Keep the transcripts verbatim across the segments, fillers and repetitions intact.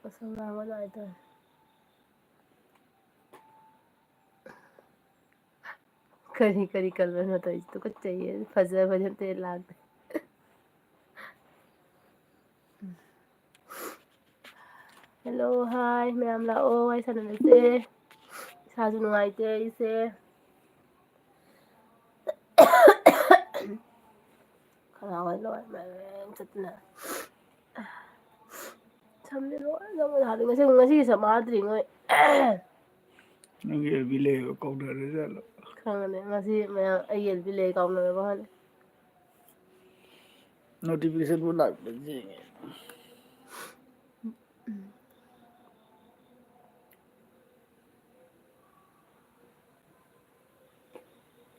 ꯑꯁꯨꯝ ꯉꯥꯡꯕ ꯅꯨꯡꯉꯥꯏꯇꯦ꯫ ꯀꯔꯤ ꯀꯔꯤ ꯀꯂꯔꯅꯣ ꯇꯧꯔꯤꯁꯦ? ꯇꯨꯀꯠꯆꯩꯌꯦ꯫ ꯐꯖ ꯐꯖꯕ ꯑꯝꯇ ꯂꯥꯛꯇꯦ꯫ ꯍꯦꯜꯂꯣ, ꯍꯥꯏ ꯃꯌꯥꯝ, ꯂꯥꯛꯑꯣ, ꯋꯥꯔꯤ ꯁꯥꯟꯅꯔꯁꯦ꯫ ꯏꯁꯥꯁꯨ ꯅꯨꯡꯉꯥꯏꯇꯦ ꯑꯩꯁꯦ꯫ ꯈꯅꯥꯎ ꯂꯣꯏ ꯃꯔꯦꯡ ꯆꯠꯇꯅ꯫ ꯁꯝꯁꯦ ꯂꯣꯏ ꯂꯧꯕ ꯌꯥꯗꯦ꯫ ꯉꯁꯤ, ꯉꯁꯤꯒꯤ ꯁꯝ ꯃꯥꯗ꯭ꯔꯤ ꯅꯣꯏ꯫ ꯅꯪꯒꯤ ꯑꯦꯜ ꯕꯤ ꯂꯩꯌꯦꯕ ꯀꯧꯅꯔꯖꯥꯠꯂꯣ? ꯈꯪꯗꯦ꯫ ꯉꯁꯤ ꯃꯌꯥꯝ ꯑꯩꯒꯤ ꯑꯦꯜ ꯕꯤ ꯂꯩ ꯀꯥꯎꯅꯔꯕ ꯈꯪꯗꯦ꯫ ꯅꯣꯇꯤꯐꯤꯀꯦꯁꯟꯕꯨ ꯂꯥꯛꯄ꯭ꯔꯥ ꯌꯦꯡꯉꯦ꯫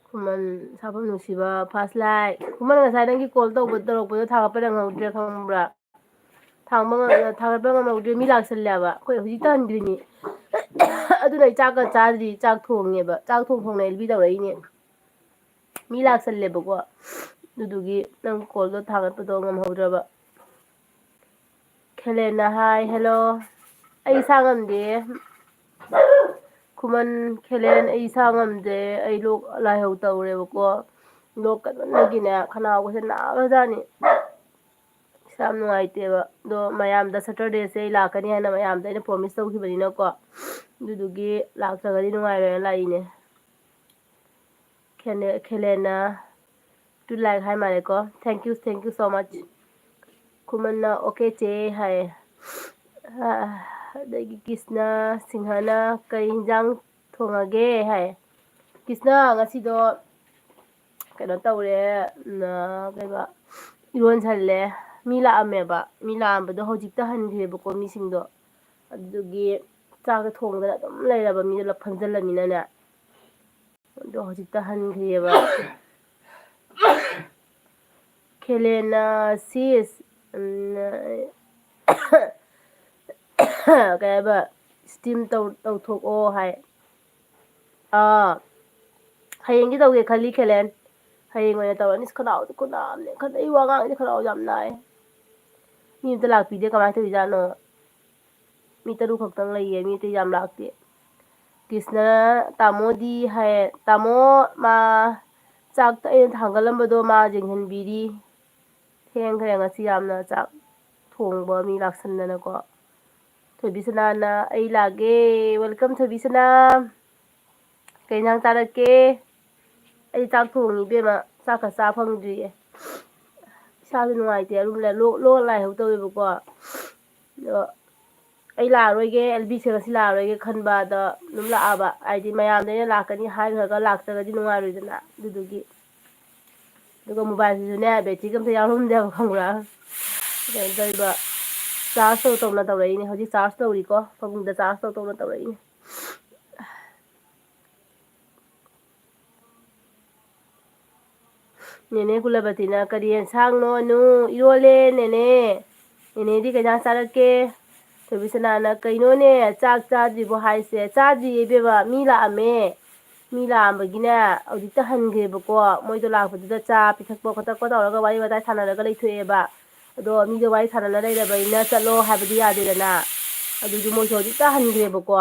ꯈꯨꯃꯟ ꯁꯥꯐꯝ ꯅꯨꯡꯁꯤꯕ, first like꯫ ꯈꯨꯃꯟ, ꯉꯁꯥꯏ ꯅꯪꯒꯤ ꯀꯣꯜ ꯇꯧꯕ, ꯇꯧꯔꯛꯄꯗꯣ ꯊꯥꯒꯠꯄ ꯅꯪꯍꯧꯗ꯭ꯔꯦ, ꯈꯪꯕ꯭ꯔꯥ? ꯊꯥꯡꯕ ꯉꯝ-, ꯊꯥꯒꯠꯄ ꯉꯝꯍꯧꯗ꯭ꯔꯦ, ꯃꯤ ꯂꯥꯛꯁꯜꯂꯦꯕ꯫ ꯑꯩꯈꯣꯏ ꯍꯧꯖꯤꯛꯇ ꯍꯟꯈ꯭ꯔꯤꯅꯤ꯫ ꯑꯗꯨꯅ ꯑꯩ ꯆꯥꯛꯀ ꯆꯥꯗ꯭ꯔꯤ, ꯆꯥꯛ ꯊꯣꯡꯉꯦꯕ꯫ ꯆꯥꯛ ꯊꯣꯡ ꯊꯣꯡꯅ ꯑꯦꯜ ꯕꯤ ꯇꯧꯔꯛꯏꯅꯦ꯫ ꯃꯤ ꯂꯥꯛꯁꯜꯂꯦꯕꯀꯣ꯫ ꯑꯗꯨꯗꯨꯒꯤ ꯅꯪ ꯀꯣꯜꯗꯣ ꯊꯥꯒꯠꯄꯗꯣ ꯉꯝꯍꯧꯗ꯭ꯔꯕ꯫ ꯈꯦꯂꯦꯟꯅ ꯍꯥꯏ, ꯍꯦꯜꯂꯣ꯫ ꯑꯩ ꯏꯁꯥ ꯉꯝꯗꯦ꯫ ꯈꯨꯃꯟ, ꯈꯦꯂꯦꯟ, ꯑꯩ ꯏꯁꯥ ꯉꯝꯗꯦ꯫ ꯑꯩ ꯂꯣꯛ ꯂꯥꯏꯍꯧ ꯇꯧꯔꯦꯕꯀꯣ꯫ ꯂꯣꯛ ꯀꯟꯃꯟꯕꯒꯤꯅꯦ, ꯈꯅꯥꯎꯒꯁꯦ ꯅꯥꯕꯖꯥꯠꯅꯤ꯫ ꯏꯁꯥ ꯌꯥꯝ ꯅꯨꯡꯉꯥꯏꯇꯦꯕ꯫ ꯑꯗꯣ ꯃꯌꯥꯝꯗ Saturdayꯁꯦ ꯑꯩ ꯂꯥꯛꯀꯅꯤ ꯍꯥꯏꯅ ꯃꯌꯥꯝꯗ ꯑꯩꯅ promise ꯇꯧꯈꯤꯕꯅꯤꯅꯀꯣ꯫ ꯑꯗꯨꯗꯨꯒꯤ ꯂꯥꯛꯇ꯭ꯔꯒꯗꯤ ꯅꯨꯡꯉꯥꯏꯔꯣꯏꯅ ꯂꯥꯛꯏꯅꯦ꯫ ꯈꯦꯂꯦ-, ꯈꯦꯂꯦꯟꯅ two like ꯍꯥꯏ ꯃꯥꯜꯂꯦꯀꯣ꯫ Thank you, thank you so much꯫ ꯈꯨꯃꯟꯅ okay ꯆꯦ ꯍꯥꯏꯌꯦ꯫ ꯑ, ꯑꯗꯒꯤ ꯀ꯭ꯔꯤꯁꯅ ꯁꯤꯡꯍꯅ ꯀꯩ ꯏꯟꯖꯥꯡ ꯊꯣꯡꯉꯒꯦ ꯍꯥꯏ꯫ ꯀ꯭ꯔꯤꯁꯅ ꯉꯁꯤꯗꯣ ꯀꯩꯅꯣ ꯇꯧꯔꯦ, ꯎꯝ, ꯑ, ꯀꯩꯕ, ꯏꯔꯣꯟꯁꯜꯂꯦ꯫ ꯃꯤ ꯂꯥꯛꯑꯝꯃꯦꯕ꯫ ꯃꯤ ꯂꯥꯛꯑꯝꯕꯗꯣ ꯍꯧꯖꯤꯛꯇ ꯍꯟꯈ꯭ꯔꯦꯕꯀꯣ ꯃꯤꯁꯤꯡꯗꯣ꯫ ꯑꯗꯨꯗꯨꯒꯤ ꯆꯥꯛꯇꯣ ꯊꯣꯡꯗꯅ ꯑꯗꯨꯝ ꯂꯩꯔꯕ, ꯃꯤꯗꯣ ꯂꯣꯏ ꯐꯝꯖꯜꯂꯃꯤꯅꯅꯦ꯫ ꯑꯗꯣ ꯍꯧꯖꯤꯛꯇ ꯍꯟꯈ꯭ꯔꯤꯑꯕ꯫ ꯈꯦꯂꯦꯟꯅ sis, ꯎꯝ, ꯀꯩ ꯍꯥꯏꯕ, steam ꯇꯧ-, ꯇꯧꯊꯣꯛꯑꯣ ꯍꯥꯏ꯫ ꯑꯥ, ꯍꯌꯦꯡꯗꯤ ꯇꯧꯒꯦ ꯈꯜꯂꯤ, ꯈꯦꯂꯦꯟ꯫ ꯍꯌꯦꯡ ꯑꯣꯏꯅ ꯇꯧꯔꯅꯤ꯫ ꯑꯁ, ꯈꯅꯥꯎꯁꯦ ꯈꯨꯅꯥ ꯑꯃꯅꯦ꯫ ꯈꯟ-, ꯑꯩ ꯋꯥ ꯉꯥꯡꯉꯗꯤ ꯈꯅꯥꯎ ꯌꯥꯝ ꯅꯥꯏ꯫ ꯃꯤ ꯑꯝꯇ ꯂꯥꯛꯄꯤꯗꯦ, ꯀꯃꯥꯏꯅ ꯇꯧꯔꯤꯖꯥꯠꯅꯣ? ꯃꯤ ꯇꯔꯨꯛ ꯈꯛꯇꯪ ꯂꯩꯌꯦ, ꯃꯤ ꯑꯇꯩ ꯌꯥꯝ ꯂꯥꯛꯇꯦ꯫ ꯀ꯭ꯔꯤꯁꯅ ꯇꯥꯃꯣꯗꯤ ꯍꯥꯏ, ꯇꯥꯃꯣ ꯃꯥ ꯆꯥꯛꯇ ꯑꯩꯅ ꯊꯥꯡꯒꯠꯂꯝꯕꯗꯣ ꯃꯥ ꯌꯦꯡꯍꯟꯕꯤꯔꯤ꯫ ꯊꯦꯡꯈ꯭ꯔꯦ ꯉꯁꯤ ꯌꯥꯝꯅ ꯆꯥꯛ ꯊꯣꯡꯕ ꯃꯤ ꯂꯥꯛꯁꯟꯗꯅꯀꯣ꯫ ꯊꯣꯏꯕꯤꯁꯅꯥꯅ "ꯑꯩ ꯂꯥꯛꯑꯦ, welcome ꯊꯣꯏꯕꯤꯁꯅꯥ꯫ ꯀꯩ ꯏꯟꯖꯥꯡ ꯆꯥꯔꯛꯀꯦ?" "ꯑꯩ ꯆꯥꯛ ꯊꯣꯡꯉꯤ ꯏꯕꯦꯝꯃ, ꯆꯥꯛꯀ ꯆꯥ ꯐꯪꯗ꯭ꯔꯤꯌꯦ꯫ ꯏꯁꯥꯁꯨ ꯅꯨꯡꯉꯥꯏꯇꯦ, ꯑꯔꯨꯝ ꯂꯣꯛ ꯂꯣꯛ ꯂꯥꯏꯍꯧ ꯇꯧꯋꯦꯕꯀꯣ꯫ ꯑꯗꯣ ꯑꯩ ꯂꯥꯛꯑꯔꯣꯏꯒꯦ, ꯑꯦꯜꯕꯤꯁꯦ ꯉꯁꯤ ꯂꯥꯛꯑꯔꯣꯏꯒꯦ ꯈꯟꯕ, ꯑꯗ ꯑꯗꯨꯝ ꯂꯥꯛꯑꯕ꯫ ꯍꯥꯏꯗꯤ ꯃꯌꯥꯝꯗ ꯑꯩꯅ ꯂꯥꯛꯀꯅꯤ ꯍꯥꯏꯈ꯭ꯔꯒ ꯂꯥꯛꯇ꯭ꯔꯒꯗꯤ ꯅꯨꯡꯉꯥꯏꯔꯣꯏꯗꯅ, ꯑꯗꯨꯗꯨꯒꯤ꯫ ꯑꯗꯨꯒ ꯃꯣꯕꯥꯏꯜꯁꯤꯁꯨꯅꯦ, ꯕꯦꯇ꯭ꯔꯤꯒ ꯑꯝꯇ ꯌꯥꯎꯔꯝꯗꯦꯕ, ꯈꯪꯕ꯭ꯔꯥ? ꯀꯩꯅꯣ ꯇꯧꯔꯤꯕ, ꯆꯥꯔꯖ ꯇꯧ ꯇꯧꯅ ꯇꯧꯔꯛꯏꯅꯦ꯫ ꯍꯧꯖꯤꯛ ꯆꯥꯔꯖ ꯇꯧꯔꯤꯀꯣ, ꯐꯃꯨꯡꯗ ꯆꯥꯔꯖ ꯇꯧ ꯇꯧꯅ ꯇꯧꯔꯛꯏꯅꯦ꯫ ꯅꯦꯅꯦ ꯀꯨꯂꯕꯇꯤꯅ, "ꯀꯔꯤ ꯑꯦꯟꯁꯥꯡꯅꯣ, ꯑꯅꯨ?" "ꯏꯔꯣꯜꯂꯦ, ꯅꯦꯅꯦ꯫ ꯅꯦꯅꯦꯗꯤ ꯀꯩ ꯏꯟꯁꯥꯡ ꯆꯥꯔꯛꯀꯦ?" ꯊꯣꯏꯕꯤꯁꯅꯥꯅ, "ꯀꯩꯅꯣꯅꯦ, ꯆꯥꯛ ꯆꯥꯗ꯭ꯔꯤꯕꯣ ꯍꯥꯏꯁꯦ?" "ꯆꯥꯗ꯭ꯔꯤꯌꯦ ꯏꯕꯦꯝꯃ, ꯃꯤ ꯂꯥꯛꯑꯝꯃꯦ꯫ ꯃꯤ ꯂꯥꯛꯑꯝꯕꯒꯤꯅꯦ, ꯍꯧꯖꯤꯛꯇ ꯍꯟꯈ꯭ꯔꯦꯕꯀꯣ꯫ ꯃꯣꯏꯗꯣ ꯂꯥꯛꯄꯗꯨꯗ ꯆꯥ ꯄꯤꯊꯛꯄ ꯈꯣꯠꯇꯛꯄ ꯇꯧꯔꯒ ꯋꯥꯔꯤ ꯋꯥꯇꯥꯏ ꯁꯥꯟꯅꯔꯒ ꯂꯩꯊꯣꯛꯑꯦꯕ꯫ ꯑꯗꯣ ꯃꯤꯗꯣ ꯋꯥꯔꯤ ꯁꯥꯟꯅꯅ ꯂꯩꯔꯕꯅꯤꯅ ꯆꯠꯂꯣ ꯍꯥꯏꯕꯗꯤ ꯌꯥꯗꯦꯗꯅ꯫ ꯑꯗꯨꯒꯤ ꯃꯣꯏꯁꯨ ꯍꯧꯖꯤꯛꯇ ꯍꯟꯈ꯭ꯔꯦꯕꯀꯣ꯫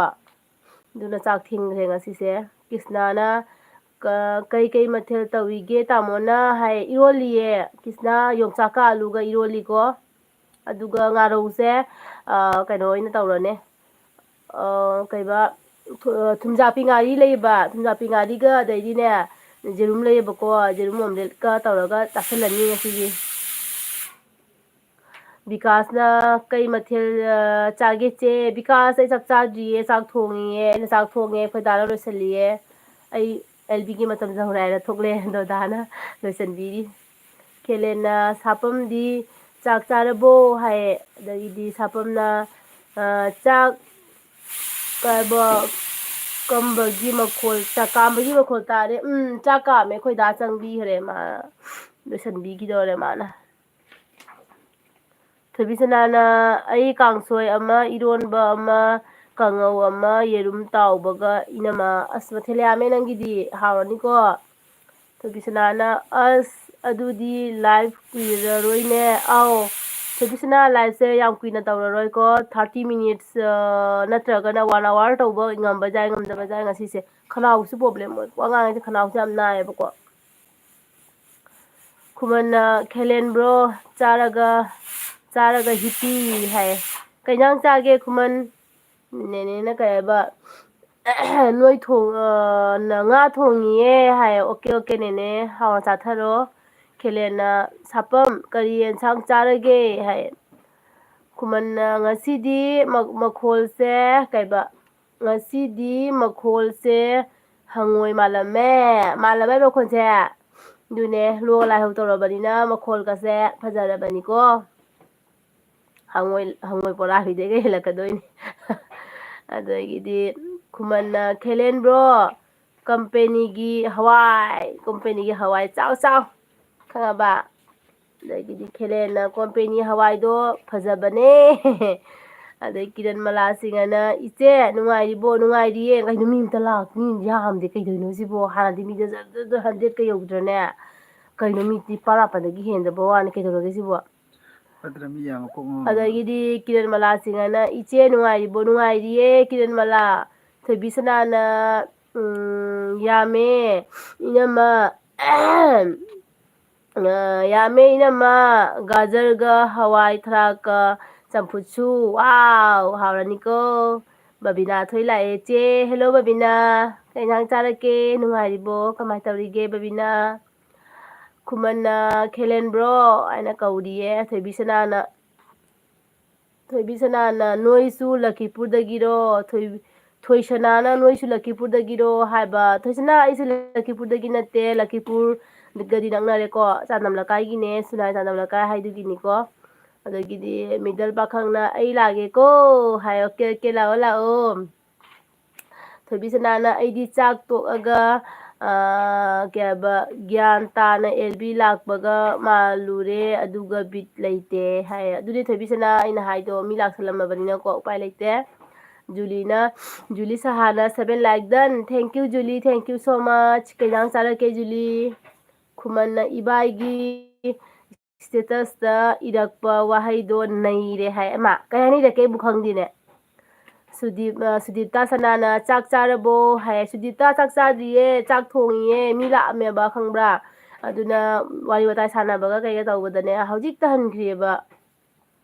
ꯑꯗꯨꯅ ꯆꯥꯛ ꯊꯦꯡꯈ꯭ꯔꯦ ꯉꯁꯤꯁꯦ꯫ ꯀ꯭ꯔꯤꯁꯅꯥꯅ, "ꯀ-, ꯀꯩ ꯀꯩ ꯃꯊꯦꯜ ꯇꯧꯔꯤꯒꯦ ꯇꯥꯃꯣꯅ?" ꯍꯥꯏ꯫ "ꯏꯔꯣꯜꯂꯤꯌꯦ ꯀ꯭ꯔꯤꯁꯅꯥ, ꯌꯣꯡꯆꯥꯛꯀ ꯑꯂꯨꯒ ꯏꯔꯣꯜꯂꯤꯀꯣ꯫ ꯑꯗꯨꯒ ꯉꯥꯔꯧꯁꯦ, ꯑ, ꯀꯩꯅꯣ ꯑꯣꯏꯅ ꯇꯧꯔꯅꯦ꯫ ꯑ, ꯀꯩꯕ, ꯊꯨ-, ꯊꯨꯝꯖꯥꯛꯄꯤ ꯉꯥꯔꯤ ꯂꯩꯌꯦꯕ, ꯊꯨꯝꯖꯥꯛꯄꯤ ꯉꯥꯔꯤꯒ ꯑꯗꯩꯗꯤꯅꯦ, ꯌꯦꯔꯨꯝ ꯂꯩꯌꯦꯕꯀꯣ, ꯌꯦꯔꯨꯝ omelette ꯀ ꯇꯧꯔꯒ ꯆꯥꯁꯤꯜꯂꯅꯤ ꯉꯁꯤꯒꯤ"꯫ ꯕꯤꯀꯥꯁꯅ, "ꯀꯩ ꯃꯊꯦꯜ, ꯑ, ꯆꯥꯒꯦ ꯆꯦ?" "ꯕꯤꯀꯥꯁ, ꯑꯩ ꯆꯥꯛ ꯆꯥꯗ꯭ꯔꯤꯌꯦ, ꯆꯥꯛ ꯊꯣꯡꯉꯤꯌꯦ꯫ ꯑꯩꯅ ꯆꯥꯛ ꯊꯣꯡꯉꯦ, ꯑꯩꯈꯣꯏ ꯗꯥꯅ ꯂꯣꯏꯁꯜꯂꯤꯌꯦ꯫ ꯑꯩ ꯑꯦꯜꯕꯤꯒꯤ ꯃꯇꯝ ꯌꯧꯔꯦ" ꯍꯥꯏꯅ ꯊꯣꯛꯂꯛꯑꯦ꯫ ꯑꯗꯣ ꯗꯥꯅ ꯂꯣꯏꯁꯟꯕꯤꯔꯤ꯫ ꯈꯦꯂꯦꯟꯅ, "ꯁꯥꯄꯝꯗꯤ ꯆꯥꯛ ꯆꯥꯔꯕꯣ?" ꯍꯥꯏꯌꯦ꯫ ꯑꯗꯒꯤꯗꯤ ꯁꯥꯄꯝꯅ, "ꯑ, ꯆꯥꯛ ꯀꯥꯏꯕ ꯀꯝꯕꯒꯤ ꯃꯈꯣꯜ, ꯆꯥꯛ ꯀꯥꯝꯕꯒꯤ ꯃꯈꯣꯜ ꯇꯥꯔꯦ꯫ ꯎꯝ, ꯆꯥꯛ ꯀꯥꯝꯃꯦ, ꯑꯩꯈꯣꯏ ꯗꯥ ꯆꯪꯕꯤꯈ꯭ꯔꯦ, ꯃꯥ ꯂꯣꯏꯁꯟꯕꯤꯈꯤꯗꯧꯔꯦ ꯃꯥꯅ"꯫ ꯊꯣꯏꯕꯤꯁꯅꯥꯅ, "ꯑꯩ ꯀꯥꯡꯁꯣꯏ ꯑꯃ, ꯏꯔꯣꯟꯕ ꯑꯃ, ꯀꯥꯡꯉꯧ ꯑꯃ, ꯌꯦꯔꯨꯝ ꯇꯥꯎꯕꯒ ꯏꯅꯝꯃ"꯫ ꯑꯁ, ꯃꯊꯦꯜ ꯌꯥꯝꯃꯦ ꯅꯪꯒꯤꯗꯤ, ꯍꯥꯎꯔꯅꯤꯀꯣ꯫ ꯊꯣꯏꯕꯤꯁꯅꯥꯅ, "ꯑꯁ, ꯑꯗꯨꯗꯤ live ꯀꯨꯏꯔꯔꯣꯏꯅꯦ"꯫ ꯑꯥꯎ, ꯍꯧꯖꯤꯛꯁꯤꯅ ꯂꯥꯏꯐꯁꯦ ꯌꯥꯝ ꯀꯨꯏꯅ ꯇꯧꯔꯔꯣꯏꯀꯣ, ꯊꯥꯔꯇꯤ ꯃꯤꯅꯤꯠꯁ ꯅꯠꯇ꯭ꯔꯒꯅ ꯋꯥꯟ ꯑꯋꯥꯔ ꯇꯧꯕ ꯉꯝꯕ ꯌꯥꯏ, ꯉꯝꯗꯕ ꯌꯥꯏ꯫ ꯉꯁꯤꯁꯦ ꯈꯅꯥꯎꯁꯨ ꯄ꯭ꯔꯣꯕ꯭ꯂꯦꯝ ꯑꯣꯏ, ꯋꯥ ꯉꯥꯡꯉꯤꯁꯦ ꯈꯅꯥꯎꯁꯦ ꯌꯥꯝ ꯅꯥꯏꯌꯦꯕꯀꯣ꯫ ꯈꯨꯃꯟꯅ, "ꯈꯦꯂꯦꯟ ꯕ꯭ꯔꯣ, ꯆꯥꯔꯒ, ꯆꯥꯔꯒ ꯍꯤꯞꯄꯤ" ꯍꯥꯏ꯫ "ꯀꯩ ꯏꯟꯖꯥꯡ ꯆꯥꯒꯦ ꯈꯨꯃꯟ?" ꯅꯦꯅꯦꯅ ꯀꯩ ꯍꯥꯏꯕ, "ꯅꯣꯏ ꯊꯣꯡ-, ꯑ, ꯅ-, ꯉꯥ ꯊꯣꯡꯉꯤꯌꯦ" ꯍꯥꯏ꯫ "ꯑꯣꯀꯦ, ꯑꯣꯀꯦ ꯅꯦꯅꯦ, ꯍꯥꯎꯅ ꯆꯥꯊꯔꯣ"꯫ ꯈꯦꯂꯦꯟꯅ, "ꯁꯥꯄꯝ, ꯀꯔꯤ ꯌꯦꯟꯁꯥꯡ ꯆꯥꯔꯒꯦ?" ꯍꯥꯏ꯫ ꯈꯨꯃꯟꯅ, "ꯉꯁꯤꯗꯤ ꯃ-, ꯃꯈꯣꯜꯁꯦ ꯀꯩꯕ, ꯉꯁꯤꯗꯤ ꯃꯈꯣꯜꯁꯦ ꯍꯪꯉꯣꯏ ꯃꯥꯜꯂꯝꯃꯦ"꯫ ꯃꯥꯜꯂꯝꯃꯦ ꯃꯈꯣꯜꯁꯦ꯫ ꯑꯗꯨꯅꯦ, ꯂꯣꯒ ꯂꯥꯏꯍꯧ ꯇꯧꯔꯕꯅꯤꯅ ꯃꯈꯣꯜꯒꯁꯦ ꯐꯖꯔꯕꯅꯤꯀꯣ꯫ ꯍꯪꯉꯣꯏ, ꯍꯪꯉꯣꯏ ꯄꯣꯂꯥꯕꯤꯗꯩꯒ ꯍꯦꯜꯂꯛꯀꯗꯣꯏꯅꯤ꯫ ꯑꯗꯒꯤꯗꯤ ꯈꯨꯃꯟꯅ, "ꯈꯦꯂꯦꯟ ꯕ꯭ꯔꯣ, ꯀꯝꯄꯦꯅꯤꯒꯤ ꯍꯋꯥꯏ, ꯀꯝꯄꯦꯅꯤꯒꯤ ꯍꯋꯥꯏ ꯆꯥꯎ ꯆꯥꯎ, ꯈꯪꯉꯕ?" ꯑꯗꯒꯤꯗꯤ ꯈꯦꯂꯦꯟꯅ, "ꯀꯣꯝꯄꯦꯅꯤ ꯍꯋꯥꯏꯗꯣ ꯐꯖꯕꯅꯦ"꯫ ꯑꯗꯩ ꯀꯤꯔꯟ ꯃꯂꯥꯁꯤꯡ ꯑꯅ, "ꯏꯆꯦ, ꯅꯨꯡꯉꯥꯏꯔꯤꯕꯣ?" "ꯅꯨꯡꯉꯥꯏꯔꯤꯌꯦ꯫ ꯀꯩꯅꯣ, ꯃꯤ ꯑꯝꯇ ꯂꯥꯛ-, ꯃꯤ ꯌꯥꯝꯗꯦ, ꯀꯩꯗꯧꯔꯤꯅꯣ ꯁꯤꯕꯣ? ꯍꯥꯟꯅꯗꯤ ꯃꯤꯗꯣ ꯖꯔ ꯖꯔ ꯖꯔ ꯍꯟꯗ꯭ꯔꯦꯠꯀ ꯌꯧꯗ꯭ꯔꯅꯦ? ꯀꯩꯅꯣ, ꯃꯤ ꯅꯤꯄꯥꯟ ꯃꯥꯄꯟꯗꯒꯤ ꯍꯦꯟꯗꯕ ꯋꯥꯅꯤ, ꯀꯩꯗꯧꯔꯒꯦ ꯁꯤꯕꯣ?" ꯐꯠꯇ꯭ꯔ ꯃꯤ ꯌꯥꯝꯃ ꯀꯣꯛ ꯉꯥꯎꯔꯕ? ꯑꯗꯒꯤꯗꯤ ꯀꯤꯔꯟ ꯃꯂꯥꯁꯤꯡ ꯑꯅ, "ꯏꯆꯦ, ꯅꯨꯡꯉꯥꯏꯔꯤꯕꯣ?" "ꯅꯨꯡꯉꯥꯏꯔꯤꯌꯦ, ꯀꯤꯔꯟ ꯃꯂꯥ"꯫ ꯊꯣꯏꯕꯤ ꯁꯅꯥꯅ, ꯎꯝ, "ꯌꯥꯝꯃꯦ, ꯏꯅꯝꯃ꯫ ꯑ, ꯌꯥꯝꯃꯦ, ꯏꯅꯝꯃ꯫ ꯒꯥꯖꯔꯒ ꯍꯋꯥꯏ ꯊ꯭ꯔꯥꯛꯀ ꯆꯝꯐꯨꯠꯁꯨ꯫ ꯋꯥꯎ, ꯍꯥꯎꯔꯅꯤꯀꯣ꯫ ꯕꯕꯤꯅꯥ ꯊꯣꯏ ꯂꯥꯛꯑꯦ, ꯆꯦ꯫ Hello, ꯕꯕꯤꯅꯥ꯫ ꯀꯩ ꯏꯟꯖꯥꯡ ꯆꯥꯔꯛꯀꯦ? ꯅꯨꯡꯉꯥꯏꯔꯤꯕꯣ? ꯀꯃꯥꯏ ꯇꯧꯔꯤꯒꯦ, ꯕꯕꯤꯅꯥ?" ꯈꯨꯃꯟꯅ, "ꯈꯦꯂꯦꯟ ꯕ꯭ꯔꯣ" ꯍꯥꯏꯅ ꯀꯧꯔꯤꯌꯦ ꯊꯣꯏꯕꯤ ꯁꯅꯥꯅ꯫ ꯊꯣꯏꯕꯤ ꯁꯅꯥꯅ, "ꯅꯣꯏꯁꯨ ꯂꯈꯤꯄꯨꯔꯗꯒꯤꯔꯣ?" ꯊꯣꯏ-, ꯊꯣꯏꯁꯅꯥꯅ, "ꯅꯣꯏꯁꯨ ꯂꯈꯤꯄꯨꯔꯗꯒꯤꯔꯣ?" ꯍꯥꯏꯕ꯫ "ꯊꯣꯏꯁꯅꯥ, ꯑꯩꯁꯦ ꯂꯈꯤꯄꯨꯔꯗꯒꯤ ꯅꯠꯇꯦ, ꯂꯈꯤꯄꯨꯔꯒꯗꯤ ꯅꯛꯅꯔꯦꯀꯣ, ꯆꯥꯟꯗꯝ ꯂꯩꯀꯥꯏꯒꯤꯅꯦ, ꯁꯨꯅꯥꯏ ꯆꯥꯟꯗꯝ ꯂꯩꯀꯥꯏ ꯍꯥꯏꯗꯨꯒꯤꯅꯤꯀꯣ"꯫ ꯑꯗꯒꯤꯗꯤ ꯃꯤꯗꯜ ꯄꯥꯈꯪꯅ, "ꯑꯩ ꯂꯥꯛꯑꯒꯦꯀꯣ" ꯍꯥꯏ꯫ "ꯑꯣꯀꯦ, ꯑꯣꯀꯦ, ꯂꯥꯛꯑꯣ, ꯂꯥꯛꯑꯣ"꯫ ꯊꯣꯏꯕꯤ ꯁꯅꯥꯅ, "ꯑꯩꯗꯤ ꯆꯥꯛ ꯇꯣꯛꯑꯒ, ꯑ, ꯀꯩ ꯍꯥꯏꯕ, ꯒ꯭ꯌꯥꯟ ꯇꯥꯅ ꯑꯦꯜ ꯕꯤ ꯂꯥꯛꯄꯒ ꯃꯥꯜꯂꯨꯔꯦ, ꯑꯗꯨꯒ ꯕꯤꯠ ꯂꯩꯇꯦ" ꯍꯥꯏ꯫ ꯑꯗꯨꯗꯤ ꯊꯣꯏꯕꯤ ꯁꯅꯥ, ꯑꯩꯅ ꯍꯥꯏꯗꯣ ꯃꯤ ꯂꯥꯛꯁꯜꯂꯝꯃꯕꯅꯤꯅꯀꯣ, ꯎꯄꯥꯏ ꯂꯩꯇꯦ꯫ ꯖꯨꯂꯤꯅ, ꯖꯨꯂꯤ ꯁꯍꯥꯅ seven like done꯫ Thank you, ꯖꯨꯂꯤ, thank you so much꯫ ꯀꯩ ꯏꯟꯖꯥꯡ ꯆꯥꯔꯛꯀꯦ, ꯖꯨꯂꯤ? ꯈꯨꯃꯟꯅ, "ꯏꯕꯥꯏꯒꯤ status ꯇ ꯏꯔꯛꯄ ꯋꯥꯍꯩꯗꯣ ꯅꯩꯔꯦ ꯍꯥꯏ꯫ ꯑꯃ ꯀꯩ ꯍꯥꯏꯅ ꯏꯔꯛꯀꯦ ꯑꯩꯕꯨ ꯈꯪꯗꯦꯅꯦ꯫ ꯁꯨꯗꯤꯞ, ꯑ, ꯁꯨꯗꯤꯞꯇꯥ ꯁꯅꯥꯅ "ꯆꯥꯛ ꯆꯥꯔꯕꯣ?" ꯍꯥꯏ꯫ "ꯁꯨꯗꯤꯞꯇꯥ ꯆꯥꯛ ꯆꯥꯗ꯭ꯔꯤꯌꯦ, ꯆꯥꯛ ꯊꯣꯡꯉꯤꯌꯦ, ꯃꯤ ꯂꯥꯛꯑꯝꯃꯦꯕ ꯈꯪꯕ꯭ꯔꯥ?" ꯑꯗꯨꯅ ꯋꯥꯔꯤ ꯋꯥꯇꯥꯏ ꯁꯥꯟꯅꯕꯒ ꯀꯩꯒ ꯇꯧꯕꯗꯅꯦ, ꯍꯧꯖꯤꯛꯇ ꯍꯟꯈ꯭ꯔꯤꯑꯕ꯫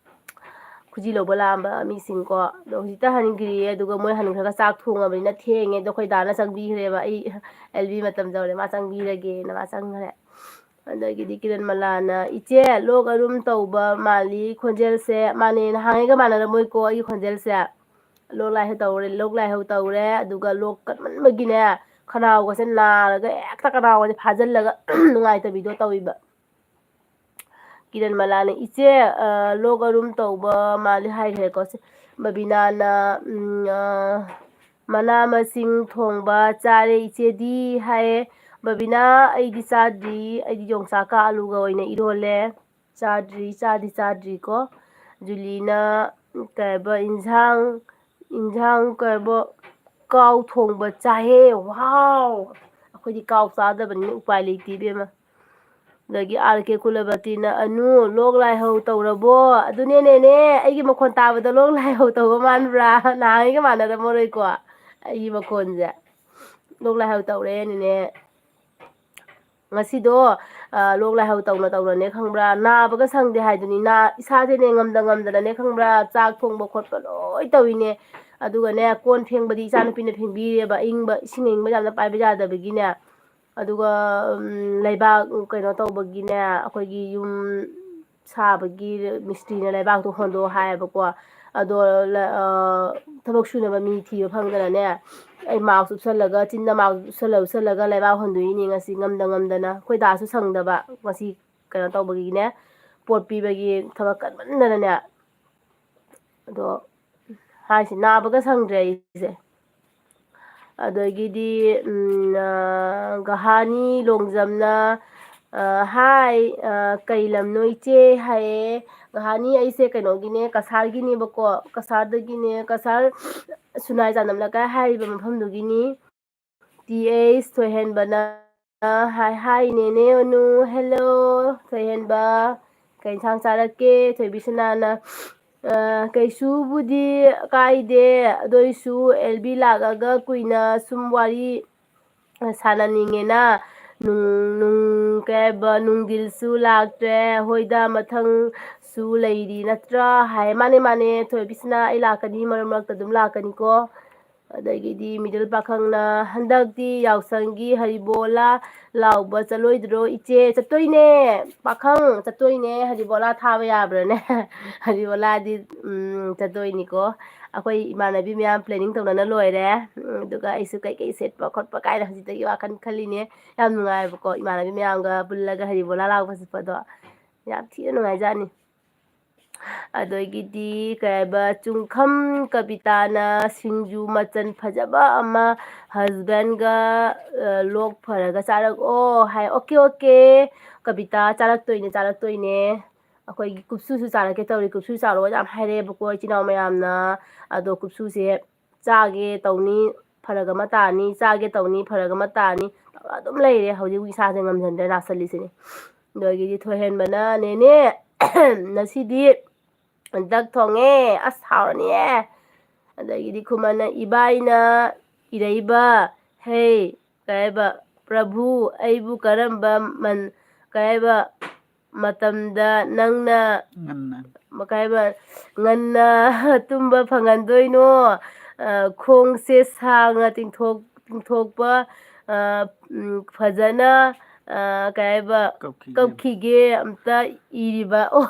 ꯈꯨꯖꯤ ꯂꯧꯕ ꯂꯥꯛꯑꯝꯕ ꯃꯤꯁꯤꯡꯀꯣ꯫ ꯑꯗꯣ ꯍꯧꯖꯤꯛꯇ ꯍꯟꯈ꯭ꯔꯤꯌꯦ, ꯑꯗꯨꯒ ꯃꯣꯏ ꯍꯟꯈ꯭ꯔꯒ ꯆꯥꯛ ꯊꯣꯡꯉꯕꯅꯤꯅ ꯊꯦꯡꯉꯦ꯫ ꯑꯗꯣ ꯑꯩꯈꯣꯏ ꯗꯥꯅ ꯆꯪꯕꯤꯈ꯭ꯔꯦꯕ, "ꯑꯩ ꯑꯦꯜ ꯕꯤ ꯃꯇꯝ ꯌꯧꯔꯦ, ꯃꯥ ꯆꯪꯕꯤꯔꯒꯦꯅ" ꯃꯥ ꯆꯪꯈ꯭ꯔꯦ꯫ ꯑꯗꯒꯤꯗꯤ ꯀꯤꯔꯟ ꯃꯂꯥꯅ, "ꯏꯆꯦ, ꯂꯣꯛ ꯑꯔꯨꯝ ꯇꯧꯕ ꯃꯥꯜꯂꯤ ꯈꯣꯟꯖꯦꯜꯁꯦ"꯫ ꯃꯥꯅꯦ, ꯅꯍꯥꯟꯉꯩꯒ ꯃꯥꯟꯅꯔꯝꯃꯣꯏꯀꯣ ꯑꯩꯒꯤ ꯈꯣꯟꯖꯦꯜꯁꯦ꯫ ꯂꯣꯛ ꯂꯥꯏꯍꯧ ꯇꯧꯔꯦ, ꯂꯣꯛ ꯂꯥꯏꯍꯧ ꯇꯧꯔꯦ, ꯑꯗꯨꯒ ꯂꯣꯛ ꯀꯟꯃꯟꯕꯒꯤꯅꯦ, ꯈꯅꯥꯎꯒꯁꯦ ꯅꯥꯔꯒ ꯍꯦꯛꯇ ꯈꯅꯥꯎꯒꯁꯦ ꯐꯥꯖꯤꯜꯂꯒ ꯅꯨꯡꯉꯥꯏꯇꯕꯤꯗꯣ ꯇꯧꯏꯕ꯫ ꯀꯤꯔꯟ ꯃꯂꯥꯅ, "ꯏꯆꯦ, ꯑ, ꯂꯣꯛ ꯑꯔꯨꯝ ꯇꯧꯕ ꯃꯥꯜꯂꯤ" ꯍꯥꯏꯈ꯭ꯔꯦꯀꯣ꯫ ꯁꯤ ꯕꯕꯤꯅꯥꯅ, ꯎꯝ, ꯑ, "ꯃꯅꯥ ꯃꯁꯤꯡ ꯊꯣꯡꯕ ꯆꯥꯔꯦ ꯏꯆꯦꯗꯤ" ꯍꯥꯏꯌꯦ꯫ ꯕꯕꯤꯅꯥ, ꯑꯩꯗꯤ ꯆꯥꯗ꯭ꯔꯤ, ꯑꯩꯗꯤ ꯌꯣꯡꯆꯥꯛꯀ ꯑꯂꯨꯒ ꯑꯣꯏꯅ ꯏꯔꯣꯜꯂꯦ꯫ ꯆꯥꯗ꯭ꯔꯤ, ꯆꯥꯗꯤ ꯆꯥꯗ꯭ꯔꯤꯀꯣ꯫ ꯖꯨꯂꯤꯅ, ꯀꯩ ꯍꯥꯏꯕ, ꯏꯟꯁꯥꯡ, ꯏꯟꯁꯥꯡ ꯀꯩ ꯍꯥꯏꯕ, ꯀꯥꯎ ꯊꯣꯡꯕ ꯆꯥꯏꯌꯦ꯫ ꯋꯥꯎ! ꯑꯩꯈꯣꯏꯗꯤ ꯀꯥꯎ ꯆꯥꯗꯕꯅꯤꯅ ꯎꯄꯥꯏ ꯂꯩꯇꯦ ꯏꯕꯦꯝꯃ꯫ ꯑꯗꯒꯤ ꯑꯥꯔ ꯀꯦ ꯀꯨꯂꯕꯇꯤꯅ, "ꯑꯅꯨ, ꯂꯣꯛ ꯂꯥꯏꯍꯧ ꯇꯧꯔꯕꯣ?" ꯑꯗꯨꯅꯦꯅꯦꯅꯦ, ꯑꯩꯒꯤ ꯃꯈꯣꯟ ꯇꯥꯕꯗ ꯂꯣꯛ ꯂꯥꯏꯍꯧ ꯇꯧꯕ ꯃꯥꯟꯕ꯭ꯔꯥ? ꯅꯍꯥꯟꯉꯩꯒ ꯃꯥꯟꯅꯔꯝꯃꯔꯣꯏꯀꯣ ꯑꯩꯒꯤ ꯃꯈꯣꯟꯁꯦ꯫ ꯂꯣꯛ ꯂꯥꯏꯍꯧ ꯇꯧꯔꯦꯅꯦꯅꯦ꯫ ꯉꯁꯤꯗꯣ, ꯑ, ꯂꯣꯛ ꯂꯥꯏꯍꯧ ꯇꯧꯅ ꯇꯧꯅꯅꯦ ꯈꯪꯕ꯭ꯔꯥ, ꯅꯥꯕꯒ ꯁꯪꯗꯦ ꯍꯥꯏꯗꯨꯅꯤ꯫ ꯅꯥ-, ꯏꯁꯥꯁꯦꯅꯦ ꯉꯝꯗ ꯉꯝꯗꯅꯅꯦ ꯈꯪꯕ꯭ꯔꯥ, ꯆꯥꯛ ꯊꯣꯡꯕ ꯈꯣꯠꯄ ꯂꯣꯏ ꯇꯧꯏꯅꯦ꯫ ꯑꯗꯨꯒꯅꯦ, ꯀꯣꯟ ꯐꯦꯡꯕꯗꯤ ꯏꯆꯥꯅꯨꯄꯤꯅ ꯐꯦꯡꯕꯤꯔꯦꯕ, ꯑꯏꯪꯕ, ꯏꯁꯤꯡ ꯑꯏꯪꯕ ꯌꯥꯝꯅ ꯄꯥꯏꯕ ꯌꯥꯗꯕꯒꯤꯅꯦ꯫ ꯑꯗꯨꯒ, ꯎꯝ, ꯂꯩꯕꯥꯛ ꯀꯩꯅꯣ ꯇꯧꯕꯒꯤꯅꯦ, ꯑꯩꯈꯣꯏꯒꯤ ꯌꯨꯝ ꯁꯥꯕꯒꯤ ꯃꯤꯁꯇ꯭ꯔꯤꯅ ꯂꯩꯕꯥꯛꯇꯣ ꯍꯣꯟꯗꯣꯛꯑꯣ ꯍꯥꯏꯌꯦꯕꯀꯣ꯫ ꯑꯗꯣ ꯂ-, ꯑ, ꯊꯕꯛ ꯁꯨꯅꯕ ꯃꯤ ꯊꯤꯕ ꯐꯪꯗꯅꯅꯦ, ꯑꯩ ꯃꯥꯛꯁ ꯎꯞꯁꯜꯂꯒ, ꯆꯤꯟꯗ ꯃꯥꯛꯁ ꯎꯞꯁꯜꯂ ꯎꯞꯁꯜꯂꯒ ꯂꯩꯕꯥꯛ ꯍꯣꯟꯗꯣꯛꯏꯅꯦ ꯉꯁꯤ ꯉꯝꯗ ꯉꯝꯗꯅ꯫ ꯑꯩꯈꯣꯏ ꯗꯥꯁꯨ ꯁꯪꯗꯕ ꯉꯁꯤ ꯀꯩꯅꯣ ꯇꯧꯕꯒꯤꯅꯦ, ꯄꯣꯠ ꯄꯤꯕꯒꯤ ꯊꯕꯛ ꯀꯟꯃꯟꯗꯅꯅꯦ꯫ ꯑꯗꯣ ꯍꯥꯏꯁꯦ ꯅꯥꯕꯒ ꯁꯪꯗ꯭ꯔꯦ ꯑꯩꯁꯦ꯫ ꯑꯗꯒꯤꯗꯤ, ꯎꯝ, ꯑ, ꯒꯍꯥꯅꯤ ꯂꯣꯡꯖꯝꯅ, ꯑ, "ꯍꯥꯏ, ꯑ, ꯀꯩ ꯂꯝꯅꯣ ꯏꯆꯦ?" ꯍꯥꯏꯌꯦ꯫ ꯒꯍꯥꯅꯤ ꯑꯩꯁꯦ ꯀꯩꯅꯣꯒꯤꯅꯦ, ꯀꯁꯥꯔꯒꯤꯅꯦꯕꯀꯣ, ꯀꯁꯥꯔꯗꯒꯤꯅꯦ, ꯀꯁꯥꯔ ꯁꯨꯅꯥꯏ ꯆꯥꯅꯝ ꯂꯩꯀꯥꯏ ꯍꯥꯏꯔꯤꯕ ꯃꯐꯝꯗꯨꯒꯤꯅꯤ꯫ ꯇꯤ ꯑꯩꯆ ꯊꯣꯏꯍꯦꯟꯕꯅ, "ꯍꯥꯏ, ꯍꯥꯏ, ꯅꯦꯅꯦ ꯑꯅꯨ, ꯍꯦꯜꯂꯣ, ꯊꯣꯏꯍꯦꯟꯕ꯫ ꯀꯩ ꯏꯟꯁꯥꯡ ꯆꯥꯔꯛꯀꯦ? ꯊꯣꯏꯕꯤ ꯁꯅꯥꯅ, ꯑ, ꯀꯩꯁꯨꯕꯨꯗꯤ ꯀꯥꯏꯗꯦ, ꯑꯗꯨ ꯑꯣꯏꯁꯨ ꯑꯦꯜꯕꯤ ꯂꯥꯛꯑꯒ ꯀꯨꯏꯅ ꯁꯨꯝ ꯋꯥꯔꯤ ꯁꯥꯟꯅꯅꯤꯡꯉꯦꯅ, ꯅꯨꯡ-, ꯅꯨꯡ-, ꯀꯩ ꯍꯥꯏꯕ, ꯅꯨꯡꯗꯤꯜꯁꯨ ꯂꯥꯛꯇ꯭ꯔꯦ, ꯍꯣꯏꯗ ꯃꯊꯪꯁꯨ ꯂꯩꯔꯤ ꯅꯠꯇ꯭ꯔꯥ ꯍꯥꯏ꯫ ꯃꯥꯅꯦ, ꯃꯥꯅꯦ, ꯊꯣꯏꯕꯤꯁꯤꯅ ꯑꯩ ꯂꯥꯛꯀꯅꯤ, ꯃꯔꯛ ꯃꯔꯛꯇ ꯑꯗꯨꯝ ꯂꯥꯛꯀꯅꯤꯀꯣ꯫ ꯑꯗꯒꯤꯗꯤ ꯃꯤꯗꯜ ꯄꯥꯈꯪꯅ, "ꯍꯟꯗꯛꯇꯤ ꯌꯥꯎꯁꯪꯒꯤ ꯍꯔꯤꯕꯣꯂꯥ ꯂꯥꯎꯕ ꯆꯠꯂꯣꯏꯗ꯭ꯔꯣ ꯏꯆꯦ?" ꯆꯠꯇꯣꯏꯅꯦ ꯄꯥꯈꯪ, ꯆꯠꯇꯣꯏꯅꯦ꯫ ꯍꯔꯤꯕꯣꯂꯥ ꯊꯥꯕ ꯌꯥꯕ꯭ꯔꯥꯅꯦ? ꯍꯔꯤꯕꯣꯂꯥꯗꯤ, ꯎꯝ, ꯆꯠꯇꯣꯏꯅꯤꯀꯣ꯫ ꯑꯩꯈꯣꯏ ꯏꯃꯥꯟꯅꯕꯤ ꯃꯌꯥꯝ planning ꯇꯧꯅꯅ ꯂꯣꯏꯔꯦ꯫ ꯎꯝ, ꯑꯗꯨꯒ ꯑꯩꯁꯨ ꯀꯩꯀꯩ ꯁꯦꯠꯄ ꯈꯣꯠꯄ ꯀꯥꯏꯅ ꯍꯧꯖꯤꯛꯇꯒꯤ ꯋꯥꯈꯜ ꯈꯜꯂꯤꯅꯦ꯫ ꯌꯥꯝ ꯅꯨꯡꯉꯥꯏꯕꯀꯣ, ꯏꯃꯥꯟꯅꯕꯤ ꯃꯌꯥꯝꯒ ꯄꯨꯜꯂꯒ ꯍꯔꯤꯕꯣꯂꯥ ꯂꯥꯎꯕ ꯆꯠꯄꯗꯣ ꯌꯥꯝ ꯊꯤꯅ ꯅꯨꯡꯉꯥꯏꯖꯥꯠꯅꯤ꯫ ꯑꯗꯒꯤꯗꯤ ꯀꯩ ꯍꯥꯏꯕ, ꯆꯨꯡꯈꯝ ꯀꯕꯤꯇꯥꯅ ꯁꯤꯡꯖꯨ ꯃꯆꯜ ꯐꯖꯕ ꯑꯃ husbandꯒ, ꯑ, ꯂꯣꯛ ꯐꯔꯒ ꯆꯥꯔꯛꯑꯣ ꯍꯥꯏ꯫ Okay, okay, ꯀꯕꯤꯇꯥ, ꯆꯥꯔꯛꯇꯣꯏꯅꯦ, ꯆꯥꯔꯛꯇꯣꯏꯅꯦ꯫ ꯑꯩꯈꯣꯏꯒꯤ ꯀꯨꯞꯁꯨꯁꯨ ꯆꯥꯔꯛꯀꯦ ꯇꯧꯔꯤ꯫ ꯀꯨꯞꯁꯨ ꯆꯥꯔꯛꯑꯣ ꯌꯥꯝ ꯍꯥꯏꯔꯛꯑꯦꯕꯀꯣ ꯏꯆꯤꯟ ꯏꯅꯥꯎ ꯃꯌꯥꯝꯅ꯫ ꯑꯗꯣ ꯀꯨꯞꯁꯨꯁꯦ ꯆꯥꯒꯦ ꯇꯧꯅꯤ, ꯐꯔꯛ ꯑꯃ ꯇꯥꯅꯤ, ꯆꯥꯒꯦ ꯇꯧꯅꯤ, ꯐꯔꯛ ꯑꯃ ꯇꯥꯅꯤ ꯇꯧꯔ ꯑꯗꯨꯝ ꯂꯩꯔꯦ꯫ ꯍꯧꯖꯤꯛ ꯏꯁꯥꯁꯦ ꯉꯝꯁꯤꯟꯗ꯭ꯔꯦ, ꯅꯥꯁꯜꯂꯤꯁꯤꯅꯦ꯫ ꯑꯗꯒꯤꯗꯤ ꯊꯣꯏꯍꯦꯟꯕꯅ, "ꯅꯦꯅꯦ, ꯉꯁꯤꯗꯤ ꯗꯛ ꯊꯣꯡꯉꯦ, ꯑꯁ ꯍꯥꯎꯔꯅꯤꯌꯦ!" ꯑꯗꯒꯤꯗꯤ ꯈꯨꯃꯟꯅ, "ꯏꯕꯥꯏꯅ ꯏꯔꯩꯕ, ꯍꯦ, ꯀꯩ ꯍꯥꯏꯕ, ꯄ꯭ꯔꯚꯨ, ꯑꯩꯕꯨ ꯀꯔꯝꯕ ꯃꯟ-, ꯀꯩ ꯍꯥꯏꯕ, ꯃꯇꯝꯗ ꯅꯪꯅ ꯉꯟꯅ꯫ ꯀꯩ ꯍꯥꯏꯕ, ꯉꯟꯅ ꯇꯨꯝꯕ ꯐꯪꯍꯟꯗꯣꯏꯅꯣ? ꯑ, ꯈꯣꯡꯁꯦ ꯁꯥꯡꯅ ꯇꯤꯡꯊꯣꯛ-, ꯇꯤꯡꯊꯣꯛꯄ, ꯑ, ꯎꯝ, ꯐꯖꯅ, ꯑ, ꯀꯩ ꯍꯥꯏꯕ, ꯀꯞꯈꯤꯒꯦ꯫ ꯀꯞꯈꯤꯒꯦ ꯑꯝꯇ ꯏꯔꯤꯕ?" ꯑꯣ꯫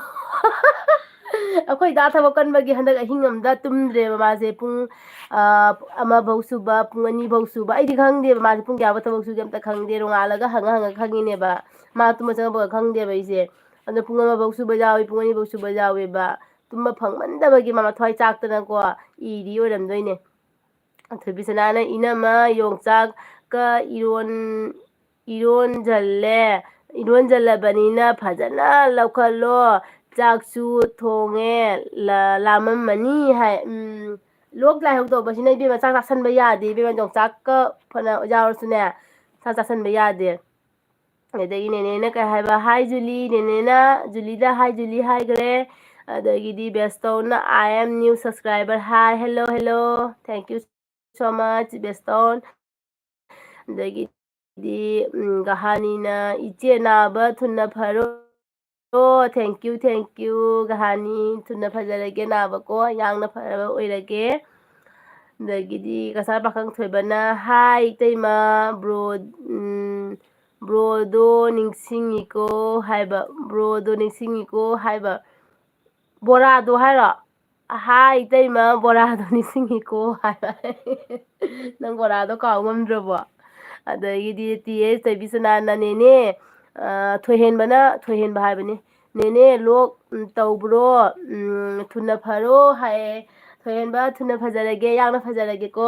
ꯑꯩꯈꯣꯏ ꯗꯥ ꯊꯕꯛ ꯀꯟꯕꯒꯤ ꯍꯟꯗꯛ ꯑꯍꯤꯡ ꯑꯝꯇ ꯇꯨꯝꯗ꯭ꯔꯦꯕ ꯃꯥꯁꯦ꯫ ꯄꯨꯡ, ꯑ, ꯑꯃ ꯐꯧ ꯁꯨꯕ, ꯄꯨꯡ ꯑꯅꯤ ꯐꯧ ꯁꯨꯕ꯫ ꯑꯩꯗꯤ ꯈꯪꯗꯦꯕ ꯃꯥꯁꯦ ꯄꯨꯡ ꯀꯌꯥ ꯐꯥꯎ ꯊꯕꯛ ꯁꯨꯒꯦ ꯑꯝꯇ ꯈꯪꯗꯦ꯫ ꯅꯣꯡꯉꯥꯜꯂꯒ ꯍꯪꯉ ꯍꯪꯉ ꯈꯪꯉꯤꯅꯦꯕ꯫ ꯃꯥ ꯇꯨꯝꯕ ꯆꯪꯉꯛꯄꯒ ꯈꯪꯗꯦꯕ ꯑꯩꯁꯦ꯫ ꯑꯗꯣ ꯄꯨꯡ ꯑꯃ ꯐꯧ ꯁꯨꯕ ꯌꯥꯎꯏ, ꯄꯨꯡ ꯑꯅꯤ ꯐꯧ ꯁꯨꯕ ꯌꯥꯎꯋꯦꯕ꯫ ꯇꯨꯝꯕ ꯐꯪꯃꯟꯗꯕꯒꯤ ꯃꯥ ꯃꯊ꯭ꯋꯥꯏ ꯆꯥꯛꯇꯅꯀꯣ ꯏꯔꯤ ꯑꯣꯏꯔꯝꯗꯣꯏꯅꯦ꯫ ꯊꯣꯏꯕꯤꯁꯅꯥꯅ, "ꯏꯅꯝꯃ, ꯌꯣꯡꯆꯥꯛꯀ ꯏꯔꯣꯟ-, ꯏꯔꯣꯟꯖꯜꯂꯦ꯫ ꯏꯔꯣꯟꯖꯜꯂꯕꯅꯤꯅ ꯐꯖꯅ ꯂꯧꯈꯠꯂꯣ꯫ ꯆꯥꯛꯁꯨ ꯊꯣꯡꯉꯦ, ꯂ-, ꯂꯥꯝꯃꯝꯃꯅꯤ" ꯍꯥꯏ꯫ ꯎꯝ, ꯂꯣꯛ ꯂꯥꯏꯍꯧ ꯇꯧꯕꯁꯤꯅ ꯏꯕꯦꯝꯃ ꯆꯥꯛ ꯆꯥꯁꯟꯕ ꯌꯥꯗꯦ ꯏꯕꯦꯝꯃ, ꯌꯣꯡꯆꯥꯛꯀ ꯐꯅ ꯌꯥꯎꯔꯁꯨꯅꯦ, ꯆꯥꯛ ꯆꯥꯁꯟꯕ ꯌꯥꯗꯦ꯫ ꯑꯗꯒꯤ ꯅꯦꯅꯦꯅ ꯀꯩ ꯍꯥꯏꯕ? "Hi ꯖꯨꯂꯤ", ꯅꯦꯅꯦꯅ ꯖꯨꯂꯤꯗ "Hi ꯖꯨꯂꯤ" ꯍꯥꯏꯈ꯭ꯔꯦ꯫ ꯑꯗꯒꯤꯗꯤ ꯕꯦꯁꯇꯣꯟꯅ "I am new subscriber", hi, hello, hello, thank you so much ꯕꯦꯁꯇꯣꯟ꯫ ꯑꯗꯒꯤꯗꯤ ꯎꯝ, ꯒꯍꯥꯅꯤꯅ "ꯏꯆꯦ ꯅꯥꯕ ꯊꯨꯅ ꯐꯔꯣ", ꯑꯣ, thank you, thank you, ꯒꯍꯥꯅꯤ, ꯊꯨꯅ ꯐꯖꯔꯒꯦ ꯅꯥꯕꯀꯣ, ꯌꯥꯡꯅ ꯐꯔꯕ ꯑꯣꯏꯔꯒꯦ꯫ ꯑꯗꯒꯤꯗꯤ ꯀꯁꯥꯔ ꯄꯥꯈꯪ ꯊꯣꯏꯕꯅ "Hi ꯏꯇꯩꯃ, ꯕ꯭ꯔꯣ, ꯎꯝ, ꯕ꯭ꯔꯣꯗꯣ ꯅꯤꯡꯁꯤꯡꯉꯤꯀꯣ" ꯍꯥꯏꯕ, "ꯕ꯭ꯔꯣꯗꯣ ꯅꯤꯡꯁꯤꯡꯉꯤꯀꯣ" ꯍꯥꯏꯕ꯫ "ꯕꯣꯔꯥꯗꯣ" ꯍꯥꯏꯔꯣ? "Hi ꯏꯇꯩꯃ, ꯕꯣꯔꯥꯗꯣ ꯅꯤꯡꯁꯤꯡꯉꯤꯀꯣ" ꯍꯥꯏꯕ꯫ "ꯅꯪ ꯕꯣꯔꯥꯗꯣ ꯀꯥꯎ ꯉꯝꯗ꯭ꯔꯕꯣ?" ꯑꯗꯒꯤꯗꯤ ꯇꯤ ꯑꯦꯁ ꯊꯣꯏꯕꯤꯁꯅꯥꯅ "ꯅꯦꯅꯦ", ꯑ, ꯊꯣꯏꯍꯦꯟꯕꯅ, ꯊꯣꯏꯍꯦꯟꯕ ꯍꯥꯏꯕꯅꯤ, "ꯅꯦꯅꯦ ꯂꯣꯛ, ꯎꯝ, ꯇꯧꯕ꯭ꯔꯣ? ꯎꯝ, ꯊꯨꯅ ꯐꯔꯣ" ꯍꯥꯏꯌꯦ꯫ "ꯊꯣꯏꯍꯦꯟꯕ, ꯊꯨꯅ ꯐꯖꯔꯒꯦ, ꯌꯥꯡꯅ ꯐꯖꯔꯒꯦꯀꯣ꯫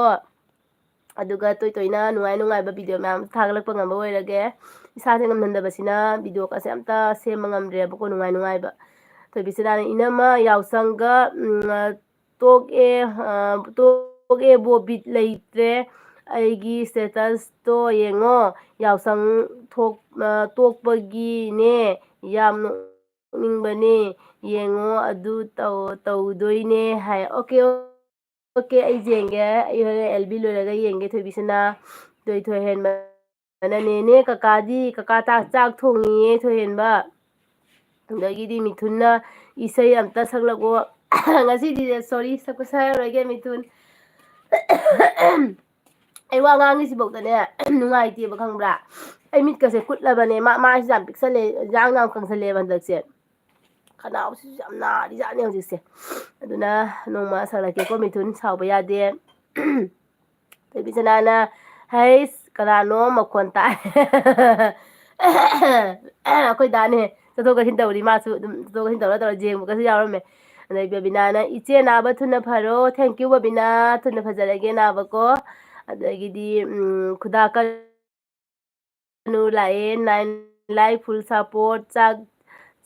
ꯑꯗꯨꯒ ꯇꯣꯏ ꯇꯣꯏꯅ ꯅꯨꯡꯉꯥꯏ ꯅꯨꯡꯉꯥꯏꯕ ꯚꯤꯗꯤꯑꯣ ꯃꯌꯥꯝ ꯊꯥꯒꯠꯂꯛꯄ ꯉꯝꯕ ꯑꯣꯏꯔꯒꯦ꯫ ꯏꯁꯥꯁꯦ ꯉꯝꯍꯟꯗꯕꯁꯤꯅ ꯚꯤꯗꯤꯑꯣꯒꯁꯦ ꯑꯝꯇ ꯁꯦꯝꯕ ꯉꯝꯗ꯭ꯔꯦꯕꯀꯣ, ꯅꯨꯡꯉꯥꯏ ꯅꯨꯡꯉꯥꯏꯕ꯫ ꯊꯣꯏꯕꯤꯁꯅꯥꯅ "ꯏꯅꯝꯃ ꯌꯥꯎꯁꯪꯒ, ꯎꯝ, ꯇꯣꯛꯑꯦ, ꯑ, ꯇꯣꯛꯑꯦꯕꯣ, ꯕꯤꯠ ꯂꯩꯇ꯭ꯔꯦ꯫ ꯑꯩꯒꯤ ꯁ꯭ꯇꯦꯇꯁꯇꯣ ꯌꯦꯡꯉꯣ, ꯌꯥꯎꯁꯪ ꯊꯣꯛ-, ꯑ, ꯇꯣꯛꯄꯒꯤꯅꯦ, ꯌꯥꯝ ꯅꯣꯛꯅꯤꯡꯕꯅꯦ꯫ ꯌꯦꯡꯉꯣ, ꯑꯗꯨ ꯇꯧ-, ꯇꯧꯗꯣꯏꯅꯦ" ꯍꯥꯏ꯫ ꯑꯣꯀꯦ, ꯑꯣꯀꯦ, ꯑꯩ ꯌꯦꯡꯒꯦ꯫ ꯑꯩ ꯍꯣꯔꯦꯟ ꯑꯦꯜ ꯕꯤ ꯂꯣꯏꯔꯒ ꯌꯦꯡꯒꯦ꯫ ꯊꯣꯏꯕꯤꯁꯅꯥ, ꯊꯣꯏ-, ꯊꯣꯏꯍꯦꯟꯕ꯫ "ꯅꯦꯅꯦ, ꯀꯀꯥꯗꯤ, ꯀꯀꯥ ꯆꯥꯛ, ꯆꯥꯛ ꯊꯣꯡꯉꯤꯌꯦ", ꯊꯣꯏꯍꯦꯟꯕ꯫ ꯑꯗꯒꯤꯗꯤ ꯃꯤꯊꯨꯟꯅ "ꯏꯁꯩ ꯑꯝꯇ ꯁꯛꯂꯛꯑꯣ" ꯉꯁꯤꯗꯤ꯫ ꯁꯣꯔꯤ, ꯁꯛꯄ ꯁꯛꯑꯔꯣꯏꯒꯦ ꯃꯤꯊꯨꯟ꯫ ꯑꯩ ꯋꯥ ꯉꯥꯡꯉꯤꯁꯤꯐꯧꯗꯅꯦ ꯅꯨꯡꯉꯥꯏꯇꯦꯕ, ꯈꯪꯕ꯭ꯔꯥ? ꯑꯩ ꯃꯤꯠꯀꯁꯦ ꯀꯨꯠꯂꯕꯅꯦ꯫ ꯃꯥ-, ꯃꯥꯏꯁꯦ ꯌꯥꯝ ꯄꯤꯛꯁꯜꯂꯦ, ꯌꯥꯡ ꯌꯥꯝ ꯀꯪꯁꯜꯂꯦꯕ ꯍꯟꯗꯛꯁꯦ꯫ ꯈꯅꯥꯎꯁꯤꯁꯨ ꯌꯥꯝ ꯅꯥꯔꯤꯖꯥꯠꯅꯦ ꯍꯧꯖꯤꯛꯁꯦ꯫ ꯑꯗꯨꯅ ꯅꯣꯡꯃ ꯁꯛꯂꯛꯀꯦꯀꯣ ꯃꯤꯊꯨꯟ, ꯁꯥꯎꯕ ꯌꯥꯗꯦ꯫ ꯊꯣꯏꯕꯤꯁꯅꯥꯅ "ꯍꯩꯁ, ꯀꯅꯥꯅꯣ ꯃꯈꯣꯟ ꯇꯥꯏ?" "ꯑꯩꯈꯣꯏ ꯗꯥꯅꯦ, ꯆꯠꯊꯣꯛ ꯆꯠꯁꯤꯟ ꯇꯧꯔꯤ, ꯃꯥꯁꯨ ꯑꯗꯨꯝ ꯆꯠꯊꯣꯛ ꯆꯠꯁꯤꯟ ꯇꯧꯔ ꯇꯧꯔ ꯌꯦꯡꯕꯒꯁꯨ ꯌꯥꯎꯔꯝꯃꯦ"꯫ ꯑꯗꯩ ꯕꯕꯤꯅꯥꯅ "ꯏꯆꯦ ꯅꯥꯕ ꯊꯨꯅ ꯐꯔꯣ", thank you ꯕꯕꯤꯅꯥ, ꯊꯨꯅ ꯐꯖꯔꯒꯦ ꯅꯥꯕꯀꯣ꯫ ꯑꯗꯒꯤꯗꯤ ꯎꯝ, ꯈꯨꯗꯥ ꯀ- ꯅꯨ ꯂꯥꯛꯑꯦ, nine like, full support꯫ "ꯆꯥꯛ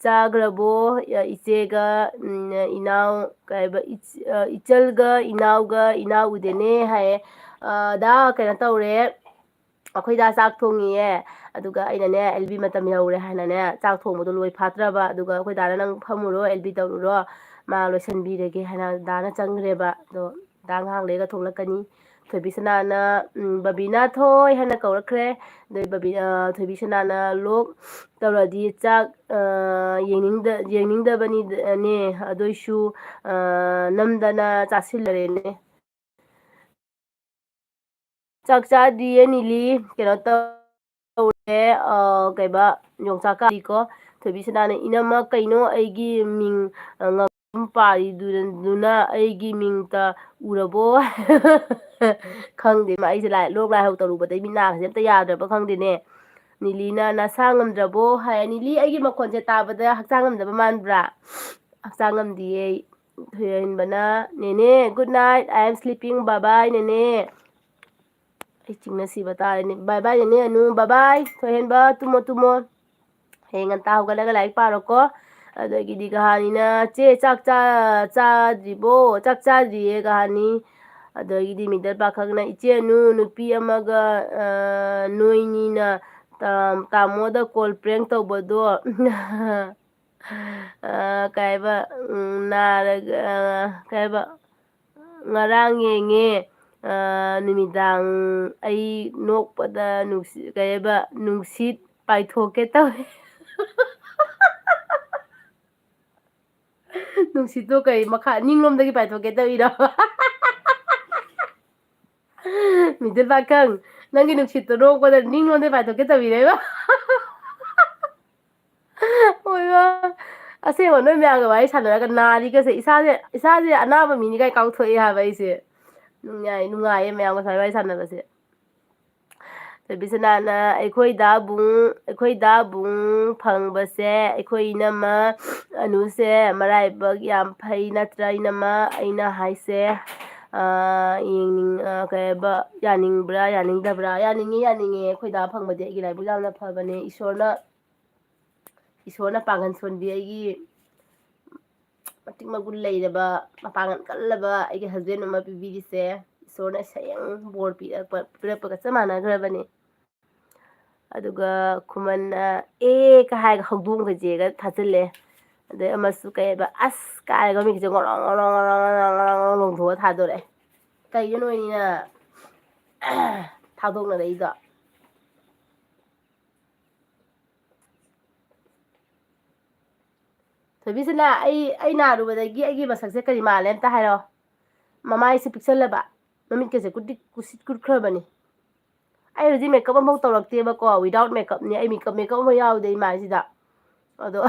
ꯆꯥꯈ꯭ꯔꯕꯣ? ꯏꯆꯦꯒ, ꯎꯝ, ꯏꯅꯥꯎ, ꯀꯩ ꯍꯥꯏꯕ, ꯏꯆ-, ꯑ, ꯏꯆꯜꯒ ꯏꯅꯥꯎꯒ, ꯏꯅꯥꯎ ꯎꯗꯦꯅꯦ" ꯍꯥꯏꯌꯦ꯫ ꯑ, ꯗꯥ, ꯀꯩꯅꯣ ꯇꯧꯔꯦ, ꯑꯩꯈꯣꯏ ꯗꯥ ꯆꯥꯛ ꯊꯣꯡꯉꯤꯌꯦ꯫ ꯑꯗꯨꯒ ꯑꯩꯅꯅꯦ, "ꯑꯦꯜꯕꯤ ꯃꯇꯝ ꯌꯧꯔꯦ" ꯍꯥꯏꯅꯅꯦ, ꯆꯥꯛ ꯊꯣꯡꯕꯗꯣ ꯂꯣꯏ ꯐꯥꯠꯇ꯭ꯔꯕ꯫ ꯑꯗꯨꯒ ꯑꯩꯈꯣꯏ ꯗꯥꯅ, "ꯅꯪ ꯐꯝꯃꯨꯔꯣ, ꯑꯦꯜꯕꯤ ꯇꯧꯔꯨꯔꯣ, ꯃꯥ ꯂꯣꯏꯁꯟꯕꯤꯔꯒꯦ" ꯍꯥꯏꯅ ꯗꯥꯅ ꯆꯪꯈ꯭ꯔꯦꯕ꯫ ꯑꯗꯣ ꯗꯥ ꯉꯥꯏꯍꯥꯛ ꯂꯩꯔꯒ ꯊꯣꯛꯂꯛꯀꯅꯤ꯫ ꯊꯣꯏꯕꯤꯁꯅꯥꯅ, ꯎꯝ, "ꯕꯕꯤꯅꯥ ꯊꯣꯏ" ꯍꯥꯏꯅ ꯀꯧꯔꯛꯈ꯭ꯔꯦ꯫ ꯑꯗꯩ ꯕꯕꯤ-, ꯑ, ꯊꯣꯏꯕꯤꯁꯅꯥꯅ ꯂꯣꯛ ꯇꯧꯔꯗꯤ ꯆꯥꯛ, ꯑ, ꯌꯦꯡꯅꯤꯡꯗ-, ꯌꯦꯡꯅꯤꯡꯗꯕꯅꯤꯅꯦ, ꯑꯗꯨꯏꯁꯨ, ꯑ, ꯅꯝꯗꯅ ꯆꯥꯁꯤꯜꯂꯔꯦꯅꯦ꯫ ꯆꯥꯛ ꯆꯥꯗ꯭ꯔꯤꯌꯦ ꯅꯤꯂꯤ, ꯀꯩꯅꯣ ꯇꯧꯔꯦ, ꯑ, ꯀꯩꯕ, ꯌꯣꯡꯆꯥꯛ ꯀꯥꯔꯤꯀꯣ꯫ ꯊꯣꯏꯕꯤꯁꯅꯥꯅ, "ꯏꯅꯝꯃ, ꯀꯩꯅꯣ ꯑꯩꯒꯤ ꯃꯤꯡ, ꯑ, ꯉꯛꯁꯝ ꯄꯥꯔꯤꯗꯨꯅ ꯑꯩꯒꯤ ꯃꯤꯡꯇ ꯎꯔꯕꯣ?" ꯈꯪꯗꯦ, ꯃꯥ, ꯑꯩꯁꯦ ꯂꯥꯏ, ꯂꯣꯛ ꯂꯥꯏꯍꯧ ꯇꯧꯔꯨꯕꯗꯩ ꯃꯤꯠ ꯅꯥꯒꯁꯦ ꯑꯝꯇ ꯌꯥꯗ꯭ꯔꯕ ꯈꯪꯗꯦꯅꯦ꯫ ꯅꯤꯂꯤꯅ, "ꯅꯁꯥ ꯉꯝꯗ꯭ꯔꯕꯣ?" ꯍꯥꯏ꯫ ꯅꯤꯂꯤ, ꯑꯩꯒꯤ ꯃꯈꯣꯟꯁꯦ ꯇꯥꯕꯗ ꯍꯛꯆꯥꯡ ꯉꯝꯗꯕ ꯃꯥꯟꯕ꯭ꯔꯥ? ꯍꯛꯆꯥꯡ ꯉꯝꯗꯤꯌꯦ꯫ ꯊꯣꯏꯍꯟꯕꯅ, "ꯅꯦꯅꯦ, good night, I am sleeping, bye bye, ꯅꯦꯅꯦ꯫" ꯑꯩ ꯆꯤꯡꯅ ꯁꯤꯕ ꯇꯥꯔꯦꯅꯦ꯫ "Bye bye, ꯅꯦꯅꯦ ꯑꯅꯨ, bye bye, ꯊꯣꯏꯍꯟꯕ, ꯇꯨꯝꯃꯣ, ꯇꯨꯝꯃꯣ꯫ ꯍꯌꯦꯡ ꯉꯟꯇꯥ ꯍꯧꯒꯠꯂꯒ ꯂꯥꯏꯔꯤꯛ ꯄꯥꯔꯣꯀꯣ꯫" ꯑꯗꯒꯤꯗꯤ ꯀꯍꯥꯅꯤꯅ, "ꯆꯦ, ꯆꯥꯛ ꯆꯥ-, ꯆꯥꯗ꯭ꯔꯤꯕꯣ?" "ꯆꯥꯛ ꯆꯥꯗ꯭ꯔꯤꯌꯦ, ꯀꯍꯥꯅꯤ꯫" ꯑꯗꯒꯤꯗꯤ ꯃꯤꯗꯜ ꯄꯥꯈꯪꯅ, "ꯏꯆꯦ ꯑꯅꯨ, ꯅꯨꯄꯤ ꯑꯃꯒ, ꯑ, ꯅꯣꯏꯅꯤꯅ ꯇꯥ-, ꯇꯥꯃꯣꯗ call prank ꯇꯧꯕꯗꯣ, ꯑ, ꯀꯩ ꯍꯥꯏꯕ, ꯎꯝ, ꯅꯥꯔꯒ, ꯑ, ꯀꯩ ꯍꯥꯏꯕ, ꯉꯔꯥꯡ ꯌꯦꯡꯉꯦ, ꯑ, ꯅꯨꯃꯤꯗꯥꯡ ꯑꯩ ꯅꯣꯛꯄꯗ ꯅꯨꯡꯁꯤ-, ꯀꯩ ꯍꯥꯏꯕ, ꯅꯨꯡꯁꯤꯠ ꯄꯥꯏꯊꯣꯛꯀꯦ ꯇꯧꯋꯦ꯫" ꯅꯨꯡꯁꯤꯠꯇꯣ ꯀꯩ ꯃꯈꯥ, ꯅꯤꯡꯂꯣꯝꯗꯒꯤ ꯄꯥꯏꯊꯣꯛꯀꯦ ꯇꯧꯔꯤꯔꯣ? ꯃꯤꯗꯜ ꯄꯥꯈꯪ, ꯅꯪꯒꯤ ꯅꯨꯡꯁꯤꯠꯇꯣ ꯅꯣꯛꯄꯗ ꯅꯤꯡꯂꯣꯝꯗꯒꯤ ꯄꯥꯏꯊꯣꯛꯀꯦ ꯇꯧꯔꯤꯔꯣ? ꯑꯣꯏꯃꯥ! ꯑꯁꯦꯡꯕ, ꯅꯣꯏ ꯃꯌꯥꯝꯒ ꯋꯥꯔꯤ ꯁꯥꯟꯅꯔꯒ ꯅꯥꯔꯤꯒꯁꯦ, ꯏꯁꯥꯁꯦ, ꯏꯁꯥꯁꯦ ꯑꯅꯥꯕ ꯃꯤꯅꯤ ꯀꯥꯏ ꯀꯥꯎꯊꯣꯛꯑꯦ ꯍꯥꯏꯕ ꯑꯩꯁꯦ꯫ ꯅꯨꯡꯉꯥꯏ, ꯅꯨꯡꯉꯥꯏꯌꯦ ꯃꯌꯥꯝꯒ ꯁꯨꯃꯥꯏꯅ ꯋꯥꯔꯤ ꯁꯥꯟꯅꯕꯁꯦ꯫ ꯊꯣꯏꯕꯤꯁꯅꯥꯅ, "ꯑꯩꯈꯣꯏ ꯗꯥꯕꯨꯡ, ꯑꯩꯈꯣꯏ ꯗꯥꯕꯨꯡ ꯐꯪꯕꯁꯦ ꯑꯩꯈꯣꯏ ꯏꯅꯝꯃ ꯑꯅꯨꯁꯦ ꯃꯔꯥꯏꯕꯛ ꯌꯥꯝ ꯐꯩ ꯅꯠꯇ꯭ꯔꯥ ꯏꯅꯝꯃ? ꯑꯩꯅ ꯍꯥꯏꯁꯦ, ꯑ, ꯌꯦꯡꯅꯤꯡ-, ꯑ, ꯀꯩ ꯍꯥꯏꯕ, ꯌꯥꯅꯤꯡꯕ꯭ꯔꯥ, ꯌꯥꯅꯤꯡꯗꯕ꯭ꯔꯥ?" ꯌꯥꯅꯤꯡꯉꯤ, ꯌꯥꯅꯤꯡꯉꯤ꯫ ꯑꯩꯈꯣꯏ ꯗꯥ ꯐꯪꯕꯗꯤ ꯑꯩꯒꯤ ꯂꯥꯏꯕꯛ ꯌꯥꯝꯅ ꯐꯕꯅꯦ꯫ ꯏꯁꯣꯔꯅ, ꯏꯁꯣꯔꯅ ꯄꯥꯡꯒꯟ ꯁꯣꯟꯕꯤ ꯑꯩꯒꯤ ꯃꯇꯤꯛ ꯃꯒꯨꯟ ꯂꯩꯔꯕ, ꯃꯄꯥꯡꯒꯜ ꯀꯜꯂꯕ ꯑꯩꯒꯤ husband ꯑꯃ ꯄꯤꯕꯤꯔꯤꯁꯦ ꯏꯁꯣꯔꯅ ꯁꯌꯦꯡ ꯕꯣꯔ ꯄꯤꯔꯛꯄ, ꯄꯤꯔꯛꯄꯒ ꯆꯞ ꯃꯥꯟꯅꯈ꯭ꯔꯕꯅꯤ꯫ ꯑꯗꯨꯒ ꯈꯨꯃꯟꯅ "ꯑꯦ" ꯀ ꯍꯥꯏꯔꯒ ꯍꯧꯗꯣꯡꯒꯁꯦꯒ ꯊꯥꯖꯤꯜꯂꯦ꯫ ꯑꯗꯩ ꯑꯃꯁꯨ ꯀꯩ ꯍꯥꯏꯕ, "ꯑꯁ" ꯀꯥꯏꯔꯒ ꯃꯤꯒꯤꯁꯦ ꯉꯣꯔꯣꯡ ꯉꯣꯔꯣꯡ ꯉꯣꯔꯣꯡ ꯉꯣꯔꯣꯡ ꯉꯣꯔꯣꯡ ꯂꯣꯡꯊꯣꯛꯑ ꯊꯥꯗꯣꯔꯛꯑꯦ꯫ ꯀꯩꯒꯤꯅꯣ ꯅꯣꯏꯅꯤꯅ ꯊꯥꯗꯣꯛꯅꯔꯛꯏꯗꯣ? ꯊꯣꯏꯕꯤꯁꯤꯅ ꯑꯩ ꯑꯩ ꯅꯥꯔꯨꯕꯗꯒꯤ ꯑꯩꯒꯤ ꯃꯁꯛꯁꯦ ꯀꯔꯤ ꯃꯥꯜꯂꯦ ꯑꯝꯇ ꯍꯥꯏꯔꯣ꯫ ꯃꯃꯥꯏꯁꯦ ꯄꯤꯛꯁꯜꯂꯕ, ꯃꯃꯤꯠꯀꯁꯦ ꯀꯨꯠꯇꯤ ꯀꯨꯁꯤꯠ ꯀꯨꯠꯈ꯭ꯔꯕꯅꯤ꯫ ꯑꯩ ꯍꯧꯖꯤꯛ ꯃꯦꯀꯞ ꯑꯃꯐꯥꯎ ꯇꯧꯔꯛꯇꯦꯕꯀꯣ, without makeupꯅꯤ꯫ ꯑꯩ ꯃꯦꯀꯞ ꯃꯦꯀꯞ ꯑꯃ ꯌꯥꯎꯗꯦ ꯑꯩ ꯃꯥꯏꯁꯤꯗ꯫ ꯑꯗꯣ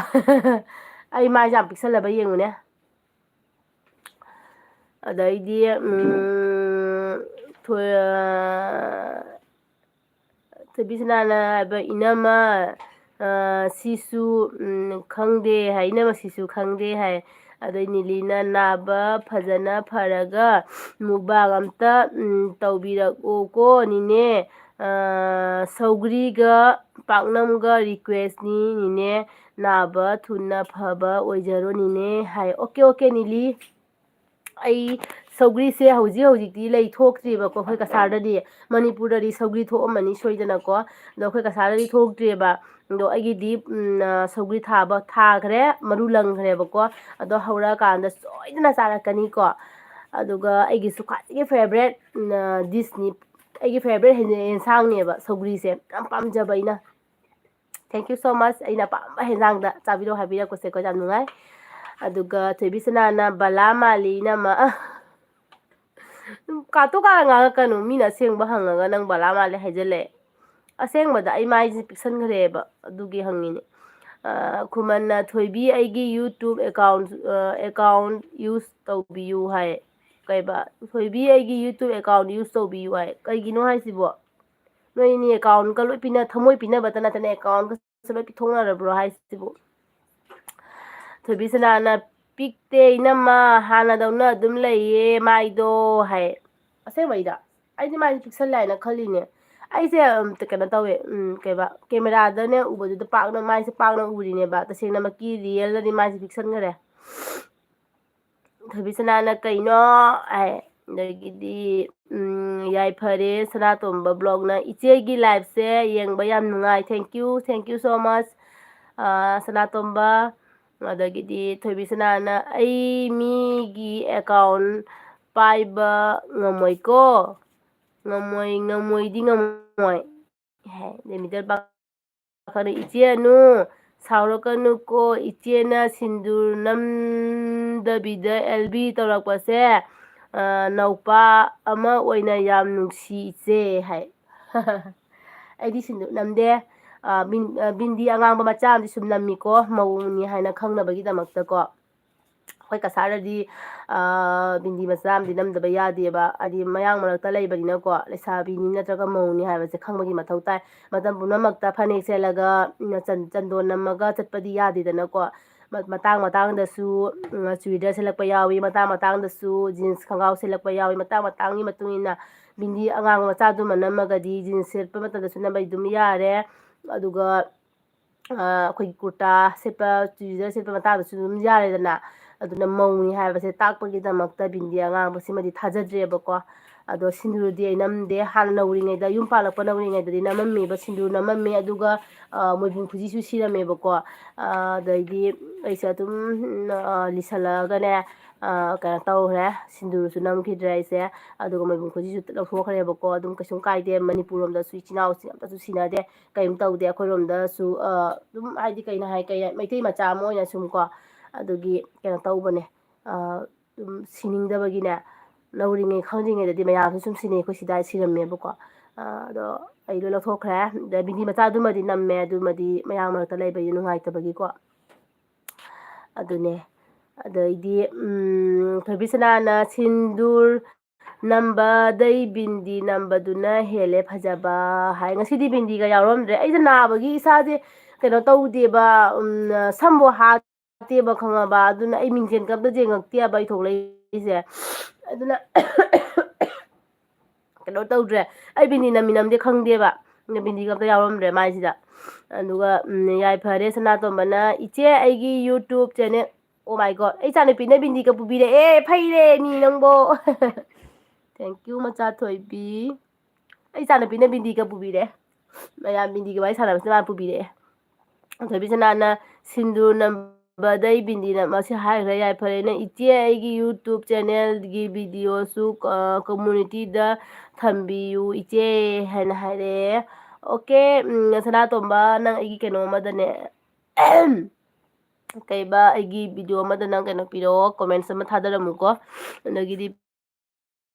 ꯑꯩ ꯃꯥꯏꯁꯦ ꯌꯥꯝ ꯄꯤꯛꯁꯜꯂꯕ ꯌꯦꯡꯉꯨꯅꯦ꯫ ꯑꯗꯩꯗꯤ ꯎꯝ, ꯊꯣꯏ-, ꯑ, ꯊꯣꯏꯕꯤꯁꯅꯥꯅ ꯍꯥꯏꯕ, "ꯏꯅꯝꯃ, ꯑ, ꯁꯤꯁꯨ, ꯎꯝ, ꯈꯪꯗꯦ" ꯍꯥꯏ, "ꯏꯅꯝꯃ ꯁꯤꯁꯨ ꯈꯪꯗꯦ" ꯍꯥꯏ꯫ ꯑꯗꯩ ꯅꯤꯂꯤꯅ, "ꯅꯥꯕ ꯐꯖꯅ ꯐꯔꯒ mukbang ꯑꯝꯇ, ꯎꯝ, ꯇꯧꯕꯤꯔꯛꯑꯣꯀꯣ ꯅꯤꯅꯦ꯫ ꯑ, ꯁꯧꯒ꯭ꯔꯤꯒ ꯄꯥꯛꯅꯝꯒ requestꯅꯤ ꯅꯤꯅꯦ꯫ ꯅꯥꯕ ꯊꯨꯅ ꯐꯕ ꯑꯣꯏꯖꯔꯣ ꯅꯤꯅꯦ" ꯍꯥꯏ꯫ "Okay, okay, ꯅꯤꯂꯤ꯫ ꯑꯩ ꯁꯧꯒ꯭ꯔꯤꯁꯦ ꯍꯧꯖꯤꯛ ꯍꯧꯖꯤꯛꯇꯤ ꯂꯩ ꯊꯣꯛꯇ꯭ꯔꯤꯕꯀꯣ, ꯑꯩꯈꯣꯏ ꯀꯁꯥꯔꯗꯗꯤ꯫ ꯃꯅꯤꯄꯨꯔꯗꯗꯤ ꯁꯧꯒ꯭ꯔꯤ ꯊꯣꯛꯑꯝꯃꯅꯤ ꯁꯣꯏꯗꯅꯀꯣ, ꯑꯗꯣ ꯑꯩꯈꯣꯏ ꯀꯁꯥꯔꯗꯗꯤ ꯊꯣꯛꯇ꯭ꯔꯤꯕ꯫ ꯑꯗꯣ ꯑꯩꯒꯤꯗꯤ, ꯎꯝ, ꯑ, ꯁꯧꯒ꯭ꯔꯤ ꯊꯥꯕ ꯊꯥꯈ꯭ꯔꯦ, ꯃꯔꯨ ꯂꯪꯈ꯭ꯔꯦꯕꯀꯣ꯫ ꯑꯗꯣ ꯍꯧꯔꯛꯑꯀꯥꯟꯗ ꯁꯣꯏꯗꯅ ꯆꯥꯔꯛꯀꯅꯤꯀꯣ꯫ ꯑꯗꯨꯒ ꯑꯩꯒꯤꯁꯨ ꯈ꯭ꯋꯥꯏꯗꯒꯤ favourite, ꯎꯝ, ꯑ, dishꯅꯤ, ꯑꯩꯒꯤ favourite ꯍꯦꯟ-, ꯌꯦꯟꯁꯥꯡꯅꯦꯕ ꯁꯧꯒ꯭ꯔꯤꯁꯦ, ꯌꯥꯝ ꯄꯥꯝꯖꯕ ꯑꯩꯅ꯫ Thank you so much꯫ ꯑꯩꯅ ꯑꯄꯥꯝꯕ ꯍꯦꯟꯖꯥꯡꯗ ꯆꯥꯕꯤꯔꯛꯑꯣ ꯍꯥꯏꯕꯤꯔꯛꯄꯁꯦꯀꯣ, ꯌꯥꯝ ꯅꯨꯡꯉꯥꯏ꯫ ꯑꯗꯨꯒ ꯊꯣꯏꯕꯤꯁꯅꯥꯅ, "ꯕꯂꯥ ꯃꯥꯜꯂꯤ ꯏꯅꯝꯃ"꯫ ꯀꯥꯇꯨ ꯀꯥꯔꯟ ꯉꯥꯡꯉꯛꯀꯅꯨ, ꯃꯤꯅ ꯑꯁꯦꯡꯕ ꯍꯪꯉꯒ ꯅꯪ ꯕꯂꯥ ꯃꯥꯜꯂꯦ ꯍꯥꯏꯖꯜꯂꯦ꯫ ꯑꯁꯦꯡꯕꯗ ꯑꯩ ꯃꯥꯏꯁꯦ ꯄꯤꯛꯁꯟꯈ꯭ꯔꯦꯕ, ꯑꯗꯨꯒꯤ ꯍꯪꯉꯤꯅꯦ꯫ ꯑ, ꯈꯨꯃꯟꯅ, "ꯊꯣꯏꯕꯤ, ꯑꯩꯒꯤ YouTube account, ꯑ, account use ꯇꯧꯕꯤꯌꯨ" ꯍꯥꯏ꯫ ꯀꯩꯕ? "ꯊꯣꯏꯕꯤ, ꯑꯩꯒꯤ YouTube account use ꯇꯧꯕꯤꯌꯨ" ꯍꯥꯏ꯫ ꯀꯩꯒꯤꯅꯣ ꯍꯥꯏꯁꯤꯕꯣ? ꯅꯣꯏꯅꯤ accountꯀ ꯂꯣꯏ ꯄꯤꯅ-, ꯊꯃꯣꯏ ꯄꯤꯅꯕꯇ ꯅꯠꯇꯅ accountꯀꯁꯨ ꯂꯣꯏ ꯄꯤꯊꯣꯛꯅꯔꯕ꯭ꯔꯣ ꯍꯥꯏꯁꯤꯕꯨ? ꯊꯣꯏꯕꯤꯁꯅꯥꯅ, "ꯄꯤꯛꯇꯦ ꯏꯅꯝꯃ, ꯍꯥꯟꯅꯗꯧꯅ ꯑꯗꯨꯝ ꯂꯩꯌꯦ ꯃꯥꯏꯗꯣ" ꯍꯥꯏ꯫ ꯑꯁꯦꯡꯕꯩꯗ? ꯑꯩꯗꯤ ꯃꯥꯏꯁꯦ ꯄꯤꯛꯁꯜꯂꯦ ꯍꯥꯏꯅ ꯈꯜꯂꯤꯅꯦ꯫ ꯑꯩꯁꯦ, ꯎꯝ, ꯀꯩꯅꯣ ꯇꯧꯋꯦ, ꯎꯝ, ꯀꯩꯕ, cameraꯗꯅꯦ ꯎꯕꯗꯨꯗ ꯄꯥꯛꯅ, ꯃꯥꯏꯁꯦ ꯄꯥꯛꯅ ꯎꯔꯤꯅꯦꯕ꯫ ꯇꯁꯦꯡꯅꯃꯛꯀꯤ realꯗꯗꯤ ꯃꯥꯏꯁꯦ ꯄꯤꯛꯁꯟꯈ꯭ꯔꯦ꯫ ꯊꯣꯏꯕꯤꯁꯅꯥꯅ, "ꯀꯩꯅꯣ?" ꯍꯥꯏ꯫ ꯑꯗꯒꯤꯗꯤ ꯎꯝ, ꯌꯥꯏꯐꯔꯦ ꯁꯅꯥꯇꯣꯝꯕ ꯕ꯭ꯂꯣꯛꯅ, "ꯏꯆꯦꯒꯤ ꯂꯥꯏꯐꯁꯦ ꯌꯦꯡꯕ ꯌꯥꯝ ꯅꯨꯡꯉꯥꯏ, thank you, thank you so much, ꯑꯥ, ꯁꯅꯥꯇꯣꯝꯕ꯫ ꯑꯗꯒꯤꯗꯤ ꯊꯣꯏꯕꯤ ꯁꯅꯥꯅ, "ꯑꯩ ꯃꯤꯒꯤ ꯑꯦꯀꯥꯎꯟ ꯄꯥꯏꯕ ꯉꯝꯃꯣꯏꯀꯣ, ꯉꯝꯃꯣꯏ, ꯉꯝꯃꯣꯏꯗꯤ ꯉꯝꯃꯣꯏ"꯫ ꯍꯦ, ꯑꯗꯩ ꯃꯤꯗꯜ ꯄꯥꯈꯪꯅ, "ꯏꯆꯦ ꯑꯅꯨ, ꯁꯥꯎꯔꯛꯀꯅꯨꯀꯣ, ꯏꯆꯦꯅ ꯁꯤꯟꯗꯨꯔ ꯅꯝꯗꯕꯤꯗ ꯑꯦꯜ ꯕꯤ ꯇꯧꯔꯛꯄꯁꯦ, ꯑ, ꯅꯧꯄꯥ ꯑꯃ ꯑꯣꯏꯅ ꯌꯥꯝ ꯅꯨꯡꯁꯤ ꯏꯆꯦ" ꯍꯥꯏ꯫ ꯑꯩꯗꯤ ꯁꯤꯟꯗꯨꯔ ꯅꯝꯗꯦ꯫ ꯑ, ꯕꯤꯟ-, ꯑ, ꯕꯤꯟꯗꯤ ꯑꯉꯥꯡꯕ ꯃꯆꯥ ꯑꯃꯗꯤ ꯁꯨꯝ ꯅꯝꯃꯤꯀꯣ, ꯃꯧꯅꯤ ꯍꯥꯏꯅ ꯈꯪꯅꯕꯒꯤꯗꯃꯛꯇꯀꯣ꯫ ꯑꯩꯈꯣꯏ ꯀꯁꯥꯔꯗꯗꯤ, ꯑ, ꯕꯤꯟꯗꯤ ꯃꯆꯥ ꯑꯃꯗꯤ ꯅꯝꯗꯕ ꯌꯥꯗꯦꯕ꯫ ꯍꯥꯏꯗꯤ ꯃꯌꯥꯡ ꯃꯔꯛꯇ ꯂꯩꯕꯅꯤꯅꯀꯣ, ꯂꯩꯁꯥꯕꯤꯅꯤ ꯅꯠꯇ꯭ꯔꯒ ꯃꯧꯅꯤ ꯍꯥꯏꯕꯁꯦ ꯈꯪꯕꯒꯤ ꯃꯊꯧ ꯇꯥꯏ꯫ ꯃꯇꯝ ꯄꯨꯝꯅꯃꯛꯇ ꯐꯅꯦꯛ ꯁꯦꯠꯂꯒ, ꯎꯝ, ꯆꯟ-, ꯆꯟꯗꯣꯟ ꯅꯝꯃꯒ ꯆꯠꯄꯗꯤ ꯌꯥꯗꯦꯗꯅꯀꯣ꯫ ꯃ-, ꯃꯇꯥꯡ ꯃꯇꯥꯡꯗꯁꯨ, ꯎꯝ, ꯆꯨꯔꯤꯗꯥꯔ ꯁꯦꯠꯂꯛꯄ ꯌꯥꯎꯏ, ꯃꯇꯥꯡ ꯃꯇꯥꯡꯗꯁꯨ ꯖꯤꯟꯁ ꯈꯣꯡꯒ꯭ꯔꯥꯎ ꯁꯦꯠꯂꯛꯄ ꯌꯥꯎꯏ, ꯃꯇꯥꯡ ꯃꯇꯥꯡꯒꯤ ꯃꯇꯨꯡ ꯏꯟꯅ꯫ ꯕꯤꯟꯗꯤ ꯑꯉꯥꯡꯕ ꯃꯆꯥꯗꯨꯃ ꯅꯝꯃꯒꯗꯤ ꯖꯤꯟꯁ ꯁꯦꯠꯄ ꯃꯇꯝꯗꯁꯨ ꯅꯝꯕ ꯑꯗꯨꯝ ꯌꯥꯔꯦ꯫ ꯑꯗꯨꯒ, ꯑ, ꯑꯩꯈꯣꯏꯒꯤ ꯀꯨꯔꯇꯥ ꯁꯦꯠꯄ, ꯆꯨꯔꯤꯗꯥꯔ ꯁꯦꯠꯄ ꯃꯇꯥꯡꯗꯁꯨ ꯑꯗꯨꯝ ꯌꯥꯔꯦꯗꯅ꯫ ꯑꯗꯨꯅ ꯃꯧꯅꯤ ꯍꯥꯏꯕꯁꯦ ꯇꯥꯛꯄꯒꯤꯗꯃꯛꯇ ꯕꯤꯟꯗꯤ ꯑꯉꯥꯡꯕꯁꯤꯃꯗꯤ ꯊꯥꯖꯗ꯭ꯔꯦꯕꯀꯣ꯫ ꯑꯗꯣ ꯁꯤꯟꯗꯨꯔꯗꯤ ꯑꯩ ꯅꯝꯗꯦ꯫ ꯍꯥꯟꯅ ꯅꯧꯔꯤꯉꯩꯗ, ꯌꯨꯝ ꯄꯥꯜꯂꯛꯄ ꯅꯧꯔꯤꯉꯩꯗꯗꯤ ꯅꯝꯃꯝꯃꯦꯕ, ꯁꯤꯟꯗꯨꯔ ꯅꯝꯃꯝꯃꯦ꯫ ꯑꯗꯨꯒ, ꯑ, ꯃꯣꯏꯕꯨꯡ ꯈꯨꯖꯤꯁꯨ ꯁꯤꯔꯝꯃꯦꯕꯀꯣ꯫ ꯑ, ꯑꯗꯩꯗꯤ ꯑꯩꯁꯦ ꯑꯗꯨꯝ, ꯑ, ꯂꯤꯁꯜꯂꯛꯑꯒꯅꯦ, ꯑ, ꯀꯩꯅꯣ ꯇꯧꯈ꯭ꯔꯦ, ꯁꯤꯟꯗꯨꯔꯁꯨ ꯅꯝꯈꯤꯗ꯭ꯔꯦ ꯑꯩꯁꯦ꯫ ꯑꯗꯨꯒ ꯃꯣꯏꯕꯨꯡ ꯈꯨꯖꯤꯁꯨ ꯂꯧꯊꯣꯛꯈ꯭ꯔꯦꯕꯀꯣ꯫ ꯑꯗꯨꯝ ꯀꯩꯁꯨꯝ ꯀꯥꯏꯗꯦ, ꯃꯅꯤꯄꯨꯔ ꯂꯣꯝꯗꯁꯨ ꯏꯆꯤꯟ ꯏꯅꯥꯎꯁꯤꯡ ꯑꯝꯇꯁꯨ ꯁꯤꯅꯗꯦ꯫ ꯀꯩꯝ ꯇꯧꯗꯦ ꯑꯩꯈꯣꯏꯔꯣꯝꯗꯁꯨ, ꯑ, ꯑꯗꯨꯝ ꯍꯥꯏꯗꯤ ꯀꯩꯅꯣ ꯍꯥꯏ, ꯀꯩ ꯍꯥꯏ, ꯃꯩꯇꯩ ꯃꯆꯥ ꯑꯃ ꯑꯣꯏꯅ ꯁꯨꯝ ꯀꯣ, ꯑꯗꯨꯒꯤ ꯀꯩꯅꯣ ꯇꯧꯕꯅꯦ, ꯑ, ꯑꯗꯨꯝ ꯁꯤꯅꯤꯡꯗꯕꯒꯤꯅꯦ, ꯅꯧꯔꯤꯉꯩ ꯈꯪꯗ꯭ꯔꯤꯉꯩꯗꯗꯤ ꯃꯌꯥꯝꯁꯨ ꯁꯨꯝ ꯁꯤꯅꯩ, ꯑꯩꯈꯣꯏ ꯁꯤꯗ ꯁꯤꯔꯝꯃꯦꯕꯀꯣ꯫ ꯑ, ꯑꯗꯣ ꯑꯩ ꯂꯣꯏ ꯂꯧꯊꯣꯛꯈ꯭ꯔꯦ꯫ ꯑꯗ ꯕꯤꯟꯗꯤ ꯃꯆꯥꯗꯨꯃꯗꯤ ꯅꯝꯃꯦ, ꯑꯗꯨꯃꯗꯤ ꯃꯌꯥꯡ ꯃꯔꯛꯇ ꯂꯩꯕꯒꯤ ꯅꯨꯡꯉꯥꯏꯇꯕꯒꯤꯀꯣ꯫ ꯑꯗꯨꯅꯦ꯫ ꯑꯗꯩꯗꯤ, ꯎꯝ, ꯊꯣꯏꯕꯤ ꯁꯅꯥꯅ ꯁꯤꯟꯗꯨꯔ ꯅꯝꯕꯗꯩ ꯕꯤꯟꯗꯤ ꯅꯝꯕꯗꯨꯅ ꯍꯦꯜꯂꯦ ꯐꯖꯕ ꯍꯥꯏ꯫ ꯉꯁꯤꯗꯤ ꯕꯤꯟꯗꯤꯒ ꯌꯥꯎꯔꯝꯗ꯭ꯔꯦ꯫ ꯑꯩꯁꯦ ꯅꯥꯕꯒꯤ ꯏꯁꯥꯁꯦ ꯀꯩꯅꯣ ꯇꯧꯗꯦꯕ, ꯎꯝ, ꯁꯝꯕꯨ ꯍꯥꯠꯇꯦꯕ, ꯈꯪꯉꯕ? ꯑꯗꯨꯅ ꯑꯩ ꯃꯤꯡꯁꯦꯟꯒ ꯑꯝꯇ ꯌꯦꯡꯉꯛꯇꯦꯕ ꯑꯩ ꯊꯣꯛꯂꯛꯏꯁꯦ꯫ ꯑꯗꯨꯅ ꯀꯩꯅꯣ ꯇꯧꯗ꯭ꯔꯦ꯫ ꯑꯩ ꯕꯤꯟꯗꯤ ꯅꯝꯃꯤ ꯅꯝꯗꯦ ꯈꯪꯗꯦꯕ꯫ ꯑꯗꯨꯅ ꯕꯤꯟꯗꯤꯒ ꯑꯝꯇ ꯌꯥꯎꯔꯝꯗ꯭ꯔꯦ ꯃꯥꯏꯁꯤꯗ꯫ ꯑꯗꯨꯒ, ꯎꯝ, ꯌꯥꯏꯐꯔꯦ ꯁꯅꯥꯇꯣꯝꯕꯅ, "ꯏꯆꯦ, ꯑꯩꯒꯤ YouTube channel"꯫ Oh my God, ꯑꯩ ꯏꯆꯥꯅꯨꯄꯤꯅ ꯕꯤꯟꯗꯤꯒ ꯄꯨꯕꯤꯔꯛꯑꯦ, ꯐꯩꯔꯦ ꯃꯤ ꯅꯪꯕꯣ꯫ Thank you, ꯃꯆꯥ ꯊꯣꯏꯕꯤ꯫ ꯑꯩ ꯏꯆꯥꯅꯨꯄꯤꯅ ꯕꯤꯟꯗꯤꯒ ꯄꯨꯕꯤꯔꯦ꯫ ꯃꯌꯥꯝ ꯕꯤꯟꯗꯤꯒ ꯋꯥꯔꯤ ꯁꯥꯟꯅꯕꯁꯤꯅ ꯃꯥꯅ ꯄꯨꯕꯤꯔꯛꯑꯦ꯫ ꯊꯣꯏꯕꯤꯁꯅꯥꯅ ꯁꯤꯟꯗꯨꯔ ꯅꯝꯕꯗꯩ ꯕꯤꯟꯗꯤꯅ ꯃꯁꯤ ꯍꯥꯏꯈ꯭ꯔꯦ꯫ ꯌꯥꯏꯐꯔꯦꯅ ꯏꯆꯦ, ꯑꯩꯒꯤ YouTube channelꯒꯤ videoꯁꯨ, ꯑ, communityꯗ ꯊꯝꯕꯤꯌꯨ ꯏꯆꯦ ꯍꯥꯏꯅ ꯍꯥꯏꯔꯛꯑꯦ꯫ Okay, ꯎꯝ, ꯁꯅꯥꯇꯣꯝꯕ, ꯅꯪ ꯑꯩꯒꯤ ꯀꯩꯅꯣ ꯑꯃꯗꯅꯦ, ꯀꯩꯕ, ꯑꯩꯒꯤ video ꯑꯃꯗ ꯅꯪ ꯀꯩꯅꯣ ꯄꯤꯔꯛꯑꯣ, comments ꯑꯃ ꯊꯥꯗꯔꯝꯃꯨꯀꯣ꯫ ꯑꯗꯒꯤꯗꯤ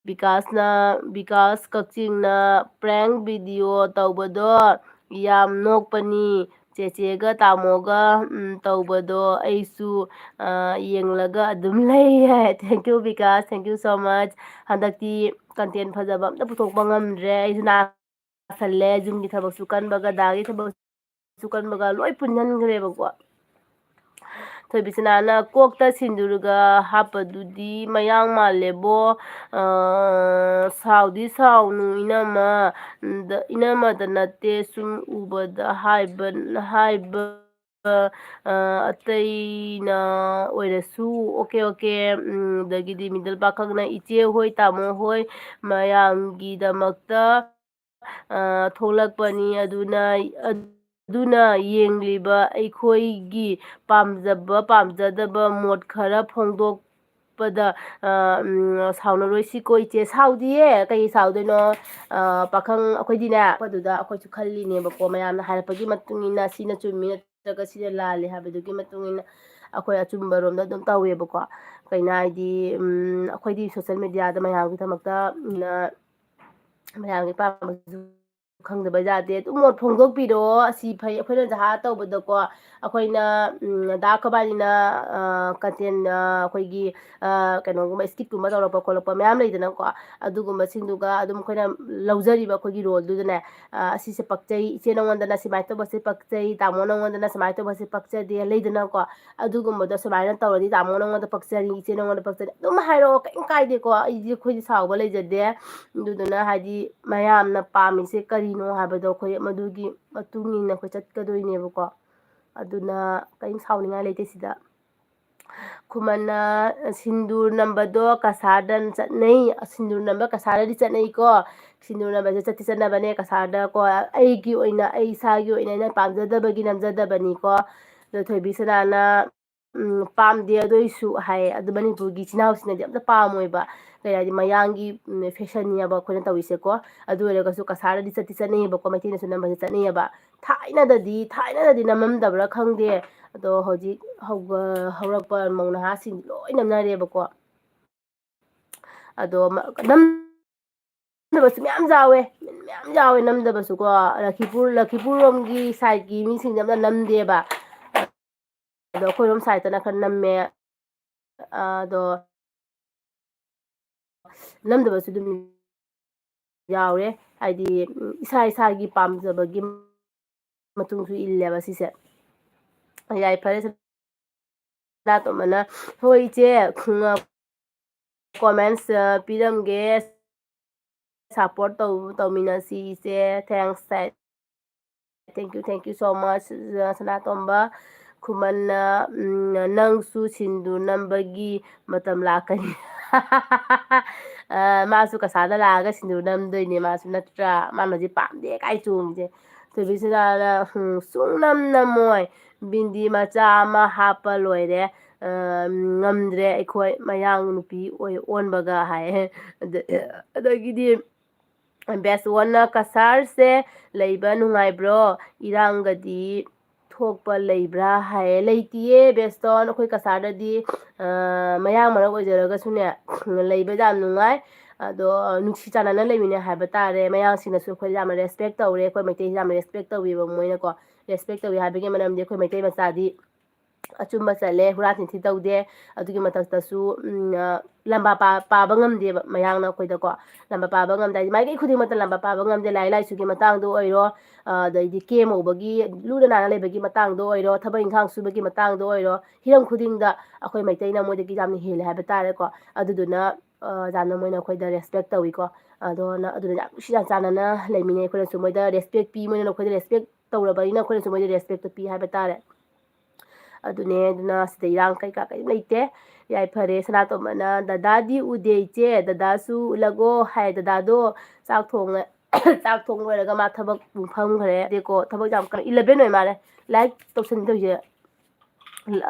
ꯕꯤꯀꯥꯁꯅ, ꯕꯤꯀꯥꯁ ꯀꯛꯆꯤꯡꯅ prank video ꯇꯧꯕꯗꯣ ꯌꯥꯝ ꯅꯣꯛꯄꯅꯤ꯫ ꯆꯦꯆꯦꯒ ꯇꯥꯃꯣꯒ, ꯎꯝ, ꯇꯧꯕꯗꯣ ꯑꯩꯁꯨ, ꯑ, ꯌꯦꯡꯂꯒ ꯑꯗꯨꯝ ꯂꯩ ꯍꯥꯏ꯫ Thank you, Vikas. Thank you so much. ꯍꯟꯗꯛꯇꯤ content ꯐꯖꯕ ꯑꯝꯇ ꯄꯨꯊꯣꯛꯄ ꯉꯝꯗ꯭ꯔꯦ꯫ ꯑꯩꯁꯨ ꯅꯥꯁꯜꯂꯦ꯫ ꯌꯨꯝꯒꯤ ꯊꯕꯛꯁꯨ ꯀꯟꯕꯒ, ꯗꯥꯒꯤ ꯊꯕꯛꯁꯨ ꯀꯟꯕꯒ ꯂꯣꯏ ꯄꯨꯟꯁꯤꯟꯈ꯭ꯔꯦꯕꯀꯣ꯫ ꯊꯣꯏꯕꯤꯁꯅꯥꯅ ꯀꯣꯛꯇ ꯁꯤꯟꯗꯨꯔꯒ ꯍꯥꯞꯄꯗꯨꯗꯤ ꯃꯌꯥꯡ ꯃꯥꯜꯂꯦꯕꯣ꯫ ꯑ, ꯁꯥꯎꯗꯤ ꯁꯥꯎꯅꯨ ꯏꯅꯝꯃ, ꯗ-, ꯏꯅꯝꯃꯗ ꯅꯠꯇꯦ, ꯁꯨꯝ ꯎꯕꯗ ꯍꯥꯏꯕ, ꯍꯥꯏꯕ, ꯑ, ꯑꯇꯩꯅ ꯑꯣꯏꯔꯁꯨ꯫ Okay, okay. ꯎꯝ, ꯑꯗꯒꯤꯗꯤ ꯃꯤꯗꯜ ꯄꯥꯈꯪꯅ ꯏꯆꯦ ꯍꯣꯏ, ꯇꯥꯃꯣ ꯍꯣꯏ, ꯃꯌꯥꯝꯒꯤꯗꯃꯛꯇ ꯑ, ꯊꯣꯛꯂꯛꯄꯅꯤ꯫ ꯑꯗꯨꯅ, ꯑꯗꯨꯅ ꯌꯦꯡꯂꯤꯕ ꯑꯩꯈꯣꯏꯒꯤ ꯄꯥꯝꯖꯕ, ꯄꯥꯝꯖꯗꯕ ꯃꯣꯠ ꯈꯔ ꯐꯣꯡꯗꯣꯛꯄꯗ, ꯑ, ꯎꯝ, ꯁꯥꯎꯅꯔꯣꯏꯁꯤꯀꯣ ꯏꯆꯦ꯫ ꯁꯥꯎꯗꯤꯌꯦ, ꯀꯩ ꯁꯥꯎꯗꯣꯏꯅꯣ? ꯑ, ꯄꯥꯈꯪ ꯑꯩꯈꯣꯏꯗꯤꯅꯦ, ꯑꯗꯨꯗ ꯑꯩꯈꯣꯏꯁꯨ ꯈꯜꯂꯤꯅꯦꯕꯀꯣ, ꯃꯌꯥꯝꯅ ꯍꯥꯏꯔꯛꯄꯒꯤ ꯃꯇꯨꯡ ꯏꯟꯅ ꯁꯤꯅ ꯆꯨꯝꯃꯤ ꯅꯠꯇ꯭ꯔꯒ ꯁꯤꯅ ꯂꯥꯜꯂꯤ ꯍꯥꯏꯕꯗꯨꯒꯤ ꯃꯇꯨꯡ ꯏꯟꯅ ꯑꯩꯈꯣꯏ ꯑꯆꯨꯝꯕꯔꯣꯝꯗ ꯑꯗꯨꯝ ꯇꯧꯋꯦꯕꯀꯣ꯫ ꯀꯩꯅꯣ ꯍꯥꯏꯗꯤ, ꯎꯝ, ꯑꯩꯈꯣꯏꯗꯤ social mediaꯗ ꯃꯌꯥꯝꯒꯤꯗꯃꯛꯇ, ꯎꯝ, ꯃꯌꯥꯝꯒꯤ ꯑꯄꯥꯝꯕꯁꯨ ꯈꯪꯗꯕ ꯌꯥꯗꯦ꯫ ꯑꯗꯨꯝ ꯃꯣꯠ ꯐꯣꯡꯗꯣꯛꯄꯤꯔꯛꯑꯣ, ꯑꯁꯤ ꯐꯩ꯫ ꯑꯩꯈꯣꯏꯅ ꯖꯍꯥ ꯇꯧꯕꯗꯀꯣ, ꯑꯩꯈꯣꯏꯅ, ꯎꯝ, ꯗꯥ ꯀꯕꯥꯂꯤꯅ, ꯑ, content, ꯑ, ꯑꯩꯈꯣꯏꯒꯤ, ꯑ, ꯀꯩꯅꯣꯒꯨꯝꯕ skitꯀꯨꯝꯕ ꯇꯧꯔꯛꯄ ꯈꯣꯠꯂꯛꯄ ꯃꯌꯥꯝ ꯂꯩꯗꯅꯀꯣ, ꯑꯗꯨꯒꯨꯝꯕꯁꯤꯡꯗꯨꯒ ꯑꯗꯨꯝ ꯑꯩꯈꯣꯏꯅ ꯂꯧꯖꯔꯤꯕ ꯑꯩꯈꯣꯏꯒꯤ roleꯗꯨꯗꯅꯦ, ꯑ, ꯑꯁꯤꯁꯦ ꯄꯛꯆꯩ, ꯏꯆꯦ ꯅꯉꯣꯟꯗꯅ ꯁꯨꯃꯥꯏꯅ ꯇꯧꯕꯁꯦ ꯄꯛꯆꯩ, ꯇꯥꯃꯣ ꯅꯉꯣꯟꯗꯅ ꯁꯨꯃꯥꯏꯅ ꯇꯧꯕꯁꯦ ꯄꯛꯆꯗꯦ ꯂꯩꯗꯅꯀꯣ, ꯑꯗꯨꯒꯨꯝꯕꯗꯣ ꯁꯨꯃꯥꯏꯅ ꯇꯧꯔꯗꯤ ꯇꯥꯃꯣ ꯅꯉꯣꯟꯗ ꯄꯛꯆꯅꯤ, ꯏꯆꯦ ꯅꯉꯣꯟꯗ ꯄꯛꯆꯅꯤ ꯑꯗꯨꯝ ꯍꯥꯏꯔꯛꯑꯣ, ꯀꯔꯤꯝ ꯀꯥꯏꯗꯦꯀꯣ꯫ ꯑꯩꯗꯤ, ꯑꯩꯈꯣꯏꯗꯤ ꯁꯥꯎꯕ ꯂꯩꯖꯗꯦ꯫ ꯑꯗꯨꯗꯨꯅ ꯍꯥꯏꯗꯤ ꯃꯌꯥꯝꯅ ꯄꯥꯝꯃꯤꯁꯦ ꯀꯔꯤꯅꯣ ꯍꯥꯏꯕꯗꯣ ꯑꯩꯈꯣꯏ ꯃꯗꯨꯒꯤ ꯃꯇꯨꯡ ꯏꯟꯅ ꯑꯩꯈꯣꯏ ꯆꯠꯀꯗꯣꯏꯅꯦꯕꯀꯣ꯫ ꯑꯗꯨꯅ ꯀꯔꯤꯝ ꯁꯥꯎꯅꯤꯡꯉꯥꯏ ꯂꯩꯇꯦ ꯁꯤꯗ꯫ ꯈꯨꯃꯟꯅ ꯁꯤꯟꯗꯨꯔ ꯅꯝꯕꯗꯣ ꯀꯁꯥꯔꯗ ꯆꯠꯅꯩ꯫ ꯁꯤꯟꯗꯨꯔ ꯅꯝꯕ ꯀꯁꯥꯔꯗꯗꯤ ꯆꯠꯅꯩꯀꯣ꯫ ꯁꯤꯟꯗꯨꯔ ꯅꯝꯕꯁꯦ ꯆꯠꯇꯤ ꯆꯠꯅꯕꯅꯦ ꯀꯁꯥꯔꯗꯀꯣ꯫ ꯑꯩꯒꯤ ꯑꯣꯏꯅ, ꯑꯩ ꯏꯁꯥꯒꯤ ꯑꯣꯏꯅ ꯑꯩꯅ ꯄꯥꯝꯖꯗꯕꯒꯤ ꯅꯝꯖꯗꯕꯅꯤꯀꯣ꯫ ꯑꯗꯣ ꯊꯣꯏꯕꯤ ꯁꯅꯥꯅ, ꯎꯝ, ꯄꯥꯝꯗꯦ, ꯑꯗꯨ ꯑꯣꯏꯁꯨ ꯍꯥꯏ, ꯑꯗꯨ ꯃꯅꯤꯄꯨꯔꯒꯤ ꯏꯆꯤꯟ ꯏꯅꯥꯎꯁꯤꯡꯅꯗꯤ ꯑꯝꯇ ꯄꯥꯝꯃꯣꯏꯕ꯫ ꯀꯩ ꯍꯥꯏꯗꯤ ꯃꯌꯥꯡꯒꯤ, ꯎꯝ, ꯐꯦꯁꯟꯅꯦꯕ ꯑꯩꯈꯣꯏꯅ ꯇꯧꯔꯤꯁꯦꯀꯣ꯫ ꯑꯗꯨ ꯑꯣꯏꯔꯒꯁꯨ ꯀꯁꯥꯔꯗꯗꯤ ꯆꯠꯇꯤ ꯆꯠꯅꯩꯌꯦꯕꯀꯣ, ꯃꯩꯇꯩꯅꯁꯨ ꯅꯝꯕꯁꯦ ꯆꯠꯅꯩꯌꯦꯕ꯫ ꯊꯥꯏꯅꯗꯗꯤ, ꯊꯥꯏꯅꯗꯗꯤ ꯅꯝꯃꯝꯗꯕ꯭ꯔꯥ ꯈꯪꯗꯦ, ꯑꯗꯣ ꯍꯧꯖꯤꯛ ꯍꯧꯒ-, ꯍꯧꯔꯛꯄ ꯃꯧ ꯅꯍꯥꯁꯤꯡꯗꯤ ꯂꯣꯏ ꯅꯝꯅꯔꯦꯕꯀꯣ꯫ ꯑꯗꯣ ꯃ-, ꯅꯝꯗꯕꯁꯨ ꯃꯌꯥꯝ ꯌꯥꯎꯋꯦ, ꯃꯌꯥꯝ ꯌꯥꯎꯋꯦ ꯅꯝꯗꯕꯁꯨꯀꯣ꯫ ꯂꯈꯤꯄꯨꯔ, ꯂꯈꯤꯄꯨꯔ ꯂꯣꯝꯒꯤ ꯁꯥꯏꯠꯀꯤ ꯃꯤꯁꯤꯡꯁꯦ ꯑꯝꯇ ꯅꯝꯗꯦꯕ꯫ ꯑꯗꯣ ꯑꯩꯈꯣꯏꯔꯣꯝ ꯁꯥꯏꯠꯇꯅ ꯈꯔ ꯅꯝꯃꯦ꯫ ꯑꯗꯣ ꯅꯝꯗꯕꯁꯨ ꯑꯗꯨꯝ ꯌꯥꯎꯔꯦ꯫ ꯍꯥꯏꯗꯤ, ꯎꯝ, ꯏꯁꯥ ꯏꯁꯥꯒꯤ ꯄꯥꯝꯖꯕꯒꯤ ꯃꯇꯨꯡꯁꯨ ꯏꯜꯂꯦꯕ ꯁꯤꯁꯦ꯫ ꯌꯥꯏ, ꯐꯔꯦ, ꯁꯅꯥꯇꯣꯝꯕꯅ꯫ ꯍꯣꯏ, ꯏꯆꯦ, ꯎꯝ, comments, ꯑ, ꯄꯤꯔꯝꯒꯦ꯫ Support ꯇꯧ-, ꯇꯧꯃꯤꯟꯅꯁꯤ, ꯏꯆꯦ꯫ Thanks, ꯁꯥꯏ꯫ Thank you, thank you so much, ꯑ, ꯁꯅꯥꯇꯣꯝꯕ꯫ ꯈꯨꯃꯟꯅ, ꯎꯝ, "ꯅꯪꯁꯨ ꯁꯤꯟꯗꯨꯔ ꯅꯝꯕꯒꯤ ꯃꯇꯝ ꯂꯥꯛꯀꯅꯤ꯫" ꯑ, ꯃꯥꯁꯨ ꯀꯁꯥꯗ ꯂꯥꯛꯑꯒ ꯁꯤꯟꯗꯨꯔ ꯅꯝꯗꯣꯏꯅꯦ ꯃꯥꯁꯨ, ꯅꯠꯇ꯭ꯔꯥ? ꯃꯥꯅ ꯍꯧꯖꯤꯛ ꯄꯥꯝꯗꯦ ꯀꯥꯏ ꯆꯣꯡꯉꯤꯁꯦ꯫ ꯊꯣꯏꯕꯤꯁꯅꯥꯅ, ꯎꯝ, "ꯁꯨꯡꯅꯝ ꯅꯝꯃꯣꯏ, ꯕꯤꯟꯗꯤ ꯃꯆꯥ ꯑꯃ ꯍꯥꯞꯄ ꯂꯣꯏꯔꯦ, ꯑ, ꯉꯝꯗ꯭ꯔꯦ ꯑꯩꯈꯣꯏ ꯃꯌꯥꯡ ꯅꯨꯄꯤ ꯑꯣꯏ-, ꯑꯣꯟꯕꯒ" ꯍꯥꯏ꯫ ꯑꯗ-, ꯑꯗꯒꯤꯗꯤ ꯕꯦꯁ ꯋꯥꯟꯅ, "ꯀꯁꯥꯔꯁꯦ ꯂꯩꯕ ꯅꯨꯡꯉꯥꯏꯕ꯭ꯔꯣ? ꯏꯔꯥꯡꯒꯗꯤ ꯊꯣꯛꯄ ꯂꯩꯕ꯭ꯔꯥ?" ꯍꯥꯏꯌꯦ꯫ ꯂꯩꯇꯤꯌꯦ ꯕꯦꯁꯇꯣꯟ, ꯑꯩꯈꯣꯏ ꯀꯁꯥꯔꯗꯗꯤ, ꯑ, ꯃꯌꯥꯡ ꯃꯔꯛ ꯑꯣꯏꯖꯔꯒꯁꯨꯅꯦ, ꯂꯩꯕ ꯌꯥꯝ ꯅꯨꯡꯉꯥꯏ꯫ ꯑꯗꯣ ꯅꯨꯡꯁꯤ ꯆꯥꯟꯅꯅ ꯂꯩꯃꯤꯟꯅꯩ ꯍꯥꯏꯕ ꯇꯥꯔꯦ꯫ ꯃꯌꯥꯡꯁꯤꯡꯅꯁꯨ ꯑꯩꯈꯣꯏꯗ ꯌꯥꯝꯅ respect ꯇꯧꯔꯦ, ꯑꯩꯈꯣꯏ ꯃꯩꯇꯩꯁꯤ ꯌꯥꯝꯅ respect ꯇꯧꯕꯤꯕ ꯃꯣꯏꯅꯀꯣ꯫ Respect ꯇꯧꯏ ꯍꯥꯏꯕꯒꯤ ꯃꯔꯝꯗꯤ ꯑꯩꯈꯣꯏ ꯃꯩꯇꯩ ꯃꯆꯥꯗꯤ ꯑꯆꯨꯝꯕ ꯆꯠꯂꯦ, ꯍꯨꯔꯥꯟ ꯆꯤꯟꯊꯤ ꯇꯧꯗꯦ꯫ ꯑꯗꯨꯒꯤ ꯃꯊꯛꯇꯁꯨ, ꯎꯝ, ꯑ, ꯂꯝꯕꯥ ꯄꯥ-, ꯄꯥꯕ ꯉꯝꯗꯦꯕ ꯃꯌꯥꯡꯅ ꯑꯩꯈꯣꯏꯗꯀꯣ꯫ ꯂꯝꯕꯥ ꯄꯥꯕ ꯉꯝꯗꯦ ꯍꯥꯏꯗꯤ ꯃꯥꯏꯀꯩ ꯈꯨꯗꯤꯡꯃꯛꯇ ꯂꯝꯕꯥ ꯄꯥꯕ ꯉꯝꯗꯦ, ꯂꯥꯏꯔꯤꯛ ꯂꯥꯏꯁꯨꯒꯤ ꯃꯇꯥꯡꯗ ꯑꯣꯏꯔꯣ, ꯑ, ꯑꯗꯩꯗꯤ ꯀꯦ ꯃꯧꯕꯒꯤ ꯂꯨꯅ ꯅꯥꯟꯅ ꯂꯩꯕꯒꯤ ꯃꯇꯥꯡꯗ ꯑꯣꯏꯔꯣ, ꯊꯕꯛ ꯏꯪꯈꯥꯡ ꯁꯨꯕꯒꯤ ꯃꯇꯥꯡꯗ ꯑꯣꯏꯔꯣ, ꯍꯤꯔꯝ ꯈꯨꯗꯤꯡꯗ ꯑꯩꯈꯣꯏ ꯃꯩꯇꯩꯅ ꯃꯣꯏꯗꯒꯤ ꯌꯥꯝꯅ ꯍꯦꯜꯂꯦ ꯍꯥꯏꯕ ꯇꯥꯔꯦꯀꯣ꯫ ꯑꯗꯨꯗꯨꯅ, ꯑ, ꯌꯥꯝꯅ ꯃꯣꯏꯅ ꯑꯩꯈꯣꯏꯗ respect ꯇꯧꯏꯀꯣ꯫ ꯑꯗꯣ ꯅ-, ꯑꯗꯨꯅ ꯌꯥꯝ ꯅꯨꯡꯁꯤ ꯌꯥꯝ ꯆꯥꯟꯅꯅ ꯂꯩꯃꯤꯟꯅꯩ꯫ ꯑꯩꯈꯣꯏꯅꯁꯨ ꯃꯣꯏꯗ respect ꯄꯤ, ꯃꯣꯏꯅ ꯑꯩꯈꯣꯏꯗ respect ꯇꯧꯔꯕꯅꯤꯅ ꯑꯩꯈꯣꯏꯅꯁꯨ ꯃꯣꯏꯗ respectꯇꯣ ꯄꯤ ꯍꯥꯏꯕ ꯇꯥꯔꯦ꯫ ꯑꯗꯨꯅꯦ, ꯑꯗꯨꯅ ꯁꯤꯗ ꯏꯔꯥꯡ ꯀꯩꯀꯥ ꯀꯔꯤꯝ ꯂꯩꯇꯦ꯫ ꯌꯥꯏꯐꯔꯦ꯫ ꯁꯅꯥꯇꯣꯝꯕꯅ, "ꯗꯗꯥꯗꯤ ꯎꯗꯦ ꯏꯆꯦ, ꯗꯗꯥꯁꯨ ꯎꯠꯂꯒꯣ" ꯍꯥꯏ꯫ ꯗꯗꯥꯗꯣ ꯆꯥꯛ ꯊꯣꯡꯉ-, ꯆꯥꯛ ꯊꯣꯡ ꯂꯣꯏꯔꯒ ꯃꯥ ꯊꯕꯛ ꯐꯝꯈ꯭ꯔꯦ꯫ ꯑꯗꯩꯀꯣ, ꯊꯕꯛ ꯌꯥꯝ ꯀꯟꯅ, eleven ꯑꯣꯏ ꯃꯥꯜꯂꯦ꯫ ꯂꯥꯏꯔꯤꯛ ꯇꯧꯁꯟ ꯇꯧꯁꯦ꯫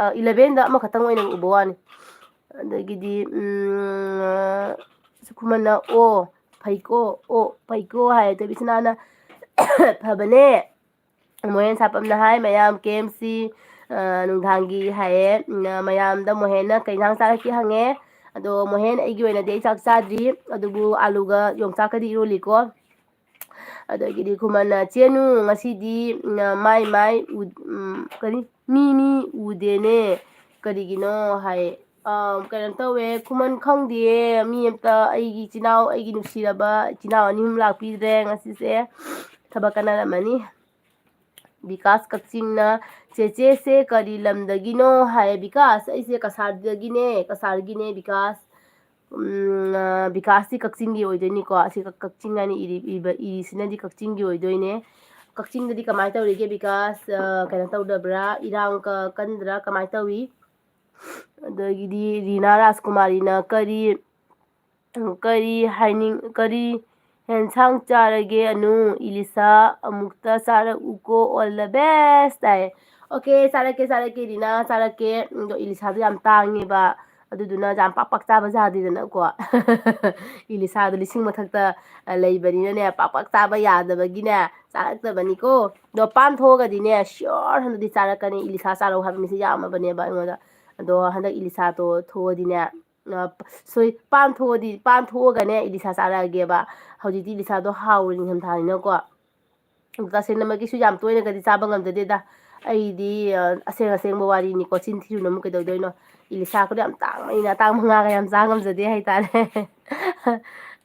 ꯑ, elevenꯗ ꯑꯃꯈꯛꯇꯪ ꯑꯣꯏꯅ ꯎꯕ ꯋꯥꯅꯤ꯫ ꯑꯗꯒꯤꯗꯤ, ꯎꯝ, ꯁꯨꯈꯨꯃꯟꯅ, "ꯑꯣ, ꯐꯩꯀꯣ, ꯑꯣ, ꯐꯩꯀꯣ" ꯍꯥꯏ꯫ ꯑꯗꯩ ꯕꯤꯁꯅꯥꯅ, "ꯐꯕꯅꯦ"꯫ ꯃꯣꯍꯦꯟ ꯁꯥꯄꯝꯅ ꯍꯥꯏ, "ꯃꯌꯥꯝ ꯀꯦ ꯑꯦꯝ ꯁꯤ, ꯑ, ꯅꯨꯡꯗꯥꯡꯒꯤ" ꯍꯥꯏꯌꯦ꯫ ꯎꯝ, ꯃꯌꯥꯝꯗ ꯃꯣꯍꯦꯟꯅ "ꯀꯩ ꯏꯟꯁꯥꯡ ꯆꯥꯔꯛꯀꯦ?" ꯍꯪꯉꯦ꯫ ꯑꯗꯣ ꯃꯣꯍꯦꯟ, "ꯑꯩꯒꯤ ꯑꯣꯏꯅꯗꯤ ꯑꯩ ꯆꯥꯛ ꯆꯥꯗ꯭ꯔꯤ, ꯑꯗꯨꯕꯨ ꯑꯥꯂꯨꯒ ꯌꯣꯡꯆꯥꯛꯀꯗꯤ ꯏꯔꯣꯜꯂꯤꯀꯣ"꯫ ꯑꯗꯒꯤꯗꯤ ꯈꯨꯃꯟꯅ, "ꯆꯦꯅꯨ, ꯉꯁꯤꯗꯤ, ꯎꯝ, ꯃꯥꯏ ꯃꯥꯏ ꯎ-, ꯎꯝ, ꯀꯔꯤ? ꯃꯤ ꯃꯤ ꯎꯗꯦꯅꯦ꯫ ꯀꯔꯤꯒꯤꯅꯣ?" ꯍꯥꯏ꯫ ꯑ, ꯀꯩꯅꯣ ꯇꯧꯋꯦ, ꯈꯨꯃꯟ, ꯈꯪꯗꯤꯌꯦ, ꯃꯤ ꯑꯝꯇ, ꯑꯩꯒꯤ ꯏꯆꯤꯟ ꯏꯅꯥꯎ, ꯑꯩꯒꯤ ꯅꯨꯡꯁꯤꯔꯕ ꯏꯆꯤꯟ ꯏꯅꯥꯎ ꯑꯅꯤ ꯑꯍꯨꯝ ꯂꯥꯛꯄꯤꯗ꯭ꯔꯦ ꯉꯁꯤꯁꯦ꯫ ꯊꯕꯛ ꯀꯟꯅꯔꯝꯃꯅꯤ꯫ ꯕꯤꯀꯥꯁ ꯀꯛꯆꯤꯡꯅ, "ꯆꯦꯆꯦꯁꯦ ꯀꯔꯤ ꯂꯝꯗꯒꯤꯅꯣ?" ꯍꯥꯏ꯫ ꯕꯤꯀꯥꯁ, ꯑꯩꯁꯦ ꯀꯁꯥꯔꯗꯒꯤꯅꯦ, ꯀꯁꯥꯔꯒꯤꯅꯦ ꯕꯤꯀꯥꯁ꯫ ꯎꯝ, ꯑ, ꯕꯤꯀꯥꯁꯇꯤ ꯀꯛꯆꯤꯡꯒꯤ ꯑꯣꯏꯗꯣꯏꯅꯤꯀꯣ꯫ ꯑꯁꯤ ꯀꯛ-, ꯀꯛꯆꯤꯡ ꯍꯥꯏꯅ ꯏꯔꯤ-, ꯏꯕ, ꯏꯔꯤꯁꯤꯅꯗꯤ ꯀꯛꯆꯤꯡꯒꯤ ꯑꯣꯏꯗꯣꯏꯅꯦ꯫ ꯀꯛꯆꯤꯡꯗꯗꯤ ꯀꯃꯥꯏꯅ ꯇꯧꯔꯤꯒꯦ ꯕꯤꯀꯥꯁ? ꯑ, ꯀꯩꯅꯣ ꯇꯧꯗꯕ꯭ꯔꯥ? ꯏꯔꯥꯡ ꯀ-, ꯀꯟꯗ꯭ꯔꯥ? ꯀꯃꯥꯏꯅ ꯇꯧꯏ? ꯑꯗꯒꯤꯗꯤ ꯔꯤꯅꯥ ꯔꯥꯖꯀꯨꯃꯥꯔꯤꯅ, "ꯀꯔꯤ, ꯀꯔꯤ ꯍꯥꯏꯅꯤꯡ-, ꯀꯔꯤ ꯍꯦꯟꯁꯥꯡ ꯆꯥꯔꯒꯦ ꯑꯅꯨ? ꯏꯂꯤꯁꯥ ꯑꯃꯨꯛꯇ ꯆꯥꯔꯛꯎꯀꯣ, all the best" ꯍꯥꯏ꯫ ꯑꯣꯀꯦ, ꯆꯥꯔꯛꯀꯦ, ꯆꯥꯔꯛꯀꯦ, ꯔꯤꯅꯥ, ꯆꯥꯔꯛꯀꯦ꯫ ꯑꯗꯣ ꯏꯂꯤꯁꯥꯗꯣ ꯌꯥꯝ ꯇꯥꯡꯉꯦꯕ, ꯑꯗꯨꯗꯨꯅ ꯌꯥꯝ ꯄꯥꯛ ꯄꯥꯛ ꯆꯥꯕ ꯌꯥꯗꯦꯗꯅꯀꯣ꯫ ꯏꯂꯤꯁꯥꯗꯣ ꯂꯤꯁꯤꯡ ꯃꯊꯛꯇ, ꯑ, ꯂꯩꯕꯅꯤꯅꯅꯦ, ꯄꯥꯛ ꯄꯥꯛ ꯆꯥꯕ ꯌꯥꯗꯕꯒꯤꯅꯦ, ꯆꯥꯔꯛꯇꯕꯅꯤꯀꯣ꯫ ꯑꯗꯣ ꯄꯥꯟ ꯊꯣꯛꯑꯒꯗꯤꯅꯦ, sure ꯍꯟꯗꯛꯇꯤ ꯆꯥꯔꯛꯀꯅꯤ꯫ ꯏꯂꯤꯁꯥ ꯆꯥꯔꯛꯎ ꯍꯥꯏꯕ ꯃꯤꯁꯦ ꯌꯥꯝꯃꯕꯅꯦꯕ ꯑꯩꯉꯣꯟꯗ꯫ ꯑꯗꯣ ꯍꯟꯗꯛ ꯏꯂꯤꯁꯥꯗꯣ ꯊꯣꯛꯑꯗꯤꯅꯦ, ꯑ, ꯁꯣꯏ-, ꯄꯥꯟ ꯊꯣꯛꯑꯗꯤ, ꯄꯥꯟ ꯊꯣꯛꯑꯒꯅꯦ ꯏꯂꯤꯁꯥ ꯆꯥꯔꯛꯑꯒꯦꯕ꯫ ꯍꯧꯖꯤꯛꯇꯤ ꯏꯂꯤꯁꯥꯗꯣ ꯍꯥꯎꯔꯤ ꯅꯤꯡꯊꯝꯊꯥꯅꯤꯅꯀꯣ꯫ ꯑꯗꯣ ꯇꯁꯦꯡꯅꯃꯛꯀꯤꯁꯨ ꯌꯥꯝ ꯇꯣꯏꯅꯒꯗꯤ ꯆꯥꯕ ꯉꯝꯖꯗꯦꯗ꯫ ꯑꯩꯗꯤ, ꯑ, ꯑꯁꯦꯡ ꯑꯁꯦꯡꯕ ꯋꯥꯔꯤꯅꯤꯀꯣ, ꯆꯤꯟ ꯊꯤꯔꯨꯅꯨ ꯑꯃꯨꯛ ꯀꯩꯗꯧꯗꯣꯏꯅꯣ? ꯏꯂꯤꯁꯥꯒꯗꯣ ꯌꯥꯝ ꯇꯥꯡꯕꯅꯤꯅ, ꯑꯇꯥꯡꯕ ꯉꯥꯒ ꯌꯥꯝ ꯆꯥ ꯉꯝꯖꯗꯦ ꯍꯥꯏꯇꯥꯔꯦ꯫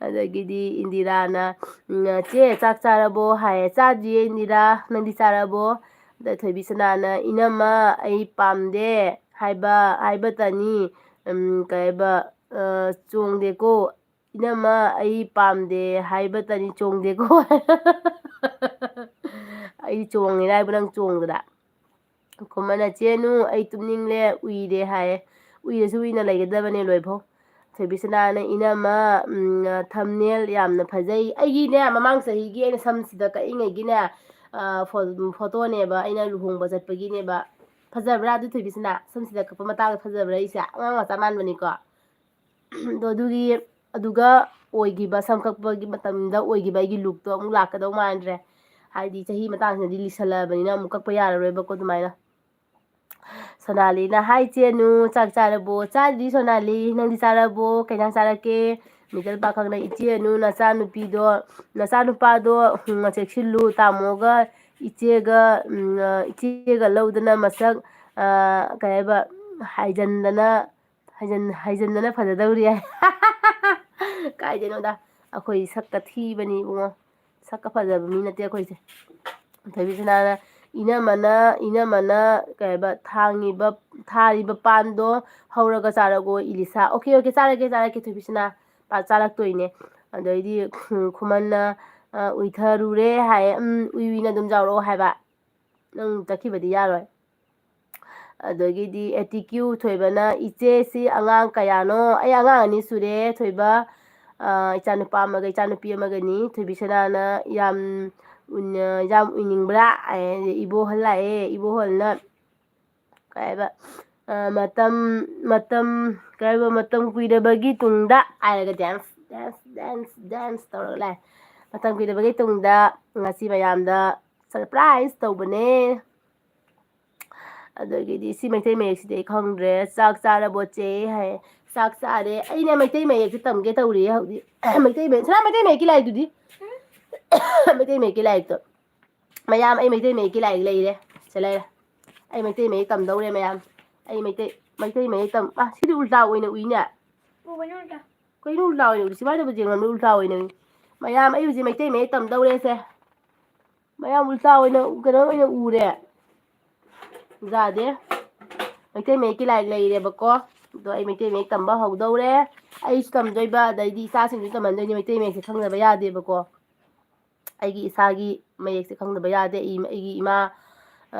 ꯑꯗꯒꯤꯗꯤ ꯏꯟꯗꯤꯔꯥꯅ, ꯎꯝ, "ꯆꯦ, ꯆꯥꯛ ꯆꯥꯔꯕꯣ?" ꯍꯥꯏꯌꯦ꯫ "ꯆꯥꯗ꯭ꯔꯤꯌꯦ ꯏꯟꯗꯤꯔꯥ, ꯅꯪꯗꯤ ꯆꯥꯔꯕꯣ?" ꯑꯗ ꯊꯣꯏꯕꯤꯁꯅꯥꯅ, "ꯏꯅꯝꯃ, ꯑꯩ ꯄꯥꯝꯗꯦ ꯍꯥꯏꯕ, ꯍꯥꯏꯕꯇꯅꯤ, ꯎꯝ, ꯀꯩꯕ, ꯑ, ꯆꯣꯡꯗꯦꯀꯣ꯫ ꯏꯅꯝꯃ, ꯑꯩ ꯄꯥꯝꯗꯦ ꯍꯥꯏꯕꯇꯅꯤ, ꯆꯣꯡꯗꯦꯀꯣ꯫" ꯑꯩ ꯆꯣꯡꯉꯦꯅ ꯍꯥꯏꯕ, ꯅꯪ ꯆꯣꯡꯗꯅ꯫ ꯈꯨꯃꯟꯅ, "ꯆꯦꯅꯨ, ꯑꯩ ꯇꯨꯝꯅꯤꯡꯂꯦ, ꯎꯏꯔꯦ" ꯍꯥꯏꯌꯦ꯫ ꯎꯏꯔꯁꯨ ꯎꯏꯅ ꯂꯩꯒꯗꯕꯅꯦ ꯂꯣꯏꯐꯥꯎ꯫ ꯊꯣꯏꯕꯤꯁꯅꯥꯅ, "ꯏꯅꯝꯃ, ꯎꯝ, ꯊꯝꯅꯦꯜ ꯌꯥꯝꯅ ꯐꯖꯩ"꯫ ꯑꯩꯒꯤꯅꯦ, ꯃꯃꯥꯡ ꯆꯍꯤꯒꯤ ꯑꯩꯅ ꯁꯝꯁꯤꯗ ꯀꯛꯏꯉꯩꯒꯤꯅꯦ, ꯑ, ꯐꯣ-, ꯐꯣꯇꯣꯅꯦꯕ, ꯑꯩꯅ ꯂꯨꯍꯣꯡꯕ ꯆꯠꯄꯒꯤꯅꯦꯕ꯫ ꯐꯖꯕ꯭ꯔꯥ ꯑꯗꯨ, ꯊꯣꯏꯕꯤꯁꯅꯥ? ꯁꯝꯁꯤꯗ ꯀꯛꯄ ꯃꯇꯥꯡꯗ ꯐꯖꯕ꯭ꯔꯥ ꯑꯩꯁꯦ? ꯑꯉꯥꯡ ꯃꯆꯥ ꯃꯥꯟꯕꯅꯤꯀꯣ꯫ ꯑꯗꯣ ꯑꯗꯨꯒꯤ, ꯑꯗꯨꯒ ꯑꯣꯏꯈꯤꯕ, ꯁꯝ ꯀꯛꯄꯒꯤ ꯃꯇꯝꯗ ꯑꯣꯏꯈꯤꯕ ꯑꯩꯒꯤ ꯂꯨꯛꯇꯣ ꯑꯃꯨꯛ ꯂꯥꯛꯀꯗꯧ ꯃꯥꯟꯗ꯭ꯔꯦ꯫ ꯍꯥꯏꯗꯤ ꯆꯍꯤ ꯃꯇꯥꯡꯁꯤꯅꯗꯤ ꯂꯤꯁꯜꯂꯛꯑꯕꯅꯤꯅ ꯑꯃꯨꯛ ꯀꯛꯄ ꯌꯥꯔꯔꯣꯏꯕꯀꯣ ꯑꯗꯨꯃꯥꯏꯅ꯫ ꯁꯣꯅꯥꯂꯤꯅ, "ꯍꯥꯏ ꯆꯦꯅꯨ, ꯆꯥꯛ ꯆꯥꯔꯕꯣ?" "ꯆꯥꯗ꯭ꯔꯤ ꯁꯣꯅꯥꯂꯤ, ꯅꯪꯗꯤ ꯆꯥꯔꯕꯣ? ꯀꯩ ꯏꯟꯖꯥꯡ ꯆꯥꯔꯛꯀꯦ?" ꯃꯤꯗꯜ ꯄꯥꯈꯪꯅ, "ꯏꯆꯦ ꯑꯅꯨ, ꯅꯆꯥꯅꯨꯄꯤꯗꯣ, ꯅꯆꯥꯅꯨꯄꯥꯗꯣ, ꯎꯝ, ꯆꯦꯛꯁꯤꯜꯂꯨ, ꯇꯥꯃꯣꯒ ꯏꯆꯦꯒ, ꯎꯝ, ꯏꯆꯦꯒ ꯂꯧꯗꯅ ꯃꯁꯛ, ꯑ, ꯀꯩ ꯍꯥꯏꯕ, ꯍꯥꯏꯖꯟꯗꯅ, ꯍꯥꯏꯖꯟ-, ꯍꯥꯏꯖꯟꯗꯅ ꯐꯖꯗꯧꯔꯤ" ꯍꯥꯏ꯫ ꯀꯥꯏꯗꯩꯅꯣꯗ, ꯑꯩꯈꯣꯏ ꯁꯛꯀ ꯊꯤꯕꯅꯤ ꯏꯕꯨꯡꯉꯣ, ꯁꯛꯀ ꯐꯖꯕ ꯃꯤ ꯅꯠꯇꯦ ꯑꯩꯈꯣꯏꯁꯦ꯫ ꯊꯣꯏꯕꯤꯁꯅꯥꯅ, "ꯏꯅꯝꯃꯅ, ꯏꯅꯝꯃꯅ ꯀꯩ ꯍꯥꯏꯕ, ꯊꯥꯡꯉꯤꯕ, ꯊꯥꯔꯤꯕ ꯄꯥꯟꯗꯣ ꯍꯧꯔꯒ ꯆꯥꯔꯒꯣ ꯏꯂꯤꯁꯥ"꯫ "ꯑꯣꯀꯦ, ꯑꯣꯀꯦ, ꯆꯥꯔꯒꯦ, ꯆꯥꯔꯒꯦ, ꯊꯣꯏꯕꯤꯁꯅꯥ꯫ ꯄꯥ-, ꯆꯥꯔꯛꯇꯣꯏꯅꯦ"꯫ ꯑꯗꯩꯗꯤ, ꯎꯝ, ꯈꯨꯃꯟꯅ, ꯑ, "ꯎꯏꯊꯔꯨꯔꯦ" ꯍꯥꯏꯌꯦ꯫ "ꯎꯝ, ꯎꯏ ꯎꯏꯅ ꯑꯗꯨꯝ ꯌꯥꯎꯔꯛꯑꯣ" ꯍꯥꯏꯕ꯫ ꯅꯪ ꯆꯠꯈꯤꯕꯗꯤ ꯌꯥꯔꯣꯏ꯫ ꯑꯗꯒꯤꯗꯤ ꯑꯦꯇꯤꯀ꯭ꯌꯨ ꯊꯣꯏꯕꯅ, "ꯏꯆꯦ, ꯁꯤ ꯑꯉꯥꯡ ꯀꯌꯥꯅꯣ?" "ꯑꯩ ꯑꯉꯥꯡ ꯑꯅꯤ ꯁꯨꯔꯦ ꯊꯣꯏꯕ꯫ ꯑ, ꯏꯆꯥꯅꯨꯄꯥ ꯑꯃꯒ ꯏꯆꯥꯅꯨꯄꯤ ꯑꯃꯒꯅꯤ"꯫ ꯊꯣꯏꯕꯤꯁꯅꯥꯅ, "ꯌꯥꯝ ꯎꯟ-, ꯌꯥꯝ ꯎꯏꯅꯤꯡꯕ꯭ꯔꯥ?" ꯍꯥꯏ꯫ "ꯏꯕꯣꯍꯜ ꯂꯥꯛꯑꯦ, ꯏꯕꯣꯍꯜꯅ ꯀꯩ ꯍꯥꯏꯕ, ꯑ, ꯃꯇꯝ, ꯃꯇꯝ, ꯀꯩ ꯍꯥꯏꯕ, "ꯃꯇꯝ ꯀꯨꯏꯔꯕꯒꯤ ꯇꯨꯡꯗ" ꯍꯥꯏꯔꯒ ꯗꯦꯟꯁ, ꯗꯦꯟꯁ, ꯗꯦꯟꯁ, ꯗꯦꯟꯁ ꯇꯧꯔꯒ ꯂꯥꯛꯑꯦ꯫ "ꯃꯇꯝ ꯀꯨꯏꯔꯕꯒꯤ ꯇꯨꯡꯗ ꯉꯁꯤ ꯃꯌꯥꯝꯗ ꯁꯔꯄ꯭ꯔꯥꯏꯖ ꯇꯧꯕꯅꯦ"꯫ ꯑꯗꯒꯤꯗꯤ ꯁꯤ ꯃꯩꯇꯩ ꯃꯌꯦꯛꯁꯤꯗꯤ ꯑꯩ ꯈꯪꯗ꯭ꯔꯦ꯫ "ꯆꯥꯛ ꯆꯥꯔꯕꯣ ꯆꯦ?" ꯍꯥꯏ꯫ "ꯆꯥꯛ ꯆꯥꯔꯦ"꯫ ꯑꯩꯅ ꯃꯩꯇꯩ ꯃꯌꯦꯛꯁꯦ ꯇꯝꯒꯦ ꯇꯧꯔꯤꯌꯦ ꯍꯧꯖꯤꯛ꯫ ꯃꯩꯇꯩ ꯃꯌꯦꯛ, ꯁꯅꯥ, ꯃꯩꯇꯩ ꯃꯌꯦꯛꯀꯤ ꯂꯥꯏꯔꯤꯛꯇꯨꯗꯤ? ꯃꯩꯇꯩ ꯃꯌꯦꯛꯀꯤ ꯂꯥꯏꯔꯤꯛꯇꯣ꯫ ꯃꯌꯥꯝ, ꯑꯩ ꯃꯩꯇꯩ ꯃꯌꯦꯛꯀꯤ ꯂꯥꯏꯔꯤꯛ ꯂꯩꯔꯦ꯫ ꯁꯤ ꯂꯩꯔꯦ꯫ ꯑꯩ ꯃꯩꯇꯩ ꯃꯌꯦꯛ ꯇꯝꯗꯧꯔꯦ ꯃꯌꯥꯝ꯫ ꯑꯩ ꯃꯩꯇꯩ, ꯃꯩꯇꯩ ꯃꯌꯦꯛ ꯇꯝ-, ꯑ, ꯁꯤꯗꯤ ꯎꯜꯇꯥ ꯑꯣꯏꯅ ꯎꯏꯅꯦ꯫ ꯎꯕꯅꯦ ꯎꯜꯇꯥ꯫ ꯀꯩꯅꯣ ꯎꯜꯇꯥ ꯑꯣꯏꯅ ꯎꯏ? ꯁꯤ ꯃꯥꯏ ꯇꯧꯕꯁꯦ ꯌꯦꯡꯉꯝꯅꯦ, ꯎꯜꯇꯥ ꯑꯣꯏꯅ ꯎꯏ꯫ ꯃꯌꯥꯝ, ꯑꯩ ꯍꯧꯖꯤꯛ ꯃꯩꯇꯩ ꯃꯌꯦꯛ ꯇꯝꯗꯧꯔꯦꯁꯦ꯫ ꯃꯌꯥꯝ ꯎꯜꯇꯥ ꯑꯣꯏꯅ, ꯀꯩꯅꯣ ꯑꯣꯏꯅ ꯎꯔꯦ꯫ ꯌꯥꯗꯦ꯫ ꯃꯩꯇꯩ ꯃꯌꯦꯛꯀꯤ ꯂꯥꯏꯔꯤꯛ ꯂꯩꯔꯦꯕꯀꯣ꯫ ꯑꯗꯣ ꯑꯩ ꯃꯩꯇꯩ ꯃꯌꯦꯛ ꯇꯝꯕ ꯍꯧꯗꯧꯔꯦ꯫ ꯑꯩꯁꯨ ꯇꯝꯗꯣꯏꯕ, ꯑꯗꯩꯗꯤ ꯏꯆꯥꯁꯤꯡꯁꯨ ꯇꯝꯍꯟꯗꯣꯏꯅꯦ꯫ ꯃꯩꯇꯩ ꯃꯌꯦꯛꯁꯦ ꯈꯪꯗꯕ ꯌꯥꯗꯦꯕꯀꯣ꯫ ꯑꯩꯒꯤ ꯏꯁꯥꯒꯤ ꯃꯌꯦꯛꯁꯦ ꯈꯪꯗꯕ ꯌꯥꯗꯦ꯫ ꯑꯩ, ꯑꯩꯒꯤ ꯏꯃꯥ,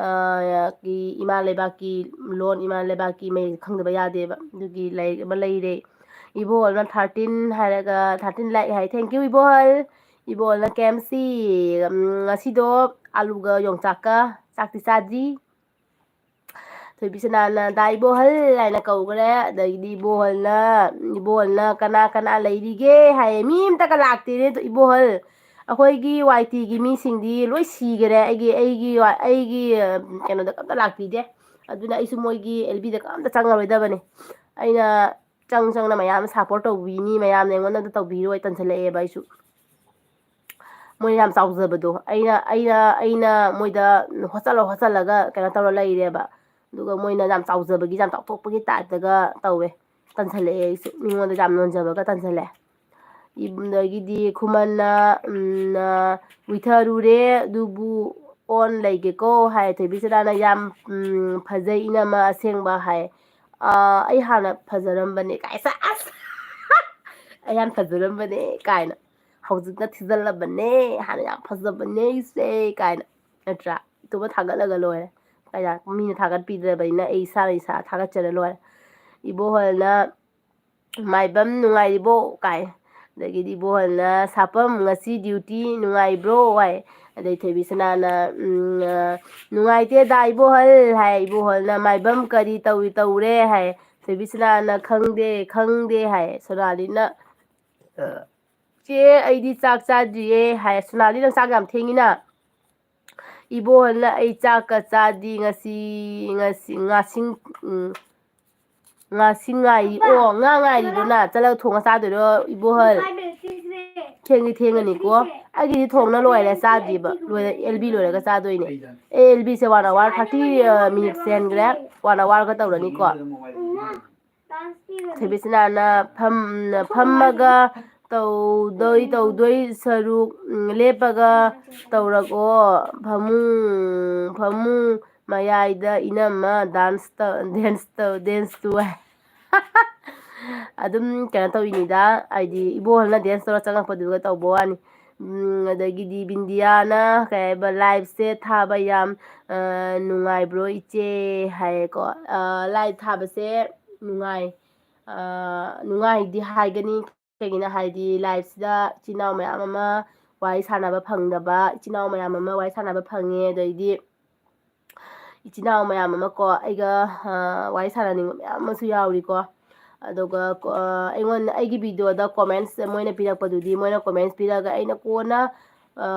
ꯀꯤ ꯏꯃꯥ ꯂꯩꯕꯥꯛꯀꯤ ꯂꯣꯟ, ꯏꯃꯥ ꯂꯩꯕꯥꯛꯀꯤ ꯃꯌꯦꯛ ꯈꯪꯗꯕ ꯌꯥꯗꯦꯕ꯫ ꯑꯗꯨꯒꯤ ꯂꯥꯏꯔꯤꯛ ꯑꯃ ꯂꯩꯔꯦ꯫ ꯏꯕꯣꯍꯜꯅ ꯊꯥꯔꯇꯤꯟ ꯍꯥꯏꯔꯒ ꯊꯥꯔꯇꯤꯟ ꯂꯥꯏꯛ ꯍꯥꯏ꯫ Thank you Ibohal. ꯏꯕꯣꯍꯜꯅ ꯀꯦ ꯑꯦꯝ ꯁꯤ ꯉꯁꯤꯗꯣ ꯑꯂꯨꯒ ꯌꯣꯡꯆꯥꯛꯀ ꯆꯥꯛꯇꯤ ꯆꯥꯗ꯭ꯔꯤ꯫ ꯊꯣꯏꯕꯤꯁꯅꯥꯅ "ꯗꯥ ꯏꯕꯣꯍꯜ" ꯍꯥꯏꯅ ꯀꯧꯈ꯭ꯔꯦ꯫ ꯑꯗꯒꯤꯗꯤ ꯏꯕꯣꯍꯜꯅ, ꯏꯕꯣꯍꯜꯅ "ꯀꯅꯥ ꯀꯅꯥ ꯂꯩꯔꯤꯒꯦ?" ꯍꯥꯏꯌꯦ꯫ ꯃꯤ ꯑꯃꯇꯒ ꯂꯥꯛꯇꯦꯅꯦ ꯏꯕꯣꯍꯜ꯫ ꯑꯩꯈꯣꯏꯒꯤ ꯋꯥꯏ ꯇꯤꯒꯤ ꯃꯤꯁꯤꯡꯗꯤ ꯂꯣꯏ ꯁꯤꯈꯔꯦ꯫ ꯑꯩꯒꯤ, ꯑꯩꯒꯤ, ꯑꯩꯒꯤ, ꯑ, ꯀꯩꯅꯣꯗ ꯑꯝꯇ ꯂꯥꯛꯄꯤꯗꯦ꯫ ꯑꯗꯨꯅ ꯑꯩꯁꯨ ꯃꯣꯏꯒꯤ ꯑꯦꯜ ꯕꯤꯗ ꯑꯝꯇ ꯆꯪꯉꯔꯣꯏꯗꯕꯅꯤ꯫ ꯑꯩꯅ ꯆꯪ ꯆꯪꯅ ꯃꯌꯥꯝ ꯁꯞꯄꯣꯔꯠ ꯇꯧꯕꯤꯅꯤ, ꯃꯌꯥꯝꯅ ꯑꯩꯉꯣꯟꯗ ꯑꯝꯇ ꯇꯧꯕꯤꯔꯣꯏ ꯇꯟꯁꯤꯜꯂꯛꯑꯦꯕ ꯑꯩꯁꯨ꯫ ꯃꯣꯏꯅ ꯌꯥꯝ ꯆꯥꯎꯖꯕꯗꯣ, ꯑꯩꯅ, ꯑꯩꯅ, ꯑꯩꯅ ꯃꯣꯏꯗ ꯍꯣꯠꯆꯜꯂ ꯍꯣꯠꯆꯜꯂꯒ ꯀꯩꯅꯣ ꯇꯧꯔ ꯂꯩꯔꯦꯕ꯫ ꯑꯗꯨꯒ ꯃꯣꯏꯅ ꯌꯥꯝ ꯆꯥꯎꯖꯕꯒꯤ, ꯌꯥꯝ ꯆꯥꯎꯊꯣꯛꯄꯒꯤ ꯇꯥꯏꯞꯇꯒ ꯇꯧꯋꯦ꯫ ꯇꯟꯁꯜꯂꯛꯑꯦ ꯑꯩꯁꯨ, ꯃꯤꯉꯣꯟꯗ ꯌꯥꯝ ꯅꯣꯟꯖꯕꯒ ꯇꯟꯁꯜꯂꯛꯑꯦ꯫ ꯑꯗꯒꯤꯗꯤ ꯈꯨꯃꯟꯅ, ꯎꯝ, ꯑ, "ꯎꯏꯊꯔꯨꯔꯦ, ꯑꯗꯨꯕꯨ ꯑꯣꯟ ꯂꯩꯒꯦꯀꯣ" ꯍꯥꯏ꯫ ꯊꯣꯏꯕꯤꯁꯅꯥꯅ "ꯌꯥꯝ, ꯎꯝ, ꯐꯖꯩ ꯏꯅꯝꯃ, ꯑꯁꯦꯡꯕ" ꯍꯥꯏ꯫ "ꯑ, ꯑꯩ ꯍꯥꯟꯅ ꯐꯖꯔꯝꯕꯅꯦ" ꯀꯥꯏ, ꯁꯦꯁ! "ꯑꯩ ꯍꯥꯟꯅ ꯐꯖꯔꯝꯕꯅꯦ" ꯀꯥꯏꯅ꯫ "ꯍꯧꯖꯤꯛꯅ ꯊꯤꯖꯤꯜꯂꯕꯅꯦ, ꯍꯥꯟꯅ ꯌꯥꯝ ꯐꯖꯕꯅꯦ ꯑꯩꯁꯦ" ꯀꯥꯏꯅ, ꯅꯠꯇ꯭ꯔꯥ? ꯏꯇꯣꯝꯇ ꯊꯥꯒꯠꯂꯒ ꯂꯣꯏꯔꯦ꯫ ꯀꯌꯥ ꯃꯤꯅ ꯊꯥꯒꯠꯄꯤꯗ꯭ꯔꯕꯅꯤꯅ ꯑꯩ ꯏꯁꯥꯅ ꯏꯁꯥ ꯊꯥꯒꯠꯆꯔ ꯂꯣꯏꯔꯦ꯫ ꯏꯕꯣꯍꯜꯅ "ꯃꯥꯏꯕꯝ ꯅꯨꯡꯉꯥꯏꯔꯤꯕꯣ?" ꯀꯥꯏ꯫ ꯑꯗꯒꯤꯗꯤ ꯏꯕꯣꯍꯜꯅ "ꯁꯥꯄꯝ ꯉꯁꯤ ꯗ꯭ꯌꯨꯇꯤ ꯅꯨꯡꯉꯥꯏꯕ꯭ꯔꯣ?" ꯍꯥꯏ꯫ ꯑꯗꯩ ꯊꯣꯏꯕꯤꯁꯅꯥꯅ, ꯎꯝ, ꯑ, "ꯅꯨꯡꯉꯥꯏꯇꯦ ꯗꯥ ꯏꯕꯣꯍꯜ" ꯍꯥꯏ꯫ ꯏꯕꯣꯍꯜꯅ "ꯃꯥꯏꯕꯝ ꯀꯔꯤ ꯇꯧꯏ ꯇꯧꯔꯦ?" ꯍꯥꯏ꯫ ꯊꯣꯏꯕꯤꯁꯅꯥꯅ "ꯈꯪꯗꯦ, ꯈꯪꯗꯦ" ꯍꯥꯏ꯫ ꯁꯣꯅꯥꯂꯤꯅ, "ꯆꯦ, ꯑꯩꯗꯤ ꯆꯥꯛ ꯆꯥꯗ꯭ꯔꯤꯌꯦ" ꯍꯥꯏ꯫ "ꯁꯣꯅꯥꯂꯤ, ꯅꯪ ꯆꯥꯛ ꯌꯥꯝ ꯊꯦꯡꯉꯤꯅ?" ꯏꯕꯣꯍꯜꯅ "ꯑꯩ ꯆꯥꯛꯀ ꯆꯥꯗꯤ, ꯉꯁꯤ, ꯉꯁꯤ, ꯉꯥꯁꯤꯡ, ꯎꯝ, ꯉꯥꯁꯤꯡ ꯉꯥꯏꯔꯤ, ꯑꯣ, ꯉꯥ ꯉꯥꯏꯔꯤꯗꯨꯅ ꯆꯠꯂꯒ ꯊꯣꯡꯉ ꯆꯥꯗꯣꯏꯔꯣ ꯏꯕꯣꯍꯜ?" "ꯊꯦꯡꯗꯤ ꯊꯦꯡꯉꯅꯤꯀꯣ꯫ ꯑꯩꯒꯤꯗꯤ ꯊꯣꯡꯅ ꯂꯣꯏꯔꯦ, ꯆꯥꯗ꯭ꯔꯤꯕ꯫ ꯂꯣꯏꯔꯦ, ꯑꯦꯜ ꯕꯤ ꯂꯣꯏꯔꯒ ꯆꯥꯗꯣꯏꯅꯦ꯫ ꯑꯦ, ꯑꯦꯜ ꯕꯤꯁꯦ one hour thirty, ꯑ, minutes ꯍꯦꯟꯈ꯭ꯔꯦ꯫ One hourꯒ ꯇꯧꯔꯅꯤꯀꯣ꯫ ꯊꯣꯏꯕꯤꯁꯅꯥꯅ ꯐꯝ-, ꯐꯝꯃꯒ ꯇꯧꯗꯣꯏ, ꯇꯧꯗꯣꯏ ꯁꯔꯨꯛ, ꯎꯝ, ꯂꯦꯞꯄꯒ ꯇꯧꯔꯛꯑꯣ꯫ ꯐꯃꯨꯡ, ꯐꯃꯨꯡ ꯃꯌꯥꯏꯗ ꯏꯅꯝꯃ dance ꯇꯧ-, dance ꯇꯧ-, dance ꯇꯨ ꯍꯥꯏ꯫ ꯑꯗꯨꯝ ꯀꯩꯅꯣ ꯇꯧꯔꯤꯅꯤꯗ, ꯍꯥꯏꯗꯤ ꯏꯕꯣꯍꯜꯅ dance ꯇꯧꯔ ꯆꯪꯉꯛꯄꯗꯨꯒ ꯇꯧꯕ ꯋꯥꯅꯤ꯫ ꯎꯝ, ꯑꯗꯒꯤꯗꯤ ꯕꯤꯟꯗꯤꯌꯥꯅ ꯀꯩ ꯍꯥꯏꯕ, "ꯂꯥꯏꯞꯁꯦ ꯊꯥꯕ ꯌꯥꯝ, ꯑ, ꯅꯨꯡꯉꯥꯏꯕ꯭ꯔꯣ ꯏꯆꯦ?" ꯍꯥꯏꯌꯦꯀꯣ꯫ ꯑ, ꯂꯥꯏꯞ ꯊꯥꯕꯁꯦ ꯅꯨꯡꯉꯥꯏ꯫ ꯑ, ꯅꯨꯡꯉꯥꯏꯗꯤ ꯍꯥꯏꯒꯅꯤ꯫ ꯀꯩꯒꯤꯅꯣ ꯍꯥꯏꯗꯤ ꯂꯥꯏꯞꯁꯤꯗ ꯏꯆꯤꯟ ꯏꯅꯥꯎ ꯃꯌꯥꯝ ꯑꯃ ꯋꯥꯔꯤ ꯁꯥꯟꯅꯕ ꯐꯪꯗꯕ ꯏꯆꯤꯟ ꯏꯅꯥꯎ ꯃꯌꯥꯝ ꯑꯃ ꯋꯥꯔꯤ ꯁꯥꯟꯅꯕ ꯐꯪꯉꯦ꯫ ꯑꯗꯩꯗꯤ ꯏꯆꯤꯟ ꯏꯅꯥꯎ ꯃꯌꯥꯝ ꯑꯃ ꯀꯣ, ꯑꯩꯒ, ꯑ, ꯋꯥꯔꯤ ꯁꯥꯟꯅꯅꯤꯡꯕ ꯃꯌꯥꯝ ꯑꯃꯁꯨ ꯌꯥꯎꯔꯤꯀꯣ꯫ ꯑꯗꯨꯒ ꯀꯣ-, ꯑ, ꯑꯩꯉꯣꯟꯗ, ꯑꯩꯒꯤ ꯚꯤꯗꯤꯑꯣꯗ ꯀꯣꯃꯦꯟꯠꯁ ꯃꯣꯏꯅ ꯄꯤꯔꯛꯄꯗꯨꯗꯤ, ꯃꯣꯏꯅ ꯀꯣꯃꯦꯟꯠꯁ ꯄꯤꯔꯒ ꯑꯩꯅ ꯀꯣꯟꯅ, ꯑ,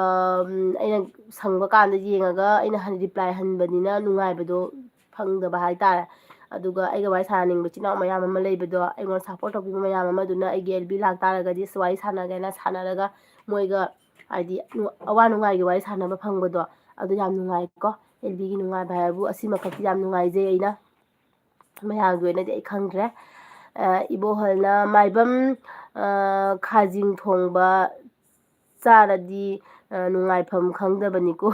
ꯑꯩꯅ ꯁꯪꯕ ꯀꯥꯟꯗ ꯌꯦꯡꯉꯒ ꯑꯩꯅ ꯍꯟ-, ꯔꯤꯄ꯭ꯂꯥꯏ ꯍꯟꯕꯅꯤꯅ ꯅꯨꯡꯉꯥꯏꯕꯗꯣ ꯐꯪꯗꯕ ꯍꯥꯏꯇꯥꯔꯦ꯫ ꯑꯗꯨꯒ ꯑꯩꯒ ꯋꯥꯔꯤ ꯁꯥꯟꯅꯅꯤꯡꯕ ꯏꯆꯤꯟ ꯏꯅꯥꯎ ꯃꯌꯥꯝ ꯑꯃ ꯂꯩꯕꯗꯣ, ꯑꯩꯉꯣꯟꯗ ꯁꯞꯄꯣꯔꯠ ꯇꯧꯕꯤꯕ ꯃꯌꯥꯝ ꯑꯃꯗꯨꯅ ꯑꯩꯒꯤ ꯑꯦꯜ ꯕꯤ ꯂꯥꯛꯇꯥꯔꯒꯗꯤ ꯑꯁ ꯋꯥꯔꯤ ꯁꯥꯟꯅꯒꯦꯅ ꯁꯥꯟꯅꯔꯒ ꯃꯣꯏꯒ ꯍꯥꯏꯗꯤ ꯅꯨ-, ꯑꯋꯥ ꯅꯨꯡꯉꯥꯏꯒꯤ ꯋꯥꯔꯤ ꯁꯥꯟꯅꯕ ꯐꯪꯕꯗꯣ ꯑꯗꯨ ꯌꯥꯝ ꯅꯨꯡꯉꯥꯏꯀꯣ꯫ ꯑꯦꯜ ꯕꯤꯒꯤ ꯅꯨꯡꯉꯥꯏꯕ ꯍꯥꯏꯕꯨ ꯑꯁꯤꯃꯈꯛꯇꯤ ꯌꯥꯝ ꯅꯨꯡꯉꯥꯏꯖꯩ ꯑꯩꯅ꯫ ꯃꯌꯥꯝꯒꯤ ꯑꯣꯏꯅꯗꯤ ꯑꯩ ꯈꯪꯗ꯭ꯔꯦ꯫ ꯑ, ꯏꯕꯣꯍꯜꯅ ꯃꯥꯏꯕꯝ, ꯑ, ꯈꯥꯖꯤꯡ ꯊꯣꯡꯕ ꯆꯥꯔꯗꯤ, ꯑ, ꯅꯨꯡꯉꯥꯏꯐꯝ ꯈꯪꯗꯕꯅꯤꯀꯣ꯫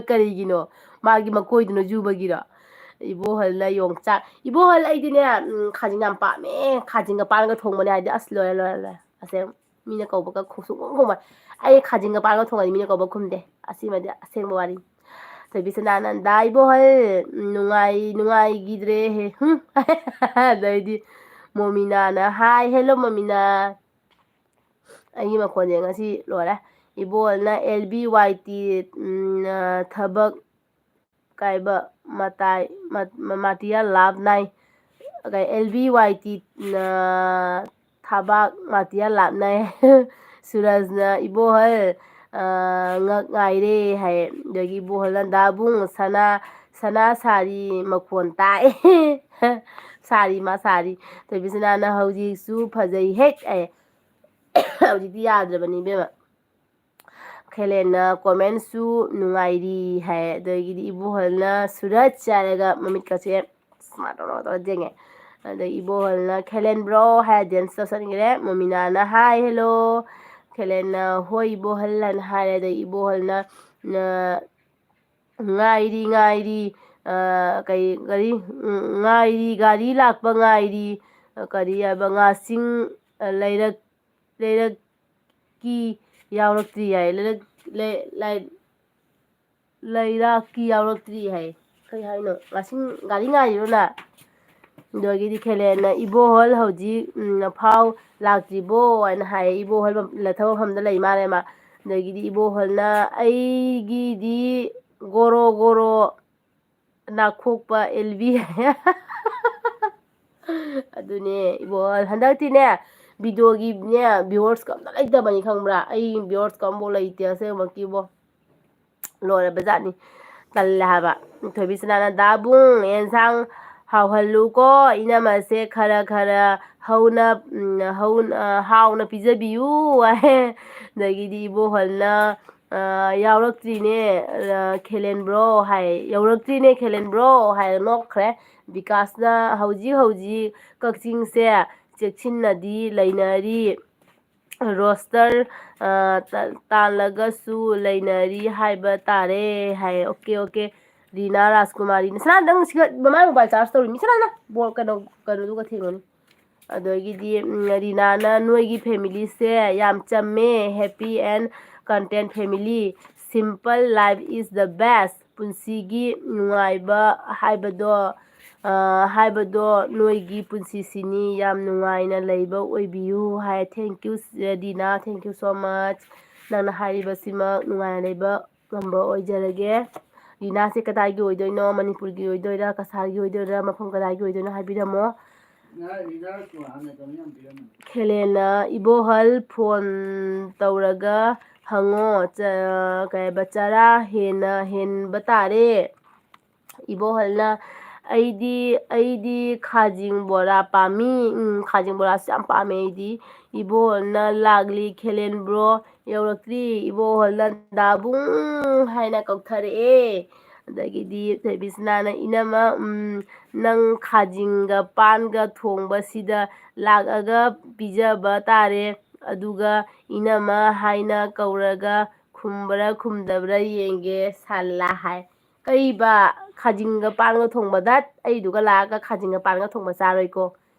ꯀꯔꯤꯒꯤꯅꯣ? ꯃꯥꯒꯤ ꯃꯀꯣꯏꯗꯨꯅ ꯌꯨꯕꯒꯤꯔꯣ? ꯏꯕꯣꯍꯜꯅ ꯌꯣꯡꯆꯥꯛ, ꯏꯕꯣꯍꯜ ꯑꯩꯗꯤꯅꯦ, ꯎꯝ, ꯈꯥꯖꯤꯡ ꯌꯥꯝ ꯄꯥꯝꯃꯦ꯫ ꯈꯥꯖꯤꯡꯒ ꯄꯥꯟꯒ ꯊꯣꯡꯕꯅꯦ ꯍꯥꯏꯗꯤ ꯑꯁ ꯂꯣꯏꯔꯦ, ꯂꯣꯏꯔꯦ, ꯂꯣꯏꯔꯦ꯫ ꯑꯁꯦꯡ ꯃꯤꯅ ꯀꯧꯕꯒ ꯈꯨ-, ꯁꯨꯡꯈꯨꯝ ꯈꯨꯝꯃꯣꯏ꯫ ꯑꯩ ꯈꯥꯖꯤꯡꯒ ꯄꯥꯟꯒ ꯊꯣꯡꯉꯗꯤ ꯃꯤꯅ ꯀꯧꯕ ꯈꯨꯝꯗꯦ꯫ ꯑꯁꯤꯃꯗꯤ ꯑꯁꯦꯡꯕ ꯋꯥꯔꯤꯅꯤ꯫ ꯊꯣꯏꯕꯤ ꯁꯅꯥꯅꯟꯗ, "ꯏꯕꯣꯍꯜ, ꯅꯨꯡꯉꯥꯏ-, ꯅꯨꯡꯉꯥꯏꯈꯤꯗ꯭ꯔꯦꯍꯦ, ꯍꯨꯝ?" ꯑꯗꯩꯗꯤ ꯃꯣꯃꯤꯅꯥꯅ, "ꯍꯥꯏ, ꯍꯦꯜꯂꯣ ꯃꯣꯃꯤꯅꯥ꯫ ꯑꯩꯒꯤ ꯃꯈꯣꯟꯁꯦ ꯉꯁꯤ ꯂꯣꯏꯔꯦ꯫" ꯏꯕꯣꯍꯜꯅ, "ꯑꯦꯜ ꯕꯤ ꯋꯥꯏ ꯇꯤ, ꯎꯝ, ꯑ, ꯊꯕꯛ ꯀꯥꯏꯕ ꯃꯇꯥꯏ, ꯃ-, ꯃ-, ꯃꯥꯇꯤꯌꯥ ꯂꯥꯞ ꯅꯥꯏ꯫" ꯀꯩ, "ꯑꯦꯜ ꯕꯤ ꯋꯥꯏ ꯇꯤ, ꯑ, ꯊꯕꯥꯛ ꯃꯥꯇꯤꯌꯥ ꯂꯥꯞꯅꯩ꯫" ꯁꯨꯔꯖꯅ, "ꯏꯕꯣꯍꯜ, ꯑ, ꯉꯛ ꯉꯥꯏꯔꯦ" ꯍꯥꯏꯌꯦ꯫ ꯑꯗꯒꯤ ꯏꯕꯣꯍꯜꯅ, "ꯗꯥꯕꯨꯡ, ꯁꯅꯥ, ꯁꯅꯥ ꯁꯥꯔꯤ ꯃꯈꯣꯟ ꯇꯥꯏ꯫" ꯁꯥꯔꯤ, ꯃꯥ ꯁꯥꯔꯤ꯫ ꯊꯣꯏꯕꯤꯁꯅꯥꯅ, "ꯍꯧꯖꯤꯛꯁꯨ ꯐꯖꯩ ꯍꯦꯛ" ꯍꯥꯏꯌꯦ꯫ ꯍꯧꯖꯤꯛꯇꯤ ꯌꯥꯗ꯭ꯔꯕꯅꯤ ꯏꯕꯦꯝꯃ꯫ ꯈꯦꯂꯦꯟꯅ ꯀꯣꯃꯦꯟꯁꯨ ꯅꯨꯡꯉꯥꯏꯔꯤ ꯍꯥꯏ꯫ ꯑꯗꯒꯤꯗꯤ ꯏꯕꯣꯍꯜꯅ ꯁꯨꯔꯖ ꯍꯥꯏꯔꯒ ꯃꯃꯤꯠꯀꯁꯦ ꯁꯨꯃꯥꯏꯅ ꯇꯧꯔ ꯇꯧꯔ ꯌꯦꯡꯉꯦ꯫ ꯑꯗꯩ ꯏꯕꯣꯍꯜꯅ "ꯈꯦꯂꯦꯟ ꯕ꯭ꯔꯣ" ꯍꯥꯏꯔ ꯗꯦꯟꯁ ꯇꯧꯁꯟꯈ꯭ꯔꯦ꯫ ꯃꯣꯃꯤꯅꯥꯅ "hi hello." ꯈꯦꯂꯦꯟꯅ "ꯍꯣꯏ ꯏꯕꯣꯍꯜ" ꯍꯥꯏꯅ ꯍꯥꯏꯔꯦ꯫ ꯑꯗꯩ ꯏꯕꯣꯍꯜꯅ, ꯅ-, "ꯉꯥꯏꯔꯤ, ꯉꯥꯏꯔꯤ, ꯑ, ꯀꯩ, ꯀꯔꯤ, ꯎꯝ, ꯉꯥꯏꯔꯤ, ꯒꯥꯔꯤ ꯂꯥꯛꯄ ꯉꯥꯏꯔꯤ, ꯑ, ꯀꯔꯤ ꯍꯥꯏꯕ, ꯉꯥꯁꯤꯡ, ꯑ, ꯂꯩꯔꯛ-, ꯂꯩꯔꯛ-, ꯀꯤ ꯌꯥꯎꯔꯛꯇ꯭ꯔꯤ ꯍꯥꯏ꯫ ꯂꯩꯔꯛ-, ꯂꯩ-, ꯂꯥꯏ-, ꯂꯩꯔꯥꯛꯀꯤ ꯌꯥꯎꯔꯛꯇ꯭ꯔꯤ ꯍꯥꯏ꯫ ꯀꯩ ꯍꯥꯏꯅꯣ? ꯉꯥꯁꯤꯡ ꯒꯥꯔꯤ ꯉꯥꯏꯔꯤꯔꯣ ꯅꯪ? ꯑꯗꯒꯤꯗꯤ ꯈꯦꯂꯦꯟꯅ, "ꯏꯕꯣꯍꯜ ꯍꯧꯖꯤꯛ, ꯎꯝ, ꯐꯥꯎ ꯂꯥꯛꯇ꯭ꯔꯤꯕꯣ?" ꯍꯥꯏꯅ ꯍꯥꯏꯌꯦ꯫ ꯏꯕꯣꯍꯜ ꯃ-, ꯊꯕꯛ ꯃꯐꯝꯗ ꯂꯩ ꯃꯥꯜꯂꯦ ꯃꯥ꯫ ꯑꯗꯒꯤꯗꯤ ꯏꯕꯣꯍꯜꯅ, "ꯑꯩꯒꯤꯗꯤ ꯒꯣꯔꯣ ꯒꯣꯔꯣ ꯅꯥꯈꯣꯛꯄ ꯑꯦꯜ ꯕꯤ" ꯍꯥꯏꯌꯦ꯫ ꯑꯗꯨꯅꯦ ꯏꯕꯣꯍꯜ, ꯍꯟꯗꯛꯇꯤꯅꯦ, ꯚꯤꯗꯤꯑꯣꯒꯤꯅꯦ, ꯚ꯭ꯌꯨꯋꯔꯁꯀ ꯑꯝꯇ ꯂꯩꯇꯕꯅꯤ, ꯈꯪꯕ꯭ꯔꯥ? ꯑꯩ ꯚ꯭ꯌꯨꯋꯔꯁꯀ ꯑꯝꯐꯥꯎ ꯂꯩꯇꯦ ꯑꯁꯦꯡꯕꯒꯤꯕꯣ꯫ ꯂꯣꯏꯔꯕꯖꯥꯠꯅꯤ꯫ ꯇꯜꯂꯦ ꯍꯥꯏꯕ꯫ ꯊꯣꯏꯕꯤꯁꯅꯥꯅ, "ꯗꯥꯕꯨꯡ, ꯑꯦꯟꯁꯥꯡ ꯍꯥꯎꯍꯜꯂꯨꯀꯣ, ꯏꯅꯝꯃꯁꯦ ꯈꯔ ꯈꯔ ꯍꯧꯅ, ꯎꯝ, ꯍꯧꯅ, ꯍꯥꯎꯅ ꯄꯤꯖꯕꯤꯌꯨ" ꯍꯥꯏ꯫ ꯑꯗꯒꯤꯗꯤ ꯏꯕꯣꯍꯜꯅ, ꯑ, "ꯌꯥꯎꯔꯛꯇ꯭ꯔꯤꯅꯦ, ꯑ, ꯈꯦꯂꯦꯟ ꯕ꯭ꯔꯣ" ꯍꯥꯏ꯫ "ꯌꯧꯔꯛꯇ꯭ꯔꯤꯅꯦ ꯈꯦꯂꯦꯟ ꯕ꯭ꯔꯣ" ꯍꯥꯏꯔ ꯅꯣꯛꯈ꯭ꯔꯦ꯫ ꯕꯤꯀꯥꯁꯅ, "ꯍꯧꯖꯤꯛ ꯍꯧꯖꯤꯛ ꯀꯛꯆꯤꯡꯁꯦ ꯆꯦꯛꯁꯤꯟꯅꯗꯤ ꯂꯩꯅꯔꯤ꯫ ꯔꯣꯁꯇꯔ, ꯑ, ꯇ-, ꯇꯥꯜꯂꯒꯁꯨ ꯂꯩꯅꯔꯤ ꯍꯥꯏꯕ ꯇꯥꯔꯦ" ꯍꯥꯏ꯫ "Okay, okay". ꯔꯤꯅꯥ ꯔꯥꯖꯀꯨꯃꯥꯔꯤꯅ, "ꯁꯅꯥ, ꯅꯪ ꯁꯤꯒ ꯃꯃꯥꯏ ꯃꯣꯕꯥꯏꯜ ꯆꯥꯔꯖ ꯇꯧꯔꯤ ꯃꯤ, ꯁꯅꯥ, ꯅꯪ ꯕꯣꯜ ꯀꯩꯅꯣ, ꯀꯩꯅꯣꯗꯨꯒ ꯊꯦꯡꯉꯅꯤ"꯫ ꯑꯗꯒꯤꯗꯤ, ꯎꯝ, ꯔꯤꯅꯥꯅ, "ꯅꯣꯏꯒꯤ ꯐꯦꯃꯤꯂꯤꯁꯦ ꯌꯥꯝ ꯆꯝꯃꯦ, happy and content family, simple life is the best, ꯄꯨꯟꯁꯤꯒꯤ ꯅꯨꯡꯉꯥꯏꯕ ꯍꯥꯏꯕꯗꯣ, ꯑ, ꯍꯥꯏꯕꯗꯣ ꯅꯣꯏꯒꯤ ꯄꯨꯟꯁꯤꯁꯤꯅꯤ, ꯌꯥꯝ ꯅꯨꯡꯉꯥꯏꯅ ꯂꯩꯕ ꯑꯣꯏꯕꯤꯌꯨ" ꯍꯥꯏ꯫ Thank you, Rina, thank you so much꯫ ꯅꯪꯅ ꯍꯥꯏꯔꯤꯕꯁꯤꯃꯛ ꯅꯨꯡꯉꯥꯏꯅ ꯂꯩꯕ ꯉꯝꯕ ꯑꯣꯏꯖꯔꯒꯦ꯫ ꯔꯤꯅꯥꯁꯦ ꯀꯗꯥꯏꯒꯤ ꯑꯣꯏꯗꯣꯏꯅꯣ? ꯃꯅꯤꯄꯨꯔꯒꯤ ꯑꯣꯏꯗꯣꯏꯔꯥ, ꯀꯁꯥꯔꯒꯤ ꯑꯣꯏꯗꯣꯏꯔꯥ, ꯃꯐꯝ ꯀꯗꯥꯏꯒꯤ ꯑꯣꯏꯗꯣꯏꯅꯣ ꯍꯥꯏꯕꯤꯔꯝꯃꯣ꯫ ꯈꯦꯂꯦꯟꯅ, "ꯏꯕꯣꯍꯜ ꯐꯣꯟ ꯇꯧꯔꯒ ꯍꯪꯉꯣ, ꯆ-, ꯀꯩ ꯍꯥꯏꯕ, ꯆꯔꯥ ꯍꯦꯟꯅ ꯍꯦꯟꯕ ꯇꯥꯔꯦ"꯫ ꯏꯕꯣꯍꯜꯅ, "ꯑꯩꯗꯤ, ꯑꯩꯗꯤ ꯈꯥꯖꯤꯡ ꯕꯣꯔꯥ ꯄꯥꯝꯃꯤ꯫ ꯎꯝ, ꯈꯥꯖꯤꯡ ꯕꯣꯔꯥꯁꯦ ꯌꯥꯝ ꯄꯥꯝꯃꯦ ꯑꯩꯗꯤ"꯫ ꯏꯕꯣꯍꯜꯅ, "ꯂꯥꯛꯂꯤ ꯈꯦꯂꯦꯟ ꯕ꯭ꯔꯣ", ꯌꯧꯔꯛꯇ꯭ꯔꯤ꯫ ꯏꯕꯣꯍꯜꯅ "ꯗꯥꯕꯨꯡ" ꯍꯥꯏꯅ ꯀꯧꯊꯔꯛꯑꯦ꯫ ꯑꯗꯒꯤꯗꯤ ꯊꯣꯏꯕꯤꯁꯅꯥꯅ, "ꯏꯅꯝꯃ, ꯎꯝ, ꯅꯪ ꯈꯥꯖꯤꯡꯒ ꯄꯥꯟꯒ ꯊꯣꯡꯕꯁꯤꯗ ꯂꯥꯛꯑꯒ ꯄꯤꯖꯕ ꯇꯥꯔꯦ꯫ ꯑꯗꯨꯒ ꯏꯅꯝꯃ ꯍꯥꯏꯅ ꯀꯧꯔꯒ ꯈꯨꯝꯕ꯭ꯔꯥ ꯈꯨꯝꯗꯕ꯭ꯔꯥ ꯌꯦꯡꯒꯦ, ꯁꯥꯂꯥ" ꯍꯥꯏ꯫ "ꯀꯩꯕ? ꯈꯥꯖꯤꯡꯒ ꯄꯥꯟꯒ ꯊꯣꯡꯕ? ꯗꯠ, ꯑꯩꯗꯨꯒ ꯂꯥꯛꯑꯒ ꯈꯥꯖꯤꯡꯒ ꯄꯥꯟꯒ ꯊꯣꯡꯕ ꯆꯥꯔꯣꯏꯀꯣ꯫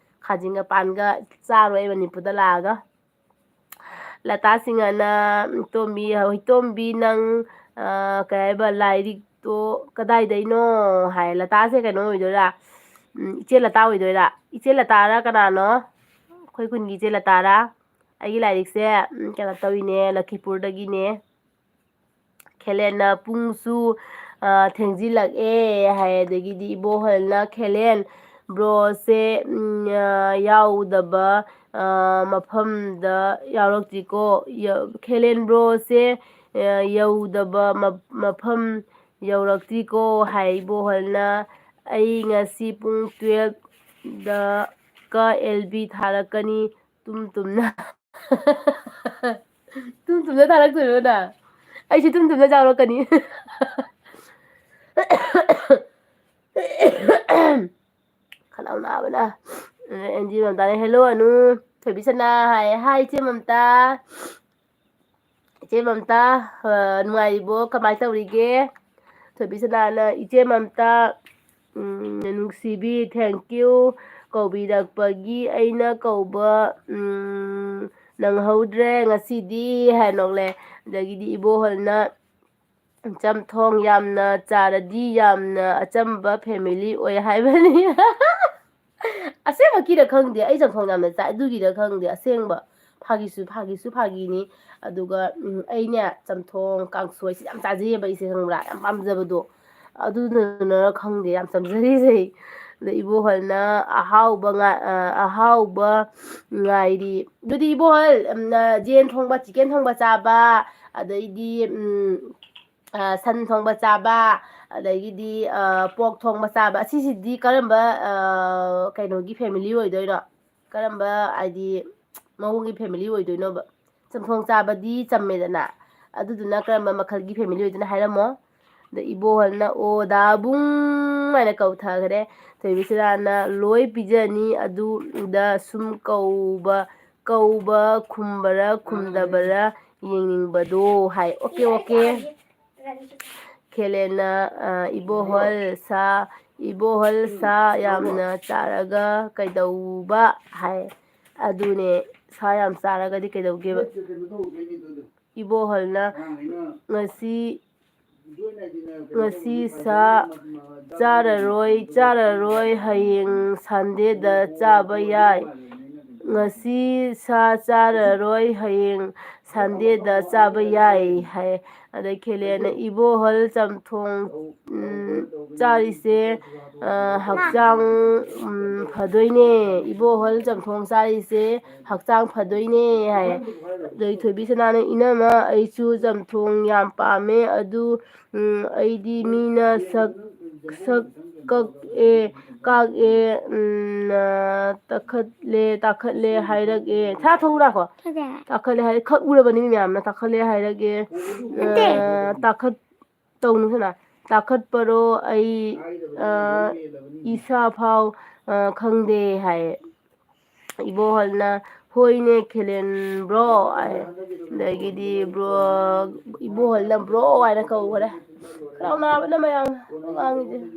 ꯈꯥꯖꯤꯡꯒ ꯄꯥꯟꯒ ꯆꯥꯔꯣꯏ ꯑꯩ ꯃꯅꯤꯄꯨꯔꯗ ꯂꯥꯛꯑꯒ"꯫ ꯂꯇꯥ ꯁꯤꯡꯍꯅ, "ꯇꯣꯝꯕꯤ, ꯍꯣꯏ, ꯇꯣꯝꯕꯤ, ꯅꯪ, ꯑ, ꯀꯩ ꯍꯥꯏꯕ, ꯂꯥꯏꯔꯤꯛꯇꯣ ꯀꯗꯥꯏꯗꯩꯅꯣ?" ꯍꯥꯏ꯫ ꯂꯇꯥꯁꯦ ꯀꯩꯅꯣ ꯑꯣꯏꯗꯣꯏꯔꯥ? ꯎꯝ, ꯏꯆꯦ ꯂꯇꯥ ꯑꯣꯏꯗꯣꯏꯔꯥ? ꯏꯆꯦ ꯂꯇꯥꯔꯥ ꯀꯅꯥꯅꯣ? ꯑꯩꯈꯣꯏ ꯈꯨꯟꯒꯤ ꯏꯆꯦ ꯂꯇꯥꯔꯥ? ꯑꯩꯒꯤ ꯂꯥꯏꯔꯤꯛꯁꯦ, ꯎꯝ, ꯀꯩꯅꯣ ꯇꯧꯔꯤꯅꯦ, ꯂꯈꯤꯄꯨꯔꯗꯒꯤꯅꯦ꯫ ꯈꯦꯂꯦꯟꯅ ꯄꯨꯡꯁꯨ, ꯑ, ꯊꯦꯡꯖꯤꯜꯂꯛꯑꯦ ꯍꯥꯏ꯫ ꯑꯗꯒꯤꯗꯤ ꯏꯕꯣꯍꯜꯅ, "ꯈꯦꯂꯦꯟ, ꯕ꯭ꯔꯣꯁꯦ, ꯎꯝ, ꯑ, ꯌꯥꯎꯗꯕ, ꯑ, ꯃꯐꯝꯗ ꯌꯥꯎꯔꯛꯇ꯭ꯔꯤꯀꯣ, ꯌ-, ꯈꯦꯂꯦꯟ ꯕ꯭ꯔꯣꯁꯦ, ꯑ, ꯌꯧꯗꯕ ꯃ-, ꯃꯐꯝ ꯌꯧꯔꯛꯇ꯭ꯔꯤꯀꯣ" ꯍꯥꯏ ꯏꯕꯣꯍꯜꯅ꯫ "ꯑꯩ ꯉꯁꯤ ꯄꯨꯡ ꯇꯨꯌꯦꯜꯞꯗ ꯀ ꯑꯦꯜ ꯕꯤ ꯊꯥꯔꯛꯀꯅꯤ, ꯇꯨꯝ ꯇꯨꯝꯅ"꯫ ꯇꯨꯝ ꯇꯨꯝꯅ ꯊꯥꯔꯛꯇꯣꯏꯔꯣ ꯅꯪ? ꯑꯩꯁꯨ ꯇꯨꯝ ꯇꯨꯝꯅ ꯌꯥꯎꯔꯛꯀꯅꯤ꯫ ꯈꯅꯥꯎ ꯅꯥꯕꯅ꯫ ꯑꯦꯟꯖꯤ ꯃꯝꯇꯥꯅ, "ꯍꯦꯜꯂꯣ ꯑꯅꯨ"꯫ ꯊꯣꯏꯕꯤꯁꯅꯥ ꯍꯥꯏ, "ꯍꯥꯏ ꯏꯆꯦ ꯃꯝꯇꯥ"꯫ ꯏꯆꯦ ꯃꯝꯇꯥ, ꯑ, ꯅꯨꯡꯉꯥꯏꯔꯤꯕꯣ? ꯀꯃꯥꯏꯅ ꯇꯧꯔꯤꯒꯦ? ꯊꯣꯏꯕꯤꯁꯅꯥꯅ, "ꯏꯆꯦ ꯃꯝꯇꯥ, ꯎꯝ, ꯅꯨꯡꯁꯤꯕꯤ, thank you꯫ ꯀꯧꯕꯤꯔꯛꯄꯒꯤ ꯑꯩꯅ ꯀꯧꯕ, ꯎꯝ, ꯅꯪꯍꯧꯗ꯭ꯔꯦ ꯉꯁꯤꯗꯤ" ꯍꯥꯏ ꯅꯣꯛꯂꯦ꯫ ꯑꯗꯒꯤꯗꯤ ꯏꯕꯣꯍꯜꯅ, "ꯆꯝꯊꯣꯡ ꯌꯥꯝꯅ ꯆꯥꯔꯗꯤ ꯌꯥꯝꯅ ꯑꯆꯝꯕ family ꯑꯣꯏ ꯍꯥꯏꯕꯅꯤ"꯫ ꯑꯁꯦꯡꯕꯀꯤꯔ ꯈꯪꯗꯦ, ꯑꯩ ꯆꯝꯊꯣꯡ ꯌꯥꯝꯅ ꯆꯥꯏ, ꯑꯗꯨꯒꯤꯔ ꯈꯪꯗꯦ, ꯑꯁꯦꯡꯕ꯫ ꯐꯥꯒꯤꯁꯨ, ꯐꯥꯒꯤꯁꯨ ꯐꯥꯒꯤꯅꯤ꯫ ꯑꯗꯨꯒ, ꯎꯝ, ꯑꯩꯅꯦ ꯆꯝꯊꯣꯡ, ꯀꯥꯡꯁꯣꯏꯁꯤ ꯌꯥꯝ ꯆꯥꯖꯩꯌꯦꯕ ꯑꯩꯁꯦ, ꯈꯪꯕ꯭ꯔꯥ? ꯌꯥꯝ ꯄꯥꯝꯖꯕꯗꯣ꯫ ꯑꯗꯨꯗꯨꯅꯔ ꯈꯪꯗꯦ, ꯌꯥꯝ ꯆꯝꯖꯔꯤꯁꯦ꯫ ꯑꯗ ꯏꯕꯣꯍꯜꯅ ꯑꯍꯥꯎꯕ ꯉꯥ-, ꯑ, ꯑꯍꯥꯎꯕ ꯉꯥꯏꯔꯤ꯫ ꯑꯗꯨꯗꯤ ꯏꯕꯣꯍꯜ, ꯎꯝ, ꯑ, ꯌꯦꯟ ꯊꯣꯡꯕ, chicken ꯊꯣꯡꯕ ꯆꯥꯕ, ꯑꯗꯩꯗꯤ, ꯎꯝ, ꯑ, ꯁꯟ ꯊꯣꯡꯕ ꯆꯥꯕ, ꯑꯗꯒꯤꯗꯤ, ꯑ, pork ꯊꯣꯡꯕ ꯆꯥꯕ, ꯑꯁꯤꯁꯤꯗꯤ ꯀꯔꯝꯕ, ꯑ, ꯀꯩꯅꯣꯒꯤ family ꯑꯣꯏꯗꯣꯏꯅꯣ? ꯀꯔꯝꯕ, ꯍꯥꯏꯗꯤ, ꯃꯑꯣꯡꯒꯤ family ꯑꯣꯏꯗꯣꯏꯅꯣꯕ? ꯆꯝꯊꯣꯡ ꯆꯥꯕꯗꯤ ꯆꯝꯃꯦꯗꯅ, ꯑꯗꯨꯗꯨꯅ ꯀꯔꯝꯕ ꯃꯈꯜꯒꯤ family ꯑꯣꯏꯗꯣꯏꯅꯣ ꯍꯥꯏꯔꯝꯃꯣ꯫ ꯑꯗ ꯏꯕꯣꯍꯜꯅ, "ꯑꯣ, ꯗꯥꯕꯨꯡ" ꯍꯥꯏꯅ ꯀꯧꯊꯈ꯭ꯔꯦ꯫ ꯊꯣꯏꯕꯤꯁꯅꯥꯅ, "ꯂꯣꯏ ꯄꯤꯖꯅꯤ, ꯑꯗꯨꯗ ꯁꯨꯝ ꯀꯧꯕ, ꯀꯧꯕ ꯈꯨꯝꯕꯔ ꯈꯨꯝꯗꯕꯔ ꯌꯦꯡꯅꯤꯡꯕꯗꯣ" ꯍꯥꯏ꯫ "Okay, okay". ꯈꯦꯂꯦꯟꯅ, ꯑ, "ꯏꯕꯣꯍꯜ ꯁꯥ, ꯏꯕꯣꯍꯜ ꯁꯥ ꯌꯥꯝꯅ ꯆꯥꯔꯒ ꯀꯩꯗꯧꯕ?" ꯍꯥꯏ꯫ "ꯑꯗꯨꯅꯦ, ꯁꯥ ꯌꯥꯝ ꯆꯥꯔꯒꯗꯤ ꯀꯩꯗꯧꯒꯦꯕ? ꯏꯕꯣꯍꯜꯅ, "ꯉꯁꯤ, ꯉꯁꯤ ꯁꯥ ꯆꯥꯔꯔꯣꯏ, ꯆꯥꯔꯔꯣꯏ, ꯍꯌꯦꯡ ꯁꯟꯗꯦꯗ ꯆꯥꯕ ꯌꯥꯏ꯫ ꯉꯁꯤ ꯁꯥ ꯆꯥꯔꯔꯣꯏ, ꯍꯌꯦꯡ ꯁꯟꯗꯦꯗ ꯆꯥꯕ ꯌꯥꯏ" ꯍꯥꯏ꯫ ꯑꯗꯩ ꯈꯦꯂꯦꯅ, "ꯏꯕꯣꯍꯜ ꯆꯝꯊꯣꯡ, ꯎꯝ, ꯆꯥꯔꯤꯁꯦ, ꯑ, ꯍꯛꯆꯥꯡ, ꯎꯝ, ꯐꯗꯣꯏꯅꯦ꯫ ꯏꯕꯣꯍꯜ ꯆꯝꯊꯣꯡ ꯆꯥꯔꯤꯁꯦ ꯍꯛꯆꯥꯡ ꯐꯗꯣꯏꯅꯦ" ꯍꯥꯏ꯫ ꯑꯗꯩ ꯊꯣꯏꯕꯤ ꯁꯅꯥꯅ, "ꯏꯅꯝꯃ, ꯑꯩꯁꯨ ꯆꯝꯊꯣꯡ ꯌꯥꯝ ꯄꯥꯝꯃꯦ꯫ ꯑꯗꯨ, ꯎꯝ, ꯑꯩꯗꯤ ꯃꯤꯅ ꯁꯛ, ꯁꯛ ꯀꯛꯑꯦ, ꯀꯛꯑꯦ, ꯎꯝ, ꯑ, ꯇꯥꯈꯠꯂꯦ, ꯇꯥꯈꯠꯂꯦ ꯍꯥꯏꯔꯛꯑꯦ"꯫ ꯁꯥ ꯊꯣꯛꯎ ꯂꯥꯛꯈꯣ꯫ ꯇꯥꯈꯠꯂꯦ ꯍꯥꯏ-, ꯈꯛ ꯎꯔꯕꯅꯤ ꯃꯤ ꯃꯌꯥꯝꯅ꯫ "ꯇꯥꯈꯠꯂꯦ ꯍꯥꯏꯔꯛꯑꯦ, ꯇꯥꯈꯠ-, ꯇꯧꯅꯨ ꯁꯅꯥ꯫ ꯇꯥꯈꯠꯄꯔꯣ? ꯑꯩ, ꯑ, ꯏꯁꯥ ꯐꯥꯎ, ꯑ, ꯈꯪꯗꯦ" ꯍꯥꯏꯌꯦ꯫ ꯏꯕꯣꯍꯜꯅ, "ꯍꯣꯏꯅꯦ, ꯈꯦꯂꯦꯟ ꯕ꯭ꯔꯣ" ꯍꯥꯏ꯫ ꯑꯗꯒꯤꯗꯤ ꯕ꯭ꯔꯣ, ꯏꯕꯣꯍꯜꯅ "ꯕ꯭ꯔꯣ" ꯍꯥꯏꯅ ꯀꯧꯈꯔꯦ꯫ ꯈꯅꯥꯎ ꯅꯥꯕꯅ ꯃꯌꯥꯝ ꯉꯥꯡꯉꯤꯁꯦ꯫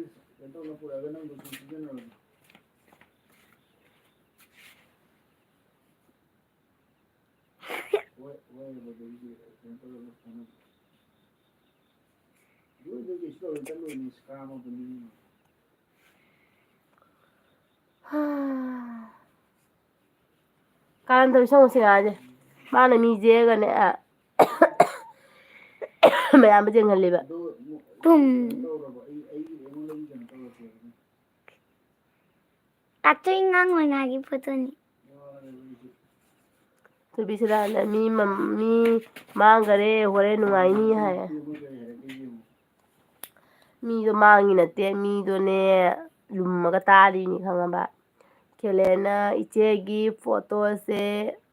ꯀꯥꯔꯟ ꯇꯧꯔꯤ ꯁꯪꯉꯨ ꯁꯤ ꯉꯥꯁꯦ꯫ ꯃꯥꯅ ꯃꯤ ꯌꯦꯛꯑꯒꯅꯦ, ꯑ, ꯃꯌꯥꯝꯕ ꯌꯦꯡꯍꯜꯂꯤꯕ꯫ ꯄꯨꯝ꯫ ꯀꯥꯛꯆꯦꯡ ꯉꯥꯡ ꯑꯣꯏꯅꯒꯤ ꯐꯣꯇꯣꯅꯤ꯫ ꯊꯣꯏꯕꯤꯁꯤꯔꯥꯅ ꯃꯤ ꯃꯝ-, ꯃꯤ ꯃꯥꯡꯈꯔꯦ, ꯍꯣꯔꯦꯟ ꯅꯨꯡꯉꯥꯏꯅꯤ ꯍꯥꯏ꯫ ꯃꯤꯗꯣ ꯃꯥꯡꯉꯤ ꯅꯠꯇꯦ, ꯃꯤꯗꯣꯅꯦ ꯂꯨꯝꯃꯒ ꯇꯥꯔꯤꯅꯤ, ꯈꯪꯉꯕ? ꯈꯦꯂꯦꯅ, "ꯏꯆꯦꯒꯤ ꯐꯣꯇꯣꯁꯦ,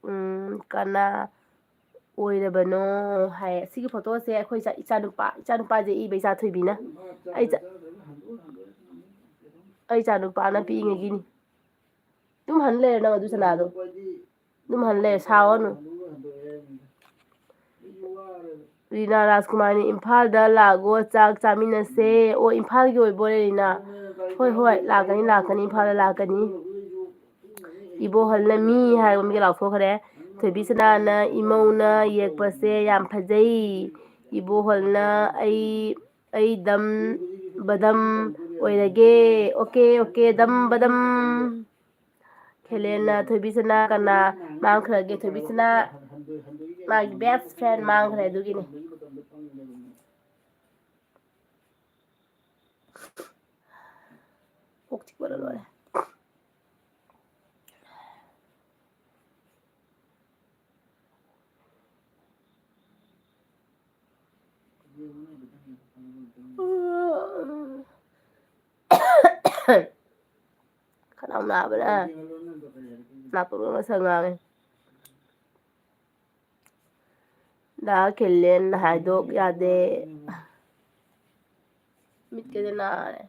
ꯎꯝ, ꯀꯅꯥ ꯑꯣꯏꯔꯕꯅꯣ?" ꯍꯥꯏ꯫ ꯁꯤꯒꯤ ꯐꯣꯇꯣꯁꯦ ꯑꯩꯈꯣꯏ ꯏꯆꯥ-, ꯏꯆꯥꯅꯨꯄꯥ, ꯏꯆꯥꯅꯨꯄꯥꯁꯦ ꯏꯕ ꯏꯆꯥ ꯊꯣꯏꯕꯤꯅ꯫ ꯑꯩ ꯏꯆꯥ-, ꯑꯩ ꯏꯆꯥꯅꯨꯄꯥꯅ ꯄꯤꯛꯏꯉꯩꯒꯤꯅꯤ꯫ ꯑꯗꯨꯝ ꯍꯟ ꯂꯩꯔꯦ ꯅꯪ ꯑꯗꯨ ꯁꯅꯥꯗꯣ꯫ ꯑꯗꯨꯝ ꯍꯟ ꯂꯩꯔꯦ, ꯁꯥꯎꯔꯅꯨ꯫ ꯔꯤꯅꯥ ꯔꯥꯖꯀꯨꯃꯥꯔꯅꯤ, "ꯏꯝꯐꯥꯜꯗ ꯂꯥꯛꯑꯒꯣ, ꯆꯥꯛ ꯆꯥꯃꯤꯟꯅꯁꯦ"꯫ ꯑꯣ, ꯏꯝꯐꯥꯜꯒꯤ ꯑꯣꯏꯕ ꯑꯣꯏꯔꯦ ꯔꯤꯅꯥ꯫ ꯍꯣꯏ, ꯍꯣꯏ, ꯂꯥꯛꯀꯅꯤ, ꯂꯥꯛꯀꯅꯤ, ꯏꯝꯐꯥꯜꯗ ꯂꯥꯛꯀꯅꯤ꯫ ꯏꯕꯣꯍꯜꯅ "ꯃꯤ" ꯍꯥꯏꯔꯒ ꯃꯤꯒ ꯂꯥꯎꯊꯣꯛꯈ꯭ꯔꯦ꯫ ꯊꯣꯏꯕꯤꯁꯅꯥꯅ "ꯏꯃꯧꯅ ꯌꯦꯛꯄꯁꯦ ꯌꯥꯝ ꯐꯖꯩ꯫ ꯏꯕꯣꯍꯜꯅ "ꯑꯩ, ꯑꯩ ꯗꯝ ꯕꯗꯝ ꯑꯣꯏꯔꯒꯦ꯫ Okay, okay, ꯗꯝ ꯕꯗꯝ"꯫ ꯈꯦꯂꯦꯟꯅ "ꯊꯣꯏꯕꯤꯁꯅꯥ ꯀꯅꯥ ꯃꯥꯡꯈ꯭ꯔꯒꯦ?" ꯊꯣꯏꯕꯤꯁꯅꯥ ꯃꯥꯒꯤ best friend ꯃꯥꯡꯈ꯭ꯔꯦ, ꯑꯗꯨꯒꯤꯅꯤ꯫ ꯀꯣꯛ ꯆꯤꯛꯄꯅ ꯂꯣꯏꯔꯦ꯫ ꯈꯅꯥꯎ ꯅꯥꯕꯅ ꯅꯥꯇꯣꯟꯒ ꯉꯁꯪ ꯉꯥꯡꯉꯦ꯫ ꯗꯥ ꯈꯦꯂꯦꯟ ꯍꯥꯏꯗꯣꯛ ꯌꯥꯗꯦ꯫ ꯃꯤꯠꯀꯁꯦ ꯅꯥꯔꯦ꯫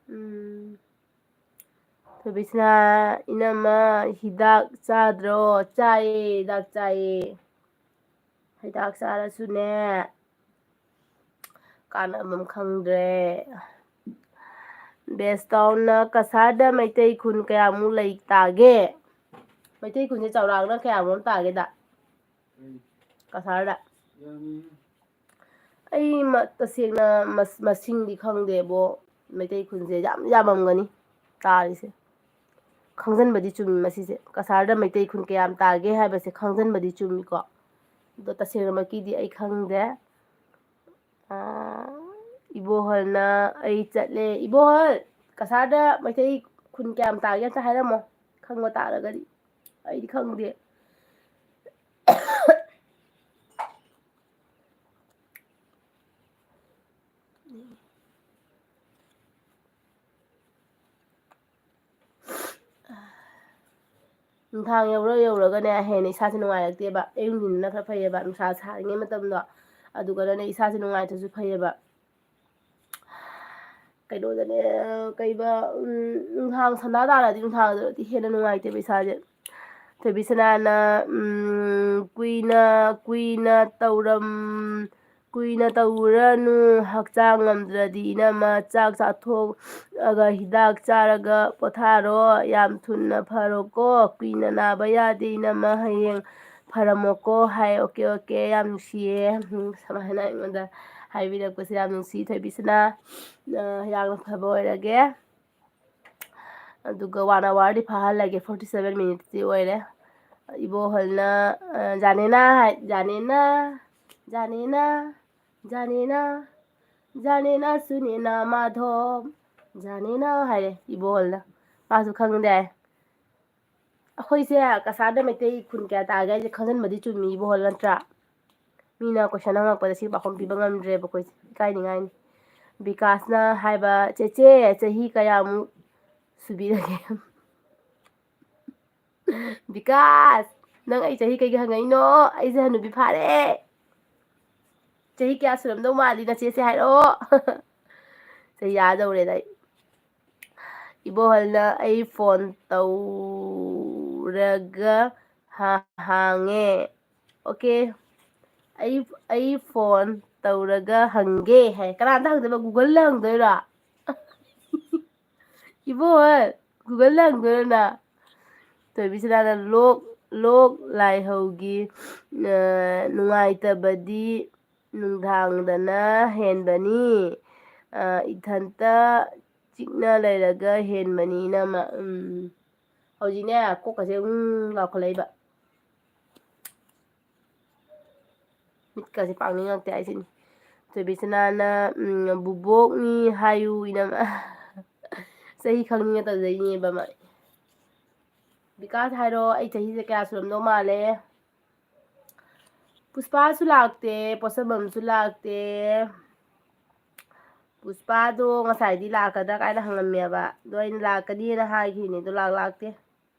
ꯎꯝ꯫ ꯊꯣꯏꯕꯤꯁꯅꯥ, "ꯏꯅꯝꯃ, ꯍꯤꯗꯥꯛ ꯆꯥꯗ꯭ꯔꯣ?" "ꯆꯥꯏꯌꯦ, ꯍꯤꯗꯥꯛ ꯆꯥꯏꯌꯦ꯫ ꯍꯤꯗꯥꯛ ꯆꯥꯔꯁꯨꯅꯦ, ꯀꯥꯟꯅꯕꯝ ꯈꯪꯗ꯭ꯔꯦ"꯫ ꯕꯦꯁꯇꯥꯎꯟꯅ "ꯀꯁꯥꯔꯗ ꯃꯩꯇꯩ ꯈꯨꯟ ꯀꯌꯥꯃꯨꯛ ꯂꯩ ꯇꯥꯒꯦ?" ꯃꯩꯇꯩ ꯈꯨꯟꯁꯦ ꯆꯥꯎꯔꯥꯛꯅ ꯀꯌꯥꯃꯨꯛ ꯇꯥꯒꯦꯗ? ꯀꯁꯥꯔꯗ꯫ ꯑꯩ ꯃ-, ꯇꯁꯦꯡꯅ ꯃꯁ-, ꯃꯁꯤꯡꯗꯤ ꯈꯪꯗꯦꯕꯣ꯫ ꯃꯩꯇꯩ ꯈꯨꯟꯁꯦ ꯌꯥꯝ ꯌꯥꯝꯃꯝꯒꯅꯤ ꯇꯥꯔꯤꯁꯦ꯫ ꯈꯪꯖꯟꯕꯗꯤ ꯆꯨꯝꯃꯤ ꯃꯁꯤꯁꯦ꯫ ꯀꯁꯥꯔꯗ ꯃꯩꯇꯩ ꯈꯨꯟ ꯀꯌꯥꯝ ꯇꯥꯒꯦ ꯍꯥꯏꯕꯁꯦ ꯈꯪꯖꯟꯕꯗꯤ ꯆꯨꯝꯃꯤꯀꯣ꯫ ꯑꯗꯣ ꯇꯁꯦꯡꯅꯃꯛꯀꯤꯗꯤ ꯑꯩ ꯈꯪꯗꯦ꯫ ꯑꯥ, ꯏꯕꯣꯍꯜꯅ "ꯑꯩ ꯆꯠꯂꯦ"꯫ ꯏꯕꯣꯍꯜ, ꯀꯁꯥꯔꯗ ꯃꯩꯇꯩ ꯈꯨꯟ ꯀꯌꯥꯝ ꯇꯥꯒꯦ ꯑꯝꯇ ꯍꯥꯏꯔꯝꯃꯣ, ꯈꯪꯕ ꯇꯥꯔꯒꯗꯤ꯫ ꯑꯩꯗꯤ ꯈꯪꯗꯦ꯫ ꯅꯨꯡꯗꯥꯡ ꯌꯧꯔ ꯌꯧꯔꯒꯅꯦ ꯍꯦꯟꯅ ꯏꯁꯥꯁꯦ ꯅꯨꯡꯉꯥꯏꯔꯛꯇꯦꯕ꯫ ꯑꯌꯨꯛ ꯅꯨꯡꯊꯤꯟꯗꯅ ꯈꯔ ꯐꯩꯌꯦꯕ, ꯅꯨꯡꯁꯥ ꯁꯥꯔꯤꯉꯩ ꯃꯇꯝꯗꯣ, ꯑꯗꯨꯒꯅꯅꯦ ꯏꯁꯥꯁꯦ ꯅꯨꯡꯉꯥꯏꯇ꯭ꯔꯁꯨ ꯐꯩꯌꯦꯕ꯫ ꯀꯩꯅꯣꯗꯅꯦ, ꯀꯩꯕ, ꯎꯝ, ꯅꯨꯡꯗꯥꯡ ꯁꯟꯗꯥ ꯇꯥꯔꯗꯤ, ꯅꯨꯡꯗꯥꯡꯗꯗꯤ ꯍꯦꯟꯅ ꯅꯨꯡꯉꯥꯏꯇꯦꯕ ꯏꯁꯥꯁꯦ꯫ ꯊꯣꯏꯕꯤꯁꯅꯥꯅ, ꯎꯝ, ꯀꯨꯏꯅ, ꯀꯨꯏꯅ ꯇꯧꯔꯝ-, ꯀꯨꯏꯅ ꯇꯧꯔꯅꯨ, ꯍꯛꯆꯥꯡ ꯉꯝꯗ꯭ꯔꯗꯤ ꯏꯅꯝꯃ ꯆꯥꯛ ꯆꯥꯊꯣꯛꯑꯒ ꯍꯤꯗꯥꯛ ꯆꯥꯔꯒ ꯄꯣꯊꯥꯔꯣ, ꯌꯥꯝ ꯊꯨꯅ ꯐꯔꯣꯀꯣ, ꯀꯨꯏꯅ ꯅꯥꯕ ꯌꯥꯗꯦ ꯏꯅꯝꯃ, ꯍꯌꯦꯡ ꯐꯔꯝꯃꯣꯀꯣ ꯍꯥꯏ꯫ ꯑꯣꯀꯦ, ꯑꯣꯀꯦ, ꯌꯥꯝ ꯅꯨꯡꯁꯤꯌꯦ꯫ ꯎꯝ, ꯁꯨꯃꯥꯏꯅ ꯑꯩꯉꯣꯟꯗ ꯍꯥꯏꯕꯤꯔꯛꯄꯁꯦ ꯌꯥꯝ ꯅꯨꯡꯁꯤ ꯊꯣꯏꯕꯤꯁꯅꯥ꯫ ꯑ, ꯌꯥꯝꯅ ꯐꯕ ꯑꯣꯏꯔꯒꯦ꯫ ꯑꯗꯨꯒ one hourꯗꯤ ꯐꯥꯍꯜꯂꯒꯦ, forty seven minutesꯇꯤ ꯑꯣꯏꯔꯦ꯫ ꯏꯕꯣꯍꯜꯅ, ꯑ, ꯖꯥꯅꯦꯅꯥ ꯍꯥꯏ, ꯖꯥꯅꯦꯅꯥ, ꯖꯥꯅꯦꯅꯥ, ꯖꯥꯅꯦꯅꯥ, ꯖꯥꯅꯦꯅꯥ ꯁꯨꯅꯦꯅꯥ ꯃꯥꯙꯣ, ꯖꯥꯅꯦꯅꯥ ꯍꯥꯏꯔꯦ ꯏꯕꯣꯍꯜꯅ꯫ ꯃꯥꯁꯨ ꯈꯪꯗꯦ ꯍꯥꯏ꯫ ꯑꯩꯈꯣꯏꯁꯦ ꯀꯁꯥꯔꯗ ꯃꯩꯇꯩ ꯈꯨꯟ ꯀꯌꯥ ꯇꯥꯒꯦ ꯍꯥꯏꯁꯦ ꯈꯪꯖꯤꯟꯕꯗꯤ ꯆꯨꯝꯃꯤ ꯏꯕꯣꯍꯜ, ꯅꯠꯇ꯭ꯔꯥ? ꯃꯤꯅ question ꯍꯪꯉꯛꯄꯗ ꯁꯤ ꯄꯥꯎꯈꯨꯝ ꯄꯤꯕ ꯉꯝꯗ꯭ꯔꯦꯕ ꯑꯩꯈꯣꯏꯁꯦ, ꯏꯀꯥꯏꯅꯤꯡꯉꯥꯏꯅꯤ꯫ ꯕꯤꯀꯥꯁꯅ ꯍꯥꯏꯕ, "ꯆꯦꯆꯦ, ꯆꯍꯤ ꯀꯌꯥꯃꯨꯛ ꯁꯨꯕꯤꯔꯒꯦ?" ꯕꯤꯀꯥꯁ, ꯅꯪ ꯑꯩ ꯆꯍꯤ ꯀꯩꯒꯤ ꯍꯪꯉꯛꯏꯅꯣ? ꯑꯩꯁꯦ ꯍꯅꯨꯕꯤ ꯐꯥꯔꯦ꯫ ꯆꯍꯤ ꯀꯌꯥ ꯁꯨꯔꯝꯗꯧ ꯃꯥꯜꯂꯤ ꯅꯆꯦꯁꯦ ꯍꯥꯏꯔꯛꯑꯣ꯫ ꯆꯍꯤ ꯑꯥ ꯌꯧꯔꯦꯗ ꯑꯩ꯫ ꯏꯕꯣꯍꯜꯅ ꯑꯩ phone ꯇꯧꯔꯒ ꯍꯥ-, ꯍꯥꯡꯉꯦ꯫ ꯑꯣꯀꯦ꯫ ꯑꯩ, ꯑꯩ phone ꯇꯧꯔꯒ ꯍꯪꯒꯦ ꯍꯥꯏ꯫ ꯀꯅꯥꯗ ꯍꯪꯗꯣꯏꯕ? Googleꯗ ꯍꯪꯗꯣꯏꯔꯣ? ꯏꯕꯣꯍꯜ, Googleꯗ ꯍꯪꯗꯣꯏꯔꯣ ꯅꯪ? ꯊꯣꯏꯕꯤꯁꯅꯥꯅ ꯂꯣꯛ, ꯂꯣꯛ ꯂꯥꯏꯍꯧꯒꯤ, ꯑ, ꯅꯨꯡꯉꯥꯏꯇꯕꯗꯤ ꯅꯨꯡꯗꯥꯡꯗꯅ ꯍꯦꯟꯕꯅꯤ꯫ ꯑ, ꯏꯊꯟꯇ ꯆꯤꯛꯅ ꯂꯩꯔꯒ ꯍꯦꯟꯕꯅꯤ, ꯏꯅꯝꯃ꯫ ꯎꯝ꯫ ꯍꯧꯖꯤꯛꯅꯦ, ꯀꯣꯛꯀꯁꯦ ꯎꯝ ꯂꯥꯎꯈꯠꯂꯛꯏꯕ꯫ ꯃꯤꯠꯀꯁꯦ ꯄꯥꯡꯅꯤꯡꯉꯛꯇꯦ ꯍꯥꯏꯁꯤꯅꯤ꯫ ꯊꯣꯏꯕꯤꯁꯅꯥꯅ, ꯎꯝ, "ꯕꯨꯕꯣꯛꯅꯤ ꯍꯥꯏꯌꯨ, ꯏꯅꯝꯃ"꯫ ꯆꯍꯤ ꯈꯪꯅꯤꯡꯉ ꯇꯧꯖꯩꯅꯦꯕ ꯃꯥ꯫ ꯕꯤꯀꯥꯁ ꯍꯥꯏꯔꯣ, ꯑꯩ ꯆꯍꯤꯁꯦ ꯀꯌꯥ ꯁꯨꯔꯝꯗꯧ ꯃꯥꯜꯂꯦ? ꯄꯨꯁꯄꯥꯁꯨ ꯂꯥꯛꯇꯦ, ꯄꯣꯠꯁꯝꯕꯝꯁꯨ ꯂꯥꯛꯇꯦ꯫ ꯄꯨꯁꯄꯥꯗꯣ ꯉꯁꯥꯏꯗꯤ ꯂꯥꯛꯀꯗ꯭ꯔꯥ ꯀꯥꯏꯅ ꯍꯪꯉꯝꯃꯦꯕ, ꯑꯗꯣ ꯑꯩꯅ ꯂꯥꯛꯀꯅꯤꯅ ꯍꯥꯏꯈꯤꯕꯅꯦ, ꯑꯗꯣ ꯂꯥꯛ-, ꯂꯥꯛꯇꯦ꯫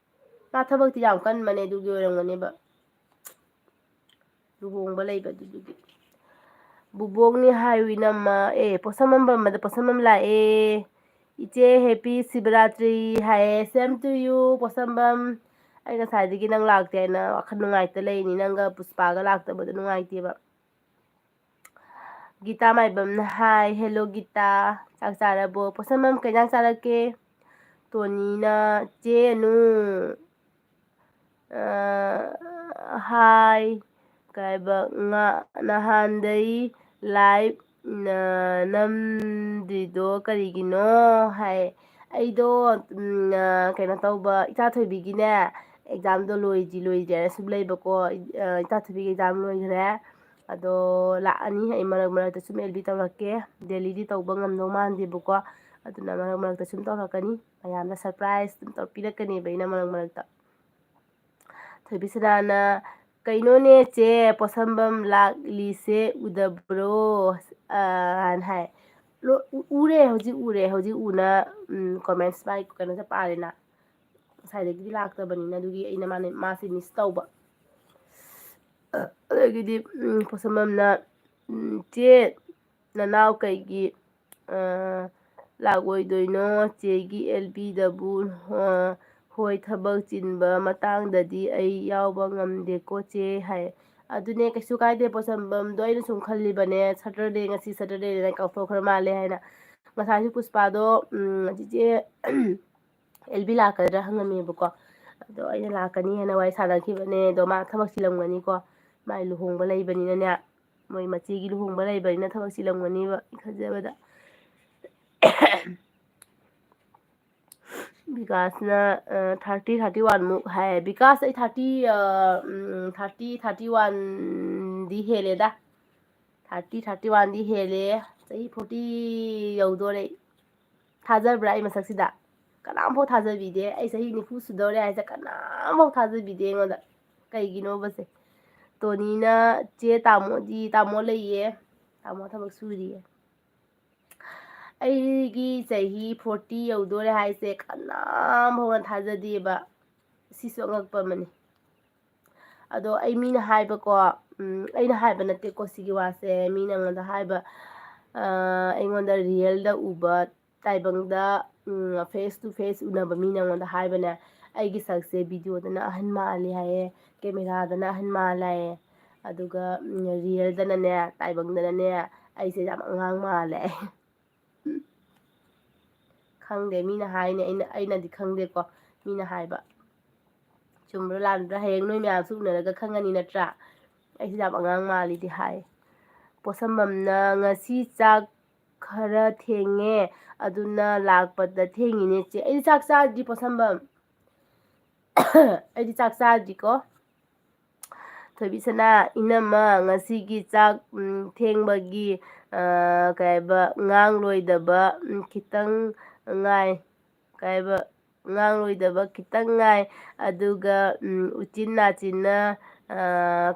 ꯃꯥ ꯊꯕꯛꯇꯤ ꯌꯥꯝ ꯀꯟꯕꯅꯦ, ꯑꯗꯨꯒꯤ ꯑꯣꯏꯔꯝꯒꯅꯦꯕ꯫ ꯂꯨꯍꯣꯡꯕ ꯂꯩꯕ ꯑꯗꯨꯗꯨꯒꯤ꯫ ꯕꯨꯕꯣꯛꯅꯤ ꯍꯥꯏꯌꯨ ꯏꯅꯝꯃ꯫ ꯑꯦ, ꯄꯣꯠꯁꯝꯕꯝ ꯄꯝꯕꯗ ꯄꯣꯠꯁꯝꯕꯝ ꯂꯥꯛꯑꯦ꯫ ꯏꯆꯦ, happy ꯁꯤꯕꯔꯥꯇ꯭ꯔꯤ ꯍꯥꯏꯌꯦ꯫ Same to you, ꯄꯣꯠꯁꯝꯕꯝ꯫ ꯑꯩ ꯉꯁꯥꯏꯗꯒꯤ ꯅꯪ ꯂꯥꯛꯇꯦ ꯍꯥꯏꯅ ꯋꯥꯈꯜ ꯅꯨꯡꯉꯥꯏꯇ ꯂꯩꯅꯤ꯫ ꯅꯪꯒ ꯄꯨꯁꯄꯥꯒ ꯂꯥꯛꯇꯕꯗꯣ ꯅꯨꯡꯉꯥꯏꯇꯦꯕ꯫ ꯒꯤꯇꯥ ꯃꯥꯏꯕꯝꯅ ꯍꯥꯏ, "Hello ꯒꯤꯇꯥ, ꯆꯥꯛ ꯆꯥꯔꯕꯣ?" ꯄꯣꯠꯁꯝꯕꯝ, ꯀꯩ ꯏꯟꯖꯥꯡ ꯆꯥꯔꯛꯀꯦ? ꯇꯣꯅꯤꯅ, "ꯆꯦ ꯑꯅꯨ, ꯑ, ꯍꯥꯏ, ꯀꯩꯕ, ꯉꯥ-, ꯅꯍꯥꯟꯗꯩ live ꯅ-, ꯅꯝꯗ꯭ꯔꯤꯗꯣ ꯀꯔꯤꯒꯤꯅꯣ?" ꯍꯥꯏ꯫ ꯑꯩꯗꯣ, ꯎꯝ, ꯑ, ꯀꯩꯅꯣ ꯇꯧꯕ, ꯏꯆꯥ ꯊꯣꯏꯕꯤꯒꯤꯅꯦ, examꯗꯣ ꯂꯣꯏꯗ꯭ꯔꯤ, ꯂꯣꯏꯗ꯭ꯔꯤ ꯍꯥꯏꯅ ꯁꯨꯝ ꯂꯩꯕꯀꯣ꯫ ꯑ, ꯏꯆꯥ ꯊꯣꯏꯕꯤꯒꯤ exam ꯂꯣꯏꯈ꯭ꯔꯦ꯫ ꯑꯗꯣ ꯂꯥꯛꯑꯅꯤ, ꯑꯩ ꯃꯔꯛ ꯃꯔꯛꯇ ꯁꯨꯝ L B ꯇꯧꯔꯛꯀꯦ꯫ Dailyꯗꯤ ꯇꯧꯕ ꯉꯝꯗꯧ ꯃꯥꯟꯗꯦꯕꯀꯣ꯫ ꯑꯗꯨꯅ ꯃꯔꯛ ꯃꯔꯛꯇ ꯁꯨꯝ ꯇꯧꯔꯛꯀꯅꯤ꯫ ꯃꯌꯥꯝꯗ surprise ꯑꯗꯨꯝ ꯇꯧ-, ꯄꯤꯔꯛꯀꯅꯦꯕ ꯑꯩꯅ ꯃꯔꯛ ꯃꯔꯛꯇ꯫ ꯊꯣꯏꯕꯤꯁꯅꯥꯅ, "ꯀꯩꯅꯣꯅꯦ ꯆꯦ, ꯄꯣꯠꯁꯝꯕꯝ ꯂꯥꯛꯂꯤꯁꯦ ꯎꯗꯕ꯭ꯔꯣ?" ꯑ, ꯍꯥꯏꯅ ꯍꯥꯏ꯫ ꯂꯣ-, ꯎ-, ꯎꯔꯦ, ꯍꯧꯖꯤꯛ ꯎꯔꯦ, ꯍꯧꯖꯤꯛ ꯎꯅ, ꯎꯝ, comments ꯃꯥꯏ ꯀꯩꯅꯣꯁꯦ ꯄꯥꯔꯦꯅ꯫ ꯉꯁꯥꯏꯗꯒꯤꯗꯤ ꯂꯥꯛꯇꯕꯅꯤꯅ, ꯑꯗꯨꯒꯤ ꯑꯩꯅ ꯃꯥꯅ, ꯃꯥꯁꯦ miss ꯇꯧꯕ꯫ ꯑꯗꯒꯤꯗꯤ, ꯎꯝ, ꯄꯣꯠꯁꯝꯕꯝꯅ, ꯎꯝ, "ꯆꯦ, ꯅꯅꯥꯎ ꯀꯩꯒꯤ, ꯑ, ꯂꯥꯛꯑꯣꯏꯗꯣꯏꯅꯣ? ꯆꯦꯒꯤ L Bꯗꯕꯨ, ꯑ, ꯍꯣꯏ, ꯊꯕꯛ ꯆꯤꯟꯕ ꯃꯇꯥꯡꯗꯗꯤ ꯑꯩ ꯌꯥꯎꯕ ꯉꯝꯗꯦꯀꯣ ꯆꯦ" ꯍꯥꯏ꯫ ꯑꯗꯨꯅꯦ, ꯀꯩꯁꯨ ꯀꯥꯏꯗꯦ ꯄꯣꯠꯁꯝꯕꯝꯗꯣ, ꯑꯩꯅ ꯁꯨꯝ ꯈꯜꯂꯤꯕꯅꯦ, Saturday, ꯉꯁꯤ Saturdayꯅꯦꯅ ꯀꯥꯎꯊꯣꯛꯈ꯭ꯔ ꯃꯥꯜꯂꯦ ꯍꯥꯏꯅ꯫ ꯉꯁꯥꯏꯁꯨ ꯄꯨꯁꯄꯥꯗꯣ, ꯎꯝ, ꯆꯤꯆꯦ, L B ꯂꯥꯛꯀꯗ꯭ꯔꯥ ꯍꯪꯉꯝꯃꯦꯕꯀꯣ꯫ ꯑꯗꯣ ꯑꯩꯅ ꯂꯥꯛꯀꯅꯤ ꯍꯥꯏꯅ ꯋꯥꯔꯤ ꯁꯥꯟꯅꯈꯤꯕꯅꯦ꯫ ꯑꯗꯣ ꯃꯥ ꯊꯕꯛ ꯆꯤꯜꯂꯝꯒꯅꯤꯀꯣ꯫ ꯃꯥꯏ ꯂꯨꯍꯣꯡꯕ ꯂꯩꯕꯅꯤꯅꯅꯦ, ꯃꯣꯏ ꯃꯆꯦꯒꯤ ꯂꯨꯍꯣꯡꯕ ꯂꯩꯕꯅꯤꯅ ꯊꯕꯛ ꯆꯤꯜꯂꯝꯒꯅꯤꯕ ꯑꯩ ꯈꯟꯖꯕꯗ꯫ ꯕꯤꯀꯥꯁꯅ, ꯑ, thirty, thirty one ꯃꯨꯛ ꯍꯥꯏ꯫ ꯕꯤꯀꯥꯁ, ꯑꯩ thirty, ꯑ, ꯎꯝ, thirty, thirty oneꯗꯤ ꯍꯦꯜꯂꯦꯗ꯫ Thirty, thirty oneꯗꯤ ꯍꯦꯜꯂꯦ꯫ ꯆꯍꯤ forty ꯌꯧꯗꯣꯔꯦ꯫ ꯊꯥꯖꯕ꯭ꯔꯥ ꯑꯩ ꯃꯁꯛꯁꯤꯗ? ꯀꯅꯥꯝꯐꯥꯎ ꯊꯥꯖꯕꯤꯗꯦ꯫ ꯑꯩ ꯆꯍꯤ ꯅꯤꯐꯨ ꯁꯨꯗꯧꯔꯦ ꯍꯥꯏꯁꯦ ꯀꯅꯥꯝꯐꯥꯎ ꯊꯥꯖꯕꯤꯗꯦ ꯑꯩꯉꯣꯟꯗ꯫ ꯀꯩꯒꯤꯅꯣꯕꯁꯦ? ꯇꯣꯅꯤꯅ, "ꯆꯦ, ꯇꯥꯃꯣꯗꯤ?" ꯇꯥꯃꯣ ꯂꯩꯌꯦ꯫ ꯇꯥꯃꯣ ꯊꯕꯛ ꯁꯨꯔꯤꯌꯦ꯫ ꯑꯩꯒꯤ ꯆꯍꯤ forty ꯌꯧꯗꯣꯔꯦ ꯍꯥꯏꯁꯦ ꯀꯅꯥꯝꯐꯥꯎꯅ ꯊꯥꯖꯗꯦꯕ꯫ ꯁꯤꯁꯨ ꯑꯉꯛꯄ ꯑꯃꯅꯤ꯫ ꯑꯗꯣ ꯑꯩ ꯃꯤꯅ ꯍꯥꯏꯕꯀꯣ, ꯎꯝ, ꯑꯩꯅ ꯍꯥꯏꯕ ꯅꯠꯇꯦꯀꯣ ꯁꯤꯒꯤ ꯋꯥꯁꯦ, ꯃꯤꯅ ꯑꯩꯉꯣꯟꯗ ꯍꯥꯏꯕ, ꯑ, ꯑꯩꯉꯣꯟꯗ ꯔꯤꯌꯦꯜꯗ ꯎꯕ ꯇꯥꯏꯕꯪꯗ, ꯎꯝ, ꯐꯦꯁ ꯇꯨ ꯐꯦꯁ ꯎꯅꯕ ꯃꯤꯅ ꯑꯩꯉꯣꯟꯗ ꯍꯥꯏꯕꯅꯦ, "ꯑꯩꯒꯤ ꯁꯛꯁꯦ ꯚꯤꯗꯤꯑꯣꯗꯅ ꯑꯍꯟ ꯃꯥꯜꯂꯤ" ꯍꯥꯏꯌꯦ, "ꯀꯦꯃꯦꯔꯥꯗꯅ ꯑꯍꯟ ꯃꯥꯜꯂꯦ" ꯍꯥꯏꯌꯦ, ꯑꯗꯨꯒ, ꯎꯝ, ꯔꯤꯌꯦꯜꯗꯅꯅꯦ, ꯇꯥꯏꯕꯪꯗꯅꯅꯦ, ꯑꯩꯁꯦ ꯌꯥꯝ ꯑꯉꯥꯡ ꯃꯥꯜꯂꯦ꯫ ꯈꯪꯗꯦ, ꯃꯤꯅ ꯍꯥꯏꯅꯦ, ꯑꯩꯅ, ꯑꯩꯅꯗꯤ ꯈꯪꯗꯦꯀꯣ, ꯃꯤꯅ ꯍꯥꯏꯕ꯫ ꯆꯨꯝꯕ꯭ꯔꯥ ꯂꯥꯟꯕ꯭ꯔꯥ ꯍꯌꯦꯡ ꯅꯣꯏ ꯃꯌꯥꯝꯁꯨ ꯎꯅꯔꯒ ꯈꯪꯉꯅꯤ ꯅꯠꯇ꯭ꯔꯥ? "ꯑꯩꯁꯦ ꯌꯥꯝ ꯑꯉꯥꯡ ꯃꯥꯜꯂꯤꯗꯤ" ꯍꯥꯏ꯫ ꯄꯣꯠꯁꯝꯕꯝꯅ, "ꯉꯁꯤ ꯆꯥꯛ ꯈꯔ ꯊꯦꯡꯉꯦ, ꯑꯗꯨꯅ ꯂꯥꯛꯄꯗ ꯊꯦꯡꯉꯤꯅꯦ ꯆꯦ"꯫ ꯑꯩꯗꯤ ꯆꯥꯛ ꯆꯥꯗ꯭ꯔꯤ ꯄꯣꯠꯁꯝꯕꯝ꯫ ꯑꯩꯗꯤ ꯆꯥꯛ ꯆꯥꯗ꯭ꯔꯤꯀꯣ꯫ ꯊꯣꯏꯕꯤꯁꯅꯥ, "ꯏꯅꯝꯃ, ꯉꯁꯤꯒꯤ ꯆꯥꯛ, ꯎꯝ, ꯊꯦꯡꯕꯒꯤ, ꯑ, ꯀꯩ ꯍꯥꯏꯕ, ꯉꯥꯡꯂꯣꯏꯗꯕ, ꯎꯝ, ꯈꯤꯇꯪ ꯉꯥꯏ, ꯀꯩ ꯍꯥꯏꯕ, ꯉꯥꯡꯂꯣꯏꯗꯕ ꯈꯤꯇꯪ ꯉꯥꯏ, ꯑꯗꯨꯒ, ꯎꯝ, ꯎꯆꯤꯟ ꯅꯥꯆꯤꯟꯅ, ꯑ,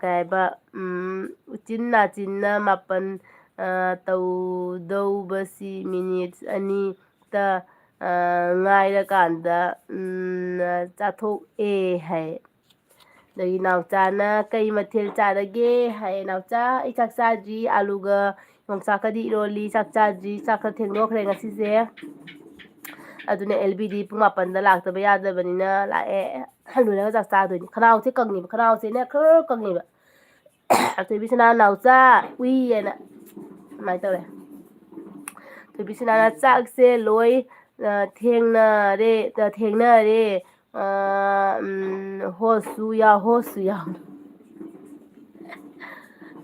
ꯀꯩ ꯍꯥꯏꯕ, ꯎꯝ, ꯎꯆꯤꯟ ꯅꯥꯆꯤꯟꯅ ꯃꯥꯄꯟ, ꯑ, ꯇꯧꯗꯧꯕꯁꯤ ꯃꯤꯅꯤꯠ ꯑꯅꯤꯇ, ꯑ, ꯉꯥꯏꯔꯀꯥꯟꯗ, ꯎꯝ, ꯆꯥꯊꯣꯛꯑꯦ" ꯍꯥꯏ꯫ ꯑꯗꯒꯤ ꯅꯥꯎꯆꯥꯅ, "ꯀꯩ ꯃꯊꯦꯜ ꯆꯥꯔꯒꯦ?" ꯍꯥꯏ꯫ "ꯅꯥꯎꯆꯥ, ꯑꯩ ꯆꯥꯛ ꯆꯥꯗ꯭ꯔꯤ, ꯑꯂꯨꯒ ꯌꯣꯡꯆꯥꯛꯀꯗꯤ ꯏꯔꯣꯜꯂꯤ, ꯆꯥꯛ ꯆꯥꯗ꯭ꯔꯤ, ꯆꯥꯛ ꯈꯔ ꯊꯦꯡꯗꯣꯛꯈ꯭ꯔꯦ ꯉꯁꯤꯁꯦ꯫ ꯑꯗꯨꯅ ꯑꯦꯜ ꯕꯤꯗꯤ ꯄꯨꯡ ꯃꯥꯄꯟꯗ ꯂꯥꯛꯇꯕ ꯌꯥꯗꯕꯅꯤꯅ ꯂꯥꯛꯑꯦ, ꯂꯣꯏꯔꯒ ꯆꯥꯛ ꯆꯥꯗꯣꯏꯅꯤ"꯫ ꯈꯅꯥꯎꯁꯦ ꯀꯪꯉꯤꯕ, ꯈꯅꯥꯎꯁꯦꯅꯦ ꯈꯔ ꯀꯪꯉꯤꯕ꯫ ꯊꯣꯏꯕꯤꯁꯅꯥ, "ꯅꯥꯎꯆꯥ, ꯎꯏ" ꯍꯥꯏꯅ ꯑꯗꯨꯃꯥꯏꯅ ꯇꯧꯔꯦ꯫ ꯊꯣꯏꯕꯤꯁꯅꯥꯅ, "ꯆꯥꯛꯁꯦ ꯂꯣꯏ, ꯑ, ꯊꯦꯡꯅꯔꯦ, ꯑ, ꯊꯦꯡꯅꯔꯦ, ꯑ, ꯎꯝ, ꯍꯣꯁꯨ ꯌꯥꯎ, ꯍꯣꯁꯨ ꯌꯥꯎ"꯫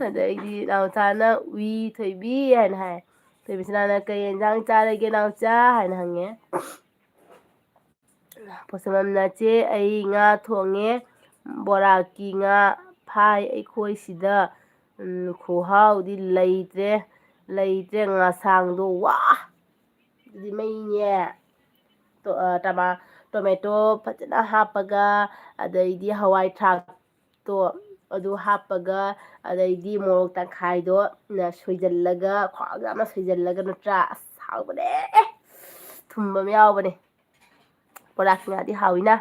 ꯑꯗꯩꯗꯤ ꯅꯥꯎꯆꯥꯅ, "ꯎꯏ ꯊꯣꯏꯕꯤ" ꯍꯥꯏꯅ ꯍꯥꯏ꯫ ꯊꯣꯏꯕꯤꯁꯅꯥꯅ, "ꯀꯩ ꯌꯦꯟꯖꯥꯡ ꯆꯥꯔꯒꯦ ꯅꯥꯎꯆꯥ?" ꯍꯥꯏꯅ ꯍꯪꯉꯦ꯫ ꯄꯣꯠꯁꯝꯕꯝꯅ, "ꯆꯦ, ꯑꯩ ꯉꯥ ꯊꯣꯡꯉꯦ, ꯕꯣꯔꯥꯛꯀꯤ ꯉꯥ ꯐꯥꯏ ꯑꯩꯈꯣꯏ ꯁꯤꯗ, ꯎꯝ, ꯈꯨꯍꯥꯎꯗꯤ ꯂꯩꯇ꯭ꯔꯦ, ꯂꯩꯇ꯭ꯔꯦ, ꯉꯁꯥꯡꯗꯣ, ꯋꯥ! ꯑꯗꯨꯗꯤ ꯃꯩꯅꯦ"꯫ ꯇꯣ-, ꯑ, ꯇꯃꯥ-, ꯇꯣꯃꯦꯇꯣ ꯐꯖꯅ ꯍꯥꯞꯄꯒ, ꯑꯗꯩꯗꯤ ꯍꯋꯥꯏ ꯊ꯭ꯔꯥꯛꯇꯣ ꯑꯗꯨ ꯍꯥꯞꯄꯒ, ꯑꯗꯩꯗꯤ ꯃꯣꯔꯣꯛ ꯇꯪꯈꯥꯏꯗꯣ ꯅ ꯁꯣꯏꯖꯜꯂꯒ, ꯈ꯭ꯋꯥꯏ ꯌꯥꯝꯅ ꯁꯣꯏꯖꯜꯂꯒ ꯅꯠꯇ꯭ꯔꯥ? ꯑꯁ, ꯍꯥꯎꯕꯅꯦ! ꯊꯨꯝꯕ ꯑꯃ ꯌꯥꯎꯕꯅꯦ꯫ ꯕꯣꯔꯥꯛꯀꯤ ꯉꯥꯗꯤ ꯍꯥꯎꯋꯤꯅ꯫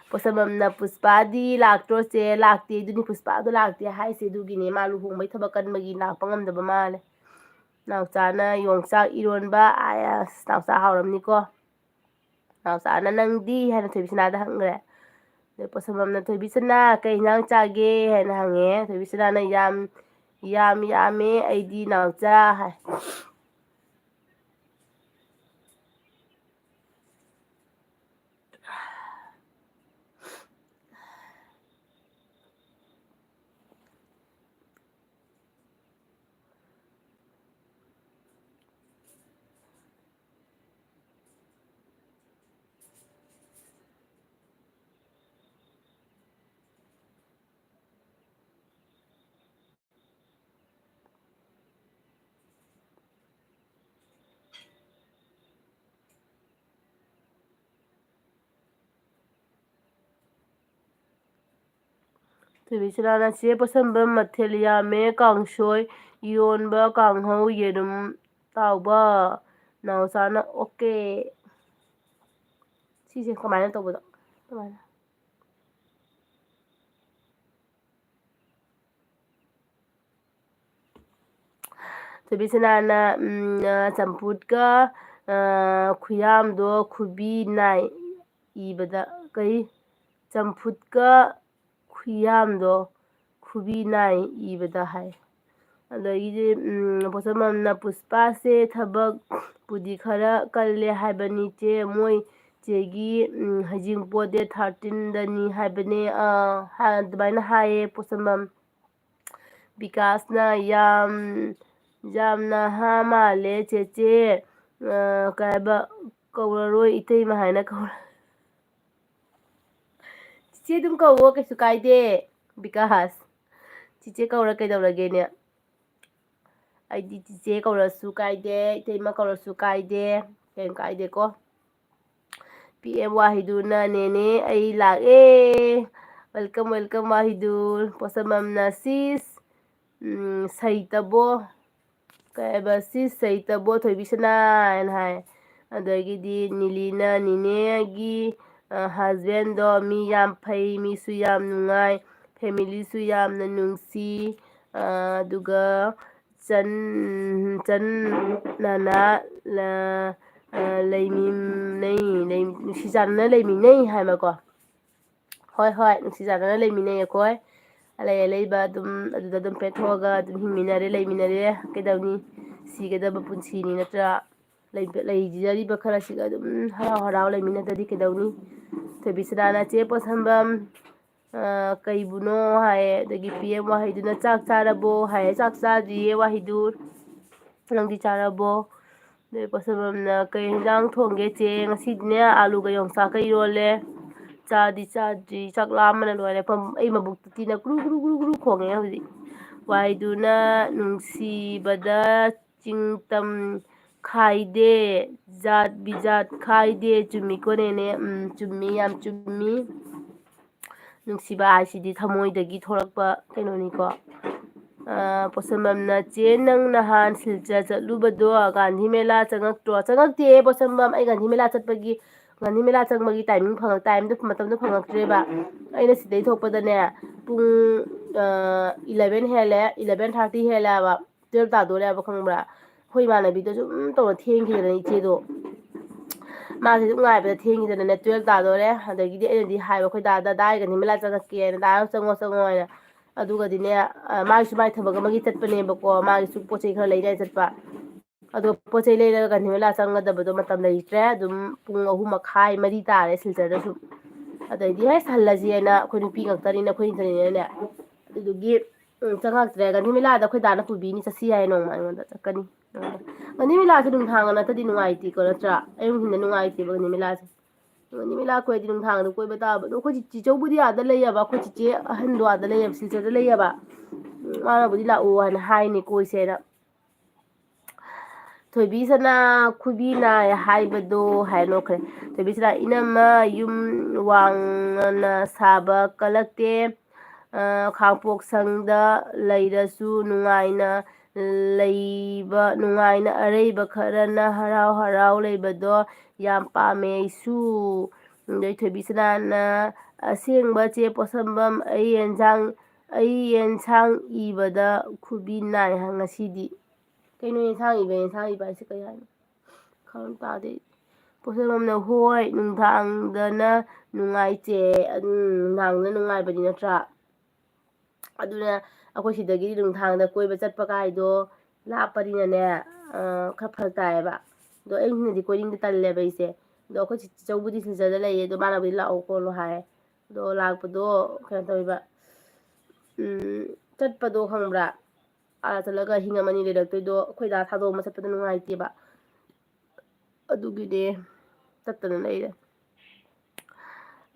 ꯄꯣꯠꯁꯝꯕꯝꯅ ꯄꯨꯁꯄꯥꯗꯤ ꯂꯥꯛꯇ꯭ꯔꯣ ꯆꯦ? ꯂꯥꯛꯇꯦ꯫ ꯑꯗꯨꯅꯤ ꯄꯨꯁꯄꯥꯗꯣ ꯂꯥꯛꯇꯦ ꯍꯥꯏꯁꯦ꯫ ꯑꯗꯨꯒꯤꯅꯦ ꯃꯥ ꯂꯨꯍꯣꯡꯕꯩ ꯊꯕꯛ ꯀꯟꯕꯒꯤ ꯂꯥꯛꯄ ꯉꯝꯗꯕ ꯃꯥꯜꯂꯦ꯫ ꯅꯥꯎꯆꯥꯅ ꯌꯣꯡꯆꯥꯛ ꯏꯔꯣꯟꯕ꯫ ꯑꯁ, ꯅꯥꯎꯆꯥ ꯍꯥꯎꯔꯝꯅꯤꯀꯣ꯫ ꯅꯥꯎꯆꯥꯅ "ꯅꯪꯗꯤ?" ꯍꯥꯏꯅ ꯊꯣꯏꯕꯤꯁꯅꯥꯗ ꯍꯪꯈ꯭ꯔꯦ꯫ ꯑꯗꯩ ꯄꯣꯠꯁꯝꯕꯝꯅ "ꯊꯣꯏꯕꯤꯁꯅꯥ, ꯀꯩ ꯏꯟꯖꯥꯡ ꯆꯥꯒꯦ?" ꯍꯥꯏꯅ ꯍꯪꯉꯦ꯫ ꯊꯣꯏꯕꯤꯁꯅꯥꯅ "ꯌꯥꯝ, ꯌꯥꯝ ꯌꯥꯝꯃꯦ ꯑꯩꯗꯤ ꯅꯥꯎꯆꯥ" ꯍꯥꯏ꯫ ꯊꯣꯏꯕꯤꯁꯅꯥꯅ "ꯆꯦ ꯄꯣꯠꯁꯝꯕꯝ, ꯃꯊꯦꯜ ꯌꯥꯝꯃꯦ, ꯀꯥꯡꯁꯣꯏ, ꯏꯔꯣꯟꯕ, ꯀꯥꯡꯍꯧ, ꯌꯦꯔꯨꯝ ꯇꯥꯎꯕ"꯫ ꯅꯥꯎꯆꯥꯅ "ꯑꯣꯀꯦ"꯫ ꯁꯤꯁꯦ ꯀꯃꯥꯏꯅ ꯇꯧꯕꯗꯣ? ꯀꯃꯥꯏꯅ? ꯊꯣꯏꯕꯤꯁꯅꯥꯅ, ꯎꯝ, ꯑ, ꯆꯝꯐꯨꯠꯀ, ꯑ, ꯈꯨꯌꯥꯝꯗꯣ ꯈꯨꯕꯤ ꯅꯥꯏ ꯏꯕꯗ, ꯀꯩ? ꯆꯝꯐꯨꯠꯀ ꯈꯨꯌꯥꯝꯗꯣ ꯈꯨꯕꯤ ꯅꯥꯏ ꯏꯕꯗ ꯍꯥꯏ꯫ ꯑꯗꯒꯤꯗꯤ, ꯎꯝ, ꯄꯣꯠꯁꯝꯕꯝꯅ "ꯄꯨꯁꯄꯥꯁꯦ ꯊꯕꯛꯄꯨꯗꯤ ꯈꯔ ꯀꯜꯂꯦ ꯍꯥꯏꯕꯅꯤ ꯆꯦ, ꯃꯣꯏ ꯆꯦꯒꯤ, ꯎꯝ, ꯍꯩꯖꯤꯡꯄꯣꯠ ꯗꯦꯠ ꯊꯥꯔꯇꯤꯟꯗꯅꯤ ꯍꯥꯏꯕꯅꯦ", ꯑ, ꯍꯥ-, ꯑꯗꯨꯃꯥꯏꯅ ꯍꯥꯏꯌꯦ ꯄꯣꯠꯁꯝꯕꯝ꯫ ꯕꯤꯀꯥꯁꯅ "ꯌꯥꯝ, ꯌꯥꯝ ꯅꯍꯥ ꯃꯥꯜꯂꯦ ꯆꯦꯆꯦ, ꯑ, ꯀꯩ ꯍꯥꯏꯕ, ꯀꯧꯔꯔꯣꯏ, ꯏꯇꯩꯃ ꯍꯥꯏꯅ ꯀꯧꯔ-", ꯆꯤꯆꯦ ꯑꯗꯨꯝ ꯀꯧꯋꯣ, ꯀꯩꯁꯨ ꯀꯥꯏꯗꯦ꯫ ꯕꯤꯀꯥꯁ, ꯆꯤꯆꯦ ꯀꯧꯔ ꯀꯩꯗꯧꯔꯒꯦꯅꯦ? ꯑꯩꯗꯤ ꯆꯤꯆꯦ ꯀꯧꯔꯁꯨ ꯀꯥꯏꯗꯦ, ꯏꯇꯩꯃ ꯀꯧꯔꯁꯨ ꯀꯥꯏꯗꯦ, ꯀꯩꯝ ꯀꯥꯏꯗꯦꯀꯣ꯫ ꯄꯤ ꯑꯦꯝ ꯋꯥꯍꯤꯗꯨꯅ "ꯅꯦꯅꯦ ꯑꯩ ꯂꯥꯛꯑꯦ"꯫ Welcome, welcome ꯋꯥꯍꯤꯗꯨ꯫ ꯄꯣꯠꯁꯝꯕꯝꯅ "ꯁꯤꯁ", ꯎꯝ, "ꯁꯩꯇꯕꯣ", ꯀꯩ ꯍꯥꯏꯕ, "ꯁꯤꯁ ꯁꯩꯇꯕꯣ ꯊꯣꯏꯕꯤꯁꯅꯥ" ꯍꯥꯏꯅ ꯍꯥꯏ꯫ ꯑꯗꯒꯤꯗꯤ ꯅꯤꯂꯤꯅ "ꯅꯤꯅꯦꯒꯤ ꯍꯁꯕꯦꯟꯗꯣ ꯃꯤ ꯌꯥꯝ ꯐꯩ, ꯃꯤꯁꯨ ꯌꯥꯝ ꯅꯨꯡꯉꯥꯏ, ꯐꯦꯃꯤꯂꯤꯁꯨ ꯌꯥꯝꯅ ꯅꯨꯡꯁꯤ, ꯑꯗꯨꯒ ꯆꯟ ꯆꯟꯅꯅ ꯂꯩꯃꯤꯟꯅꯩ, ꯅꯨꯡꯁꯤ ꯆꯥꯟꯅꯅ ꯂꯩꯃꯤꯟꯅꯩ ꯍꯥꯏꯕꯀꯣ꯫ ꯍꯣꯏ ꯍꯣꯏ, ꯅꯨꯡꯁꯤ ꯆꯥꯟꯅꯅ ꯂꯩꯃꯤꯟꯅꯩ ꯑꯩꯈꯣꯏ꯫ ꯑꯂꯩ ꯑꯂꯩꯕ ꯑꯗꯨꯝ ꯑꯗꯨꯗ ꯑꯗꯨꯝ ꯄꯦꯟꯊꯣꯛꯑꯒ ꯑꯗꯨꯝ ꯍꯤꯡꯃꯤꯟꯅꯔꯦ, ꯂꯩꯃꯤꯟꯅꯔꯦ꯫ ꯀꯩꯗꯧꯅꯤ? ꯁꯤꯒꯗꯕ ꯄꯨꯟꯁꯤꯅꯤ ꯅꯠꯇ꯭ꯔꯥ? ꯂꯩꯖꯔꯤꯕ ꯈꯔꯁꯤꯒ ꯑꯗꯨꯝ ꯍꯔꯥꯎ ꯍꯔꯥꯎ ꯂꯩꯃꯤꯟꯅꯗ꯭ꯔꯗꯤ ꯀꯩꯗꯧꯅꯤ? ꯊꯣꯏꯕꯤꯁꯅꯥꯅ, "ꯆꯦ ꯄꯣꯠꯁꯝꯕꯝ, ꯀꯩꯕꯨꯅꯣ?" ꯍꯥꯏꯌꯦ꯫ ꯑꯗꯒꯤ ꯄꯤ ꯑꯦꯝ ꯋꯥꯍꯩꯗꯨꯅ, "ꯆꯥꯛ ꯆꯥꯔꯕꯣ?" ꯍꯥꯏꯌꯦ꯫ "ꯆꯥꯛ ꯆꯥꯗ꯭ꯔꯤꯌꯦ ꯋꯥꯍꯩꯗꯨ, ꯅꯪꯗꯤ ꯆꯥꯔꯕꯣ?" ꯑꯗꯩ ꯄꯣꯠꯁꯝꯕꯝꯅ, "ꯀꯩ ꯌꯦꯟꯖꯥꯡ ꯊꯣꯡꯒꯦ ꯆꯦ?" "ꯉꯁꯤꯗꯤꯅꯦ ꯑꯥꯂꯨꯒ ꯌꯣꯡꯆꯥꯛꯀ ꯏꯔꯣꯜꯂꯦ꯫ ꯆꯥꯗꯤ ꯆꯥꯗ꯭ꯔꯤ, ꯆꯥꯛ ꯂꯥꯝꯕꯅ ꯂꯣꯏꯔꯦ꯫ ꯑꯩ ꯃꯕꯨꯛꯇꯨ ꯇꯤꯟꯅ ꯒ꯭ꯔꯨ ꯒ꯭ꯔꯨ ꯒ꯭ꯔꯨ ꯒ꯭ꯔꯨ ꯈꯣꯡꯉꯦ ꯍꯧꯖꯤꯛ꯫" ꯋꯥꯍꯩꯗꯨꯅ, "ꯅꯨꯡꯁꯤꯕꯗ ꯆꯤꯡꯇꯝ ꯈꯥꯏꯗꯦ, ꯖꯥꯠ ꯕꯤꯖꯥꯠ ꯈꯥꯏꯗꯦ꯫" ꯆꯨꯝꯃꯤꯀꯣ ꯅꯦꯅꯦ? ꯎꯝ, ꯆꯨꯝꯃꯤ, ꯌꯥꯝ ꯆꯨꯝꯃꯤ꯫ ꯅꯨꯡꯁꯤꯕ ꯍꯥꯏꯁꯤꯗꯤ ꯊꯃꯣꯏꯗꯒꯤ ꯊꯣꯛꯂꯛꯄ ꯀꯩꯅꯣꯅꯤꯀꯣ꯫ ꯄꯣꯠꯁꯝꯕꯝꯅ, "ꯆꯦ, ꯅꯪ ꯅꯍꯥꯟ ꯁꯤꯜꯆꯔ ꯆꯠꯂꯨꯕꯗꯣ ꯒꯥꯟꯙꯤ ꯃꯦꯂꯥ ꯆꯪꯉꯛꯇ꯭ꯔꯣ?" ꯆꯪꯉꯛꯇꯦ ꯄꯣꯠꯁꯝꯕꯝ, ꯑꯩ ꯒꯥꯟꯙꯤ ꯃꯦꯂꯥ ꯆꯠꯄꯒꯤ, ꯒꯥꯟꯙꯤ ꯃꯦꯂꯥ ꯆꯪꯕꯒꯤ ꯇꯥꯏꯃꯤꯡ ꯐꯪꯉꯛ-, ꯇꯥꯏꯝꯗꯣ, ꯃꯇꯝꯗꯣ ꯐꯪꯉꯛꯇ꯭ꯔꯦꯕ꯫ ꯑꯩꯅ ꯁꯤꯗꯩ ꯊꯣꯛꯄꯗꯅꯦ, ꯄꯨꯡ ꯏꯂꯚꯦꯟ ꯍꯦꯜꯂꯦ, ꯏꯂꯚꯦꯟ ꯊꯥꯔꯇꯤ ꯍꯦꯜꯂꯦꯕ꯫ ꯇꯨꯌꯦꯜꯞ ꯇꯥꯗꯣꯔꯦꯕ, ꯈꯪꯕ꯭ꯔꯥ? ꯑꯩꯈꯣꯏ ꯏꯃꯥꯟꯅꯕꯤꯗꯣ ꯁꯨꯝ ꯇꯧꯅ ꯊꯦꯡꯈꯤꯗꯅ ꯏꯆꯦꯗꯣ, ꯃꯥꯁꯦ ꯁꯨꯝ ꯉꯥꯏꯕꯗ ꯊꯦꯡꯈꯤꯗꯅꯅꯦ, ꯇꯨꯌꯦꯜꯞ ꯇꯥꯗꯣꯔꯦ꯫ ꯑꯗꯒꯤꯗꯤ ꯑꯩꯅꯗꯤ ꯍꯥꯏꯕ ꯑꯩꯈꯣꯏ ꯗꯥꯗ, "ꯗꯥ, ꯑꯩ ꯒꯥꯟꯙꯤ ꯃꯦꯂꯥ ꯆꯪꯉꯛꯀꯦꯅ, ꯗꯥ ꯆꯪꯉꯣ, ꯆꯪꯉꯣ" ꯍꯥꯏꯅ꯫ ꯑꯗꯨꯒꯗꯤꯅꯦ, ꯃꯥꯒꯤꯁꯨ ꯃꯥꯏ ꯊꯕꯛ ꯑꯃꯒꯤ ꯆꯠꯄꯅꯦꯕꯀꯣ, ꯃꯥꯒꯤꯁꯨ ꯄꯣꯠ ꯆꯩ ꯈꯔ ꯂꯩꯅꯤꯡꯉꯥꯏ ꯆꯠꯄ꯫ ꯑꯗꯣ ꯄꯣꯠ ꯆꯩ ꯂꯩꯔꯒ ꯒꯥꯟꯙꯤ ꯃꯦꯂꯥ ꯆꯪꯒꯗꯕꯗꯣ ꯃꯇꯝ ꯂꯩꯇ꯭ꯔꯦ꯫ ꯑꯗꯨꯝ ꯄꯨꯡ ꯑꯍꯨꯝ ꯃꯈꯥꯏ, ꯃꯔꯤ ꯇꯥꯔꯦ ꯁꯤꯜꯆꯔꯗꯁꯨ꯫ ꯑꯗꯩꯗꯤ, "ꯍꯦ, ꯍꯜꯂꯁꯤ" ꯍꯥꯏꯅ, ꯑꯩꯈꯣꯏ ꯅꯨꯄꯤ ꯉꯥꯛꯇꯅꯤꯅ, ꯑꯩꯈꯣꯏ ꯏꯟꯇꯔꯅꯦꯅꯅꯦ꯫ ꯑꯗꯨꯗꯨꯒꯤ ꯎꯝ, ꯆꯪꯉꯛꯇ꯭ꯔꯦ꯫ ꯒꯥꯟꯙꯤ ꯃꯦꯂꯥꯗ ꯑꯩꯈꯣꯏ ꯗꯥꯅ ꯄꯨꯕꯤꯅꯤ, ꯆꯠꯁꯤ ꯍꯥꯏ ꯅꯣꯡꯃ ꯑꯩꯉꯣꯟꯗ꯫ ꯆꯠꯀꯅꯤ꯫ ꯒꯥꯟꯙꯤ ꯃꯦꯂꯥꯁꯦ ꯅꯨꯡꯗꯥꯡꯒ ꯅꯠꯇ꯭ꯔꯗꯤ ꯅꯨꯡꯉꯥꯏꯇꯦꯀꯣ, ꯅꯠꯇ꯭ꯔꯥ? ꯑꯌꯨꯛ ꯅꯨꯡꯊꯤꯟꯗ ꯅꯨꯡꯉꯥꯏꯇꯦꯕ ꯒꯥꯟꯙꯤ ꯃꯦꯂꯥꯁꯦ꯫ ꯒꯥꯟꯙꯤ ꯃꯦꯂꯥ ꯀꯣꯏꯔꯗꯤ ꯅꯨꯡꯗꯥꯡꯗ ꯀꯣꯏꯕ ꯇꯥꯕ꯫ ꯑꯗꯣ ꯑꯩꯈꯣꯏ ꯆꯤꯆꯧꯕꯨꯗꯤ ꯑꯥꯗ ꯂꯩꯌꯦꯕ, ꯑꯩꯈꯣꯏ ꯆꯤꯆꯦ ꯑꯍꯟꯗꯣ ꯑꯥꯗ ꯂꯩꯌꯦꯕ, ꯁꯤꯜꯆꯔꯗ ꯂꯩꯌꯦꯕ꯫ ꯎꯝ, ꯃꯥꯅꯕꯨꯗꯤ ꯂꯥꯛꯑꯣ ꯍꯥꯏꯅ ꯍꯥꯏꯅꯤ ꯀꯣꯏꯁꯦꯅ꯫ ꯊꯣꯏꯕꯤꯁꯅꯥ ꯈꯨꯕꯤ ꯅꯥꯏ ꯍꯥꯏꯕꯗꯣ ꯍꯥꯏ ꯅꯣꯛꯈ꯭ꯔꯦ꯫ ꯊꯣꯏꯕꯤꯁꯅꯥ, ꯏꯅꯝꯃ, ꯌꯨꯝ ꯋꯥꯡꯅ ꯁꯥꯕ ꯀꯜꯂꯛꯇꯦ꯫ ꯑ, ꯈꯥꯡꯄꯣꯛꯁꯪꯗ ꯂꯩꯔꯁꯨ ꯅꯨꯡꯉꯥꯏꯅ ꯂꯩꯕ, ꯅꯨꯡꯉꯥꯏꯅ ꯑꯔꯩꯕ ꯈꯔꯅ ꯍꯔꯥꯎ ꯍꯔꯥꯎ ꯂꯩꯕꯗꯣ ꯌꯥꯝ ꯄꯥꯝꯃꯦ ꯑꯩꯁꯨ꯫ ꯑꯗꯩ ꯊꯣꯏꯕꯤꯁꯅꯥꯅ, "ꯑꯁꯦꯡꯕ ꯆꯦ ꯄꯣꯠꯁꯝꯕꯝ, ꯑꯩ ꯌꯦꯟꯁꯥꯡ, ꯑꯩ ꯌꯦꯟꯁꯥꯡ ꯏꯕꯗ ꯈꯨꯕꯤ ꯅꯥꯏ ꯉꯁꯤꯗꯤ"꯫ ꯀꯩꯅꯣ ꯌꯦꯟꯁꯥꯡ ꯏꯕ, ꯌꯦꯟꯁꯥꯡ ꯏꯕ ꯍꯥꯏꯁꯦ ꯀꯩ ꯍꯥꯏꯅꯣ? ꯈꯪ ꯇꯥꯗꯦ꯫ ꯄꯣꯠꯁꯝꯕꯝꯅ, "ꯍꯣꯏ, ꯅꯨꯡꯗꯥꯡꯗꯅ ꯅꯨꯡꯉꯥꯏ ꯆꯦ, ꯑꯗꯨꯝ ꯅꯨꯡꯗꯥꯡꯗꯅ ꯅꯨꯡꯉꯥꯏꯕꯅꯤ ꯅꯠꯇ꯭ꯔꯥ?" ꯑꯗꯨꯅ ꯑꯩꯈꯣꯏ ꯁꯤꯗꯒꯤꯗꯤ ꯅꯨꯡꯗꯥꯡꯗ ꯀꯣꯏꯕ ꯆꯠꯄ ꯀꯥꯏꯗꯣ ꯂꯥꯞꯄꯅꯤꯅꯅꯦ, ꯑ, ꯈꯔ ꯐꯔꯛ ꯇꯥꯏꯌꯦꯕ꯫ ꯑꯗꯣ ꯑꯩꯅꯗꯤ ꯀꯣꯏꯅꯤꯡꯗꯦ, ꯇꯜꯂꯦꯕ ꯑꯩꯁꯦ꯫ ꯑꯗꯣ ꯑꯩꯈꯣꯏ ꯆꯤꯆꯧꯕꯨꯗꯤ ꯁꯤꯗ ꯂꯩꯌꯦ, ꯑꯗꯣ ꯃꯥꯅꯕꯨꯗꯤ ꯂꯥꯛꯑꯣ ꯈꯣꯠꯂꯣ ꯍꯥꯏ꯫ ꯑꯗꯣ ꯂꯥꯛꯄꯗꯣ ꯀꯩꯅꯣ ꯇꯧꯋꯦꯕ, ꯎꯝ, ꯆꯠꯄꯗꯣ ꯈꯪꯕ꯭ꯔꯥ? ꯑꯥ ꯆꯠꯂꯒ ꯑꯍꯤꯡ ꯑꯃꯅꯤ ꯂꯩꯔꯛꯇꯣꯏꯗꯣ ꯑꯩꯈꯣꯏ ꯗꯥ ꯊꯥꯗꯣꯛꯑꯒ ꯆꯠꯄꯗꯣ ꯅꯨꯡꯉꯥꯏꯇꯦꯕ꯫ ꯑꯗꯨꯒꯤꯅꯦ ꯆꯠꯇꯅ ꯂꯩꯔꯦ꯫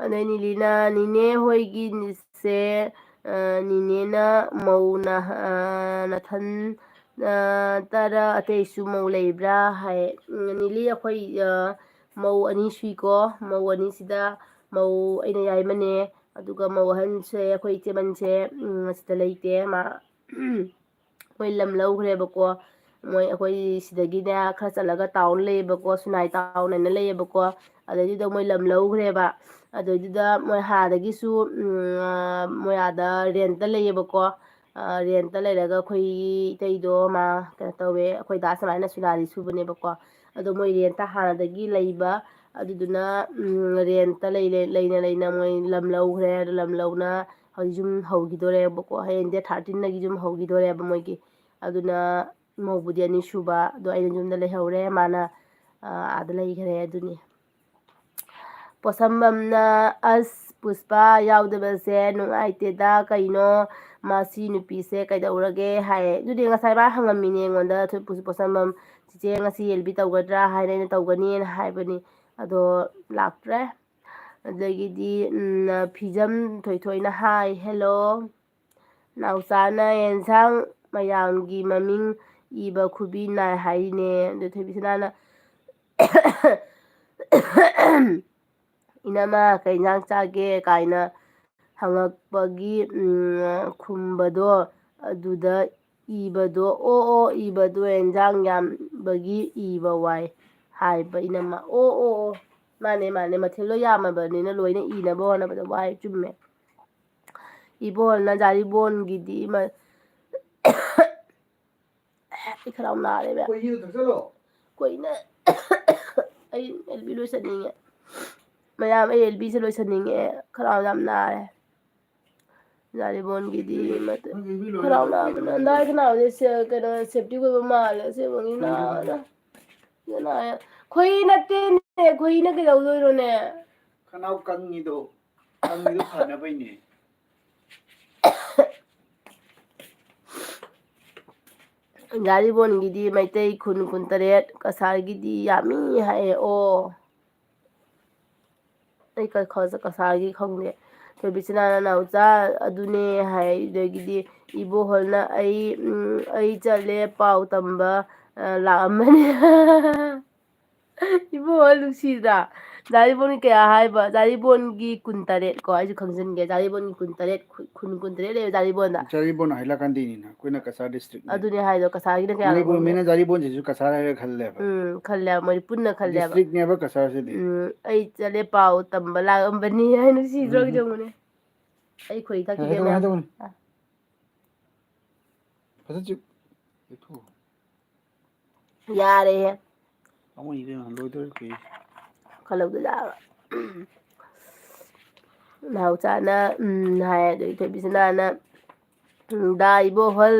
ꯑꯗꯩ ꯅꯤꯂꯤꯅ, "ꯅꯤꯅꯦ ꯍꯣꯏꯒꯤꯁꯦ, ꯑ, ꯅꯤꯅꯦꯅ ꯃꯧ ꯅ-, ꯑ, ꯅꯊꯟ, ꯑ, ꯇꯔ ꯑꯇꯩꯁꯨ ꯃꯧ ꯂꯩꯕ꯭ꯔꯥ?" ꯍꯥꯏ꯫ ꯎꯝ, ꯅꯤꯂꯤ, ꯑꯩꯈꯣꯏ, ꯑ, ꯃꯧ ꯑꯅꯤ ꯁꯨꯏꯀꯣ꯫ ꯃꯧ ꯑꯅꯤꯁꯤꯗ ꯃꯧ ꯑꯩꯅ ꯌꯥꯏꯃꯅꯦ, ꯑꯗꯨꯒ ꯃꯧ ꯑꯍꯟꯁꯦ ꯑꯩꯈꯣꯏ ꯏꯆꯦꯃꯟꯁꯦ, ꯎꯝ, ꯑꯁꯤꯗ ꯂꯩꯇꯦ꯫ ꯃꯥ ꯃꯣꯏ ꯂꯝ ꯂꯧꯈ꯭ꯔꯦꯕꯀꯣ꯫ ꯃꯣꯏ ꯑꯩꯈꯣꯏ ꯁꯤꯗꯒꯤꯅꯦ ꯈꯔ ꯆꯠꯂꯒ ꯇꯥꯎꯟ ꯂꯩꯌꯦꯕꯀꯣ, ꯁꯨꯅꯥꯏ ꯇꯥꯎꯟ ꯍꯥꯏꯅ ꯂꯩꯌꯦꯕꯀꯣ꯫ ꯑꯗꯩꯗꯨꯗ ꯃꯣꯏ ꯂꯝ ꯂꯧꯈ꯭ꯔꯦꯕ꯫ ꯑꯗꯩꯗꯨꯗ ꯃꯣꯏ ꯍꯥꯟꯅꯗꯒꯤꯁꯨ, ꯎꯝ, ꯑ, ꯃꯣꯏ ꯑꯥꯗ ꯔꯦꯟꯠꯇ ꯂꯩꯌꯦꯕꯀꯣ꯫ ꯑ, ꯔꯦꯟꯠꯇ ꯂꯩꯔꯒ ꯑꯩꯈꯣꯏꯒꯤ ꯏꯇꯩꯗꯣ ꯃꯥ ꯀꯩꯅꯣ ꯇꯧꯋꯦ, ꯑꯩꯈꯣꯏ ꯗꯥ ꯁꯨꯃꯥꯏꯅ ꯁꯨꯅꯥꯗꯤ ꯁꯨꯕꯅꯦꯕꯀꯣ꯫ ꯑꯗꯣ ꯃꯣꯏ ꯔꯦꯟꯠꯇ ꯍꯥꯟꯅꯗꯒꯤ ꯂꯩꯕ, ꯑꯗꯨꯗꯨꯅ, ꯎꯝ, ꯔꯦꯟꯠꯇ ꯂꯩꯅ ꯂꯩꯅ ꯃꯣꯏ ꯂꯝ ꯂꯧꯈ꯭ꯔꯦ꯫ ꯑꯗꯨ ꯂꯝ ꯂꯧꯅ ꯍꯧꯖꯤꯛ ꯌꯨꯝ ꯍꯧꯈꯤꯗꯣꯔꯦꯕꯀꯣ꯫ ꯍꯌꯦꯡ ꯗꯦꯠ ꯊꯥꯔꯇꯤꯟꯗꯒꯤ ꯌꯨꯝ ꯍꯧꯈꯤꯗꯣꯔꯦꯕ ꯃꯣꯏꯒꯤ꯫ ꯑꯗꯨꯅ ꯃꯧꯕꯨꯗꯤ ꯑꯅꯤ ꯁꯨꯕ, ꯑꯗꯣ ꯑꯩꯅ ꯌꯨꯝꯗ ꯂꯩꯍꯧꯔꯦ, ꯃꯥꯅ, ꯑ, ꯑꯥꯗ ꯂꯩꯈ꯭ꯔꯦ꯫ ꯑꯗꯨꯅꯤ꯫ ꯄꯣꯠꯁꯝꯕꯝꯅ, "ꯑꯁ, ꯄꯨꯁꯄꯥ ꯌꯥꯎꯗꯕꯁꯦ ꯅꯨꯡꯉꯥꯏꯇꯦꯗ, ꯀꯩꯅꯣ ꯃꯁꯤ ꯅꯨꯄꯤꯁꯦ ꯀꯩꯗꯧꯔꯒꯦ?" ꯍꯥꯏꯌꯦ꯫ ꯑꯗꯨꯗꯤ ꯉꯁꯥꯏ ꯃꯥ ꯍꯪꯉꯝꯃꯤꯅꯦ ꯑꯩꯉꯣꯟꯗ, ꯊꯣꯏ-, ꯄꯨꯁ-, ꯄꯣꯠꯁꯝꯕꯝ, "ꯆꯤꯆꯦ, ꯉꯁꯤ ꯑꯦꯜ ꯕꯤ ꯇꯧꯒꯗ꯭ꯔꯥ?" ꯍꯥꯏꯅ ꯑꯩꯅ ꯇꯧꯒꯅꯤꯅ ꯍꯥꯏꯕꯅꯤ, ꯑꯗꯣ ꯂꯥꯛꯇ꯭ꯔꯦ꯫ ꯑꯗꯒꯤꯗꯤ, ꯎꯝ, ꯐꯤꯖꯝ ꯊꯣꯏꯊꯣꯏꯅ ꯍꯥꯏ, "ꯍꯦꯜꯂꯣ꯫ ꯅꯥꯎꯆꯥꯅ ꯌꯦꯟꯁꯥꯡ ꯃꯌꯥꯝꯒꯤ ꯃꯃꯤꯡ ꯏꯕ ꯈꯨꯕꯤ ꯅꯥꯏ ꯍꯥꯏꯔꯤꯅꯦ"꯫ ꯑꯗꯨ ꯊꯣꯏꯕꯤꯁꯅꯥꯅ, "ꯏꯅꯝꯃ, ꯀꯩ ꯏꯟꯁꯥꯡ ꯆꯥꯒꯦ?" ꯀꯥꯏꯅ ꯍꯪꯉꯛꯄꯒꯤ, ꯎꯝ, ꯈꯨꯝꯕꯗꯣ, ꯑꯗꯨꯗ ꯏꯕꯗꯣ, "ꯑꯣ, ꯑꯣ, ꯏꯕꯗꯣ ꯌꯦꯟꯁꯥꯡ ꯌꯥꯝꯕꯒꯤ ꯏꯕ ꯋꯥꯏ" ꯍꯥꯏꯕ ꯏꯅꯝꯃ꯫ "ꯑꯣ, ꯑꯣ, ꯑꯣ"꯫ ꯃꯥꯅꯦ, ꯃꯥꯅꯦ, ꯃꯊꯦꯜꯗꯣ ꯌꯥꯝꯃꯕꯅꯤꯅ ꯂꯣꯏꯅ ꯏꯅꯕ ꯍꯣꯠꯅꯕꯗ ꯋꯥꯏ꯫ ꯆꯨꯝꯃꯦ꯫ ꯏꯕꯣꯍꯜꯅ ꯖꯥꯔꯤꯕꯣꯟꯒꯤꯗꯤ ꯃ-, ꯑꯩ ꯈꯅꯥꯎ ꯅꯥꯔꯦꯕ꯫ ꯈꯣꯏꯍꯤꯗꯣ ꯊꯛꯆꯜꯂꯣ꯫ ꯀꯨꯏꯅ ꯑꯩ ꯑꯦꯜ ꯕꯤ ꯂꯣꯏꯁꯟꯅꯤꯡꯉꯦ꯫ ꯃꯌꯥꯝ, ꯑꯩ ꯑꯦꯜ ꯕꯤꯁꯦ ꯂꯣꯏꯁꯟꯅꯤꯡꯉꯦ꯫ ꯈꯅꯥꯎ ꯌꯥꯝ ꯅꯥꯔꯦ꯫ ꯖꯥꯔꯤꯕꯣꯟꯒꯤꯗꯤ ꯃꯇ-, ꯅꯪ ꯑꯦꯜ ꯕꯤ ꯂꯣꯏꯔꯦ ꯈꯅꯥꯎ ꯅꯥꯕꯅ, ꯅꯪ ꯍꯟꯗꯛ ꯈꯅꯥꯎꯁꯦ ꯁꯦ-, ꯀꯩꯅꯣ, ꯁꯦꯞꯇꯤꯛ ꯑꯣꯏꯕ ꯃꯥꯜꯂꯦ꯫ ꯑꯁꯦꯡꯕꯒꯤ ꯅꯥꯕꯅ꯫ ꯁꯤꯗ ꯅꯥꯏ꯫ ꯈꯣꯏꯍꯤ ꯅꯠꯇꯦꯅꯦ, ꯈꯣꯏꯍꯤꯅ ꯀꯩꯗꯧꯗꯣꯏꯅꯣꯅꯦ? ꯈꯅꯥꯎ ꯀꯪꯉꯤꯗꯣ, ꯀꯪꯉꯤꯗꯣ ꯐꯅꯕꯩꯅꯦ꯫ ꯖꯥꯔꯤꯕꯣꯟꯒꯤꯗꯤ ꯃꯩꯇꯩ ꯈꯨꯟ ꯀꯨꯟꯇꯔꯦꯠ, ꯀꯁꯥꯔꯒꯤꯗꯤ ꯌꯥꯝꯃꯤ ꯍꯥꯏꯌꯦ꯫ ꯑꯣ꯫ ꯑꯩ ꯀ-, ꯀ-, ꯀꯁꯥꯔꯒꯤ ꯈꯪꯗꯦ꯫ ꯊꯣꯏꯕꯤꯆꯅꯥꯅ ꯅꯥꯎꯆꯥ, ꯑꯗꯨꯅꯦ ꯍꯥꯏ꯫ ꯑꯗꯒꯤꯗꯤ ꯏꯕꯣꯍꯜꯅ ꯑꯩ, ꯎꯝ, ꯑꯩ ꯆꯠꯂꯦ ꯄꯥꯎ ꯇꯝꯕ, ꯑ, ꯂꯥꯛꯑꯝꯕꯅꯤ꯫ ꯏꯕꯣꯍꯜ ꯅꯨꯡꯁꯤꯗ꯭ꯔꯥ? ꯖꯥꯔꯤꯕꯣꯟꯒꯤ ꯀꯌꯥ ꯍꯥꯏꯕ? ꯖꯥꯔꯤꯕꯣꯟꯒꯤ ꯀꯨꯟꯇꯔꯦꯠ ꯀꯣ, ꯑꯩꯁꯨ ꯈꯪꯖꯟꯒꯦ꯫ ꯖꯥꯔꯤꯕꯣꯟꯒꯤ ꯀꯨꯟꯇꯔꯦꯠ, ꯈꯨ-, ꯈꯨꯟ ꯀꯨꯟꯇꯔꯦꯠ ꯂꯩꯕ ꯖꯥꯔꯤꯕꯣꯟꯗ꯫ ꯖꯥꯔꯤꯕꯣꯟ ꯍꯥꯏꯂꯀꯥꯟꯗꯤꯅꯤꯅ, ꯑꯩꯈꯣꯏꯅ ꯀꯁꯥꯔ ꯗꯤꯁꯇ꯭ꯔꯤꯛꯅꯤ꯫ ꯑꯗꯨꯅꯦ ꯍꯥꯏꯗꯣ, ꯀꯁꯥꯔꯒꯤꯅ ꯀꯌꯥꯅꯣ ꯃꯅꯤꯄꯨꯔ ꯈꯪꯗꯦ꯫ ꯃꯤꯅ ꯖꯥꯔꯤꯕꯣꯟꯁꯤꯁꯨ ꯀꯁꯥꯔ ꯍꯥꯏꯔ ꯈꯜꯂꯦꯕ꯫ ꯎꯝ, ꯈꯜꯂꯦꯕ, ꯃꯣꯏꯗꯤ ꯄꯨꯟꯅ ꯈꯜꯂꯦꯕ꯫ ꯗꯤꯁꯇ꯭ꯔꯤꯛꯅꯦꯕ ꯀꯁꯥꯔꯁꯤꯗꯤ꯫ ꯎꯝ, ꯑꯩ ꯆꯠꯂꯦ ꯄꯥꯎ ꯇꯝꯕ ꯂꯥꯛꯑꯝꯕꯅꯤ ꯍꯥꯏꯅ ꯁꯤꯗ꯭ꯔꯣ ꯎꯝ꯫ ꯌꯦꯡꯉꯨꯅꯦ꯫ ꯑꯩ ꯈꯣꯏ ꯊꯛꯈꯤꯒꯦ ꯍꯥꯏꯗꯧꯕꯅꯤ, ꯃꯌꯥꯝ꯫ ꯍꯥꯏꯗꯧꯕꯅꯤ꯫ ꯑ꯫ ꯐꯖꯅ ꯆꯤꯛ-, ꯆꯤꯛꯊꯣꯛꯑꯣ꯫ ꯌꯥꯔꯦꯍꯦ꯫ ꯑꯃꯨꯛ ꯏꯕꯦꯝꯃ ꯂꯣꯏꯗꯧꯔꯦ ꯀꯨꯏꯔꯦ꯫ ꯈꯜꯂꯧꯗ ꯂꯥꯛꯑꯕ꯫ ꯅꯥꯎꯆꯥꯅ, ꯎꯝ, ꯍꯥꯏ, ꯑꯗꯩ ꯊꯣꯏꯕꯤꯁꯅꯥꯅ, ꯎꯝ, ꯗꯥ ꯏꯕꯣꯍꯜ,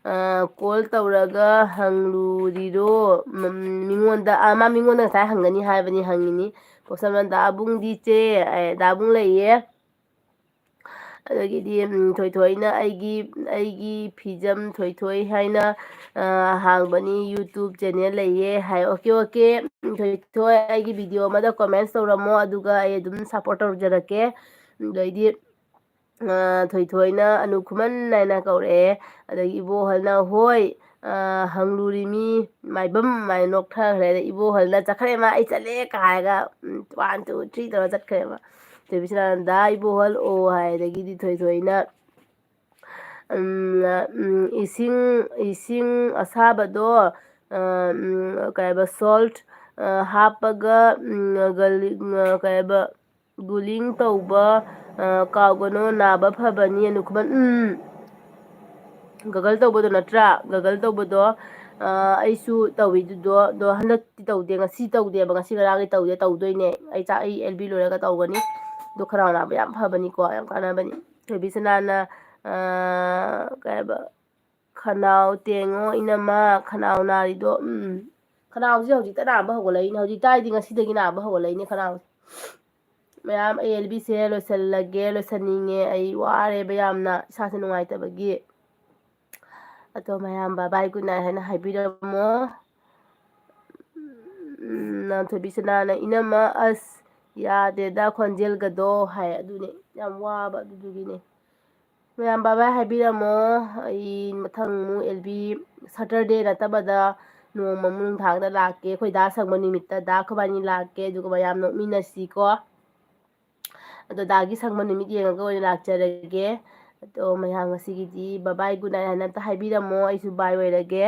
ꯑ, ꯀꯣꯜ ꯇꯧꯔꯒ ꯍꯪꯂꯨꯔꯤꯔꯣ? ꯎꯝ, ꯃꯤꯉꯣꯟꯗ, ꯑ, ꯃꯥ ꯃꯤꯉꯣꯟꯗ ꯉꯁꯥꯏ ꯍꯪꯒꯅꯤ ꯍꯥꯏꯕꯅꯤ, ꯍꯪꯉꯤꯅꯤ꯫ ꯄꯣꯁꯝꯅ ꯗꯥꯕꯨꯡꯗꯤ ꯆꯦ, ꯑꯦ, ꯗꯥꯕꯨꯡ ꯂꯩꯌꯦ꯫ ꯑꯗꯒꯤꯗꯤ, ꯎꯝ, ꯊꯣꯏꯊꯣꯏꯅ ꯑꯩꯒꯤ, ꯑꯩꯒꯤ ꯐꯤꯖꯝ ꯊꯣꯏꯊꯣꯏ ꯍꯥꯏꯅ, ꯑ, ꯍꯥꯡꯕꯅꯤ, YouTube channel ꯂꯩꯌꯦ ꯍꯥꯏ꯫ Okay, okay. ꯎꯝ, ꯊꯣꯏꯊꯣꯏ ꯑꯩꯒꯤ video ꯑꯃꯗ comments ꯇꯧꯔꯝꯃꯣ, ꯑꯗꯨꯒ ꯑꯩ ꯑꯗꯨꯝ support ꯇꯧꯖꯔꯛꯀꯦ꯫ ꯑꯗꯩꯗꯤ, ꯑ, ꯊꯣꯏꯊꯣꯏꯅ ꯑꯅꯨ ꯈꯨꯃꯟ ꯍꯥꯏꯅ ꯀꯧꯔꯛꯑꯦ꯫ ꯑꯗꯒꯤ ꯏꯕꯣꯍꯜꯅ ꯍꯣꯏ, ꯑ, ꯍꯪꯂꯨꯔꯤꯃꯤ ꯃꯥꯏꯕꯝ ꯍꯥꯏꯅ ꯅꯣꯛꯊꯈ꯭ꯔꯦ꯫ ꯑꯗꯩ ꯏꯕꯣꯍꯜꯅ ꯆꯠꯈ꯭ꯔꯦ ꯃꯥ, "ꯑꯩ ꯆꯠꯂꯦ" ꯀꯥꯏꯔꯒ, ꯎꯝ, one, two, three ꯇꯧꯔ ꯆꯠꯈ꯭ꯔꯦꯕ꯫ ꯊꯣꯏꯕꯤꯁꯅꯥꯅ "ꯗꯥ ꯏꯕꯣꯍꯜ ꯑꯣ" ꯍꯥꯏ꯫ ꯑꯗꯒꯤꯗꯤ ꯊꯣꯏꯊꯣꯏꯅ, ꯎꯝ, ꯎꯝ, "ꯏꯁꯤꯡ, ꯏꯁꯤꯡ ꯑꯁꯥꯕꯗꯣ, ꯑ, ꯎꯝ, ꯀꯩ ꯍꯥꯏꯕ, salt, ꯍꯥꯞꯄꯒ ꯀꯩ ꯍꯥꯏꯕ, ꯒꯨꯂꯤꯡ ꯇꯧꯕ ꯀꯥꯎꯒꯅꯨ, ꯅꯥꯕ ꯐꯕꯅꯤ ꯑꯅꯨꯈꯨꯃꯟ꯫ ꯎꯝ, ꯒꯒꯜ ꯇꯧꯕꯗꯣ ꯅꯠꯇ꯭ꯔꯥ? ꯒꯒꯜ ꯇꯧꯕꯗꯣ ꯑꯩꯁꯨ ꯇꯧꯋꯤꯗꯨꯗꯣ꯫ ꯑꯗꯣ ꯍꯟꯗꯛꯇꯤ ꯇꯧꯗꯦ, ꯉꯁꯤ ꯇꯧꯗꯦꯕ, ꯉꯁꯤ ꯉꯔꯥꯡꯒꯤ ꯇꯧꯗꯦ, ꯇꯧꯗꯣꯏꯅꯦ꯫ ꯑꯩ ꯆꯥꯛ, ꯑꯩ ꯑꯦꯜ ꯕꯤ ꯂꯣꯏꯔꯒ ꯇꯧꯒꯅꯤ꯫ ꯑꯗꯣ ꯈꯅꯥꯎ ꯅꯥꯕ ꯌꯥꯝ ꯐꯕꯅꯤꯀꯣ, ꯌꯥꯝ ꯀꯥꯟꯅꯕꯅꯤ꯫ ꯊꯣꯏꯕꯤꯁꯅꯥꯅ ꯀꯩ ꯍꯥꯏꯕ, "ꯈꯅꯥꯎ ꯇꯦꯡꯉꯣ ꯏꯅꯝꯃ, ꯈꯅꯥꯎ ꯅꯥꯔꯤꯗꯣ"꯫ ꯎꯝ, ꯈꯅꯥꯎꯁꯦ ꯍꯧꯖꯤꯛꯇ ꯅꯥꯕ ꯍꯧꯒꯠꯂꯛꯏꯅꯦ, ꯍꯧꯖꯤꯛꯇ ꯍꯥꯏꯗꯤ ꯉꯁꯤꯗꯒꯤ ꯅꯥꯕ ꯍꯧꯒꯠꯂꯛꯏꯅꯦ ꯈꯅꯥꯎꯁꯦ꯫ ꯃꯌꯥꯝ, ꯑꯦ ꯑꯦꯜ ꯕꯤꯁꯦ ꯂꯣꯏꯁꯤꯜꯂꯒꯦ, ꯂꯣꯏꯁꯤꯟꯅꯤꯡꯉꯦ꯫ ꯑꯩ ꯋꯥꯔꯦꯕ ꯌꯥꯝꯅ, ꯏꯁꯥꯁꯦ ꯅꯨꯡꯉꯥꯏꯇꯕꯒꯤ꯫ ꯑꯗꯣ ꯃꯌꯥꯝ bye bye good night ꯍꯥꯏꯅ ꯍꯥꯏꯕꯤꯔꯝꯃꯣ꯫ ꯎꯝ, ꯅꯥꯟꯊꯣꯏꯕꯤꯁꯅꯥꯅ, "ꯏꯅꯝꯃ ꯑꯁ ꯌꯥꯗꯦꯗ ꯈꯣꯟꯖꯦꯜꯒꯗꯣ" ꯍꯥꯏ꯫ ꯑꯗꯨꯅꯦ, ꯌꯥꯝ ꯋꯥꯕ ꯑꯗꯨꯗꯨꯒꯤꯅꯦ꯫ ꯃꯌꯥꯝ bye bye ꯍꯥꯏꯕꯤꯔꯝꯃꯣ꯫ ꯑꯩ ꯃꯊꯪ ꯑꯃꯨꯛ ꯑꯦꯜ ꯕꯤ, ꯁꯇꯔꯗꯦ ꯅꯠꯇꯕꯗ ꯅꯣꯡꯃ ꯑꯃꯨꯛ ꯅꯨꯡꯗꯥꯡꯗ ꯂꯥꯛꯀꯦ꯫ ꯑꯩꯈꯣꯏ ꯗꯥ ꯁꯪꯕ ꯅꯨꯃꯤꯠꯇ ꯗꯥ ꯑꯩꯈꯣꯏꯕꯥꯅꯤ ꯂꯥꯛꯀꯦ, ꯑꯗꯨꯒ ꯃꯌꯥꯝ ꯅꯣꯛꯃꯤꯟꯅꯁꯤꯀꯣ꯫ ꯑꯗꯣ ꯗꯥꯒꯤ ꯁꯪꯕ ꯅꯨꯃꯤꯠ ꯌꯦꯡꯉꯒ ꯑꯣꯏꯅ ꯂꯥꯛꯆꯔꯒꯦ꯫ ꯑꯗꯣ ꯃꯌꯥꯝ ꯉꯁꯤꯒꯤꯗꯤ bye bye good night ꯍꯥꯏꯅ ꯑꯝꯇ ꯍꯥꯏꯕꯤꯔꯝꯃꯣ, ꯑꯩꯁꯨ bye ꯑꯣꯏꯔꯒꯦ꯫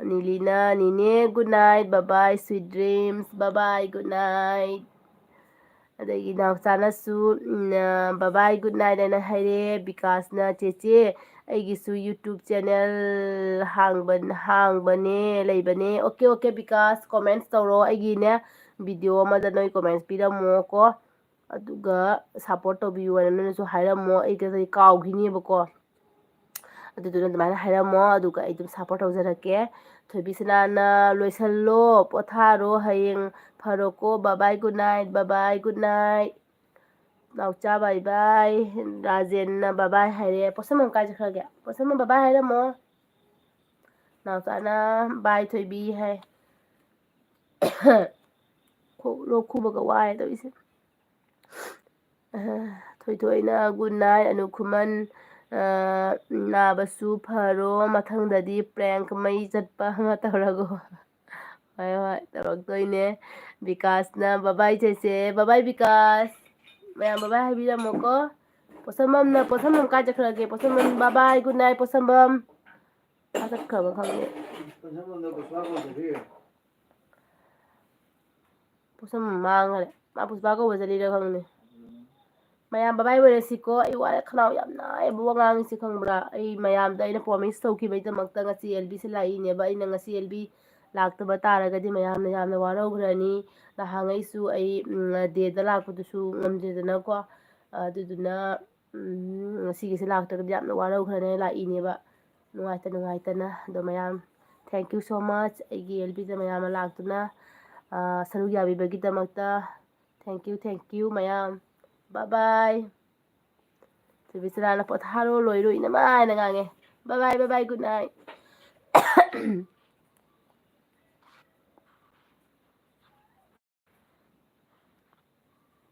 ꯅꯤꯂꯤꯅ, "ꯅꯤꯅꯦ good night, bye bye, sweet dreams, bye bye, good night"꯫ ꯑꯗꯒꯤ ꯅꯥꯎꯆꯥꯅꯁꯨ, ꯎꯝ, "bye bye, good night" ꯍꯥꯏꯅ ꯍꯥꯏꯔꯦ꯫ ꯕꯤꯀꯥꯁꯅ, "ꯆꯦꯆꯦ, ꯑꯩꯒꯤꯁꯨ YouTube channel ꯍꯥꯡꯕ-, ꯍꯥꯡꯕꯅꯦ, ꯂꯩꯕꯅꯦ"꯫ ꯑꯣꯀꯦ, ꯑꯣꯀꯦ, ꯕꯤꯀꯥꯁ, comments ꯇꯧꯔꯣ꯫ ꯑꯩꯒꯤꯅꯦ, video ꯑꯃꯗ ꯅꯣꯏ comments ꯄꯤꯔꯝꯃꯣꯀꯣ꯫ ꯑꯗꯨꯒ support ꯇꯧꯕꯤꯌꯨ ꯍꯥꯏꯅ ꯅꯣꯏꯅꯁꯨ ꯍꯥꯏꯔꯝꯃꯣ꯫ ꯑꯩ ꯀꯩ ꯀꯥꯎꯈꯤꯅꯦꯕꯀꯣ꯫ ꯑꯗꯨꯗꯨꯅ ꯑꯗꯨꯃꯥꯏꯅ ꯍꯥꯏꯔꯝꯃꯣ, ꯑꯗꯨꯒ ꯑꯩ ꯑꯗꯨꯝ support ꯇꯧꯖꯔꯛꯀꯦ꯫ ꯊꯣꯏꯕꯤꯁꯅꯥꯅ, "ꯂꯣꯏꯁꯜꯂꯣ, ꯄꯣꯊꯥꯔꯣ, ꯍꯌꯦꯡ ꯐꯔꯣꯀꯣ, bye bye, good night, bye bye, good night"꯫ ꯅꯥꯎꯆꯥ bye bye, ꯔꯥꯖꯦꯟꯅ bye bye ꯍꯥꯏꯔꯦ꯫ ꯄꯣꯠꯁꯝꯕꯝ ꯀꯥꯏ ꯆꯠꯈ꯭ꯔꯒꯦ? ꯄꯣꯠꯁꯝꯕꯝ bye bye ꯍꯥꯏꯔꯝꯃꯣ꯫ ꯅꯥꯎꯆꯥꯅ bye ꯊꯣꯏꯕꯤ ꯍꯥꯏ꯫ ꯈꯣ-, ꯂꯣꯛ ꯈꯨꯕꯒ ꯋꯥꯔꯦ ꯇꯧꯔꯤꯁꯦ꯫ ꯑ, ꯊꯣꯏꯊꯣꯏꯅ good night, ꯑꯅꯨꯈꯨꯃꯟ, ꯑ, ꯅꯥꯕꯁꯨ ꯐꯔꯣ, ꯃꯊꯪꯗꯗꯤ prank ꯃꯩ ꯆꯠꯄ ꯑꯃ ꯇꯧꯔꯒꯣ꯫ ꯍꯣꯏ, ꯍꯣꯏ, ꯇꯧꯔꯛꯇꯣꯏꯅꯦ꯫ ꯕꯤꯀꯥꯁꯅ bye bye ꯆꯦꯆꯦ, bye bye ꯕꯤꯀꯥꯁ꯫ ꯃꯌꯥꯝ bye bye ꯍꯥꯏꯕꯤꯔꯝꯃꯣꯀꯣ꯫ ꯄꯣꯠꯁꯝꯕꯝꯅ, ꯄꯣꯠꯁꯝꯕꯝ ꯀꯥꯏ ꯆꯠꯈ꯭ꯔꯒꯦ? ꯄꯣꯠꯁꯝꯕꯝ, bye bye, good night, ꯄꯣꯠꯁꯝꯕꯝ꯫ ꯀꯥꯏ ꯆꯠꯈ꯭ꯔꯕ ꯈꯪꯗꯦ꯫ ꯄꯨꯁꯝ ꯃꯥꯡꯈꯔꯦ꯫ ꯃꯥ ꯄꯨꯁꯄꯥ ꯀꯧꯕ ꯆꯠꯂꯤꯔ ꯈꯪꯗꯦ꯫ ꯃꯌꯥꯝ ꯕꯕꯥꯏ ꯑꯣꯏꯔꯁꯤꯀꯣ꯫ ꯑꯩ ꯋꯥꯔꯦ, ꯈꯅꯥꯎ ꯌꯥꯝ ꯅꯥꯏꯌꯦꯕ ꯋꯥ ꯉꯥꯡꯉꯤꯁꯦ, ꯈꯪꯕ꯭ꯔꯥ? ꯑꯩ ꯃꯌꯥꯝꯗ ꯑꯩꯅ ꯄ꯭ꯔꯣꯃꯤꯁ ꯇꯧꯈꯤꯕꯩꯗꯃꯛꯇ ꯉꯁꯤ ꯑꯦꯜꯕꯤꯁꯦ ꯂꯥꯛꯏꯅꯦꯕ꯫ ꯑꯩꯅ ꯉꯁꯤ ꯑꯦꯜꯕꯤ ꯂꯥꯛꯇꯕ ꯇꯥꯔꯒꯗꯤ ꯃꯌꯥꯝꯅ ꯌꯥꯝꯅ ꯋꯥꯔꯧꯈ꯭ꯔꯅꯤ꯫ ꯅꯍꯥꯟꯉꯩꯁꯨ ꯑꯩ ꯗꯦꯗ ꯂꯥꯛꯄꯗꯨꯁꯨ ꯉꯝꯗ꯭ꯔꯦꯗꯅꯀꯣ꯫ ꯑꯗꯨꯗꯨꯅ ꯉꯁꯤꯒꯤꯁꯦ ꯂꯥꯛꯇ꯭ꯔꯒꯗꯤ ꯌꯥꯝꯅ ꯋꯥꯔꯧꯈ꯭ꯔꯅꯤ꯫ ꯂꯥꯛꯏꯅꯦꯕ ꯅꯨꯡꯉꯥꯏꯇ ꯅꯨꯡꯉꯥꯏꯇꯅ꯫ ꯑꯗꯣ ꯃꯌꯥꯝ, thank you so much ꯑꯩꯒꯤ ꯑꯦꯜꯕꯤꯗ ꯃꯌꯥꯝ ꯑꯃ ꯂꯥꯛꯇꯨꯅ ꯁꯔꯨꯛ ꯌꯥꯕꯤꯕꯒꯤꯗꯃꯛꯇ꯫ Thank you, thank you ꯃꯌꯥꯝ꯫ Bye bye꯫ ꯁꯨꯕꯤꯆꯔꯥꯅ ꯄꯣꯊꯥꯔꯣ, ꯂꯣꯏꯔꯣ, ꯏꯅꯃꯥꯏꯅ ꯉꯥꯡꯉꯦ꯫ Bye bye, bye bye, good night꯫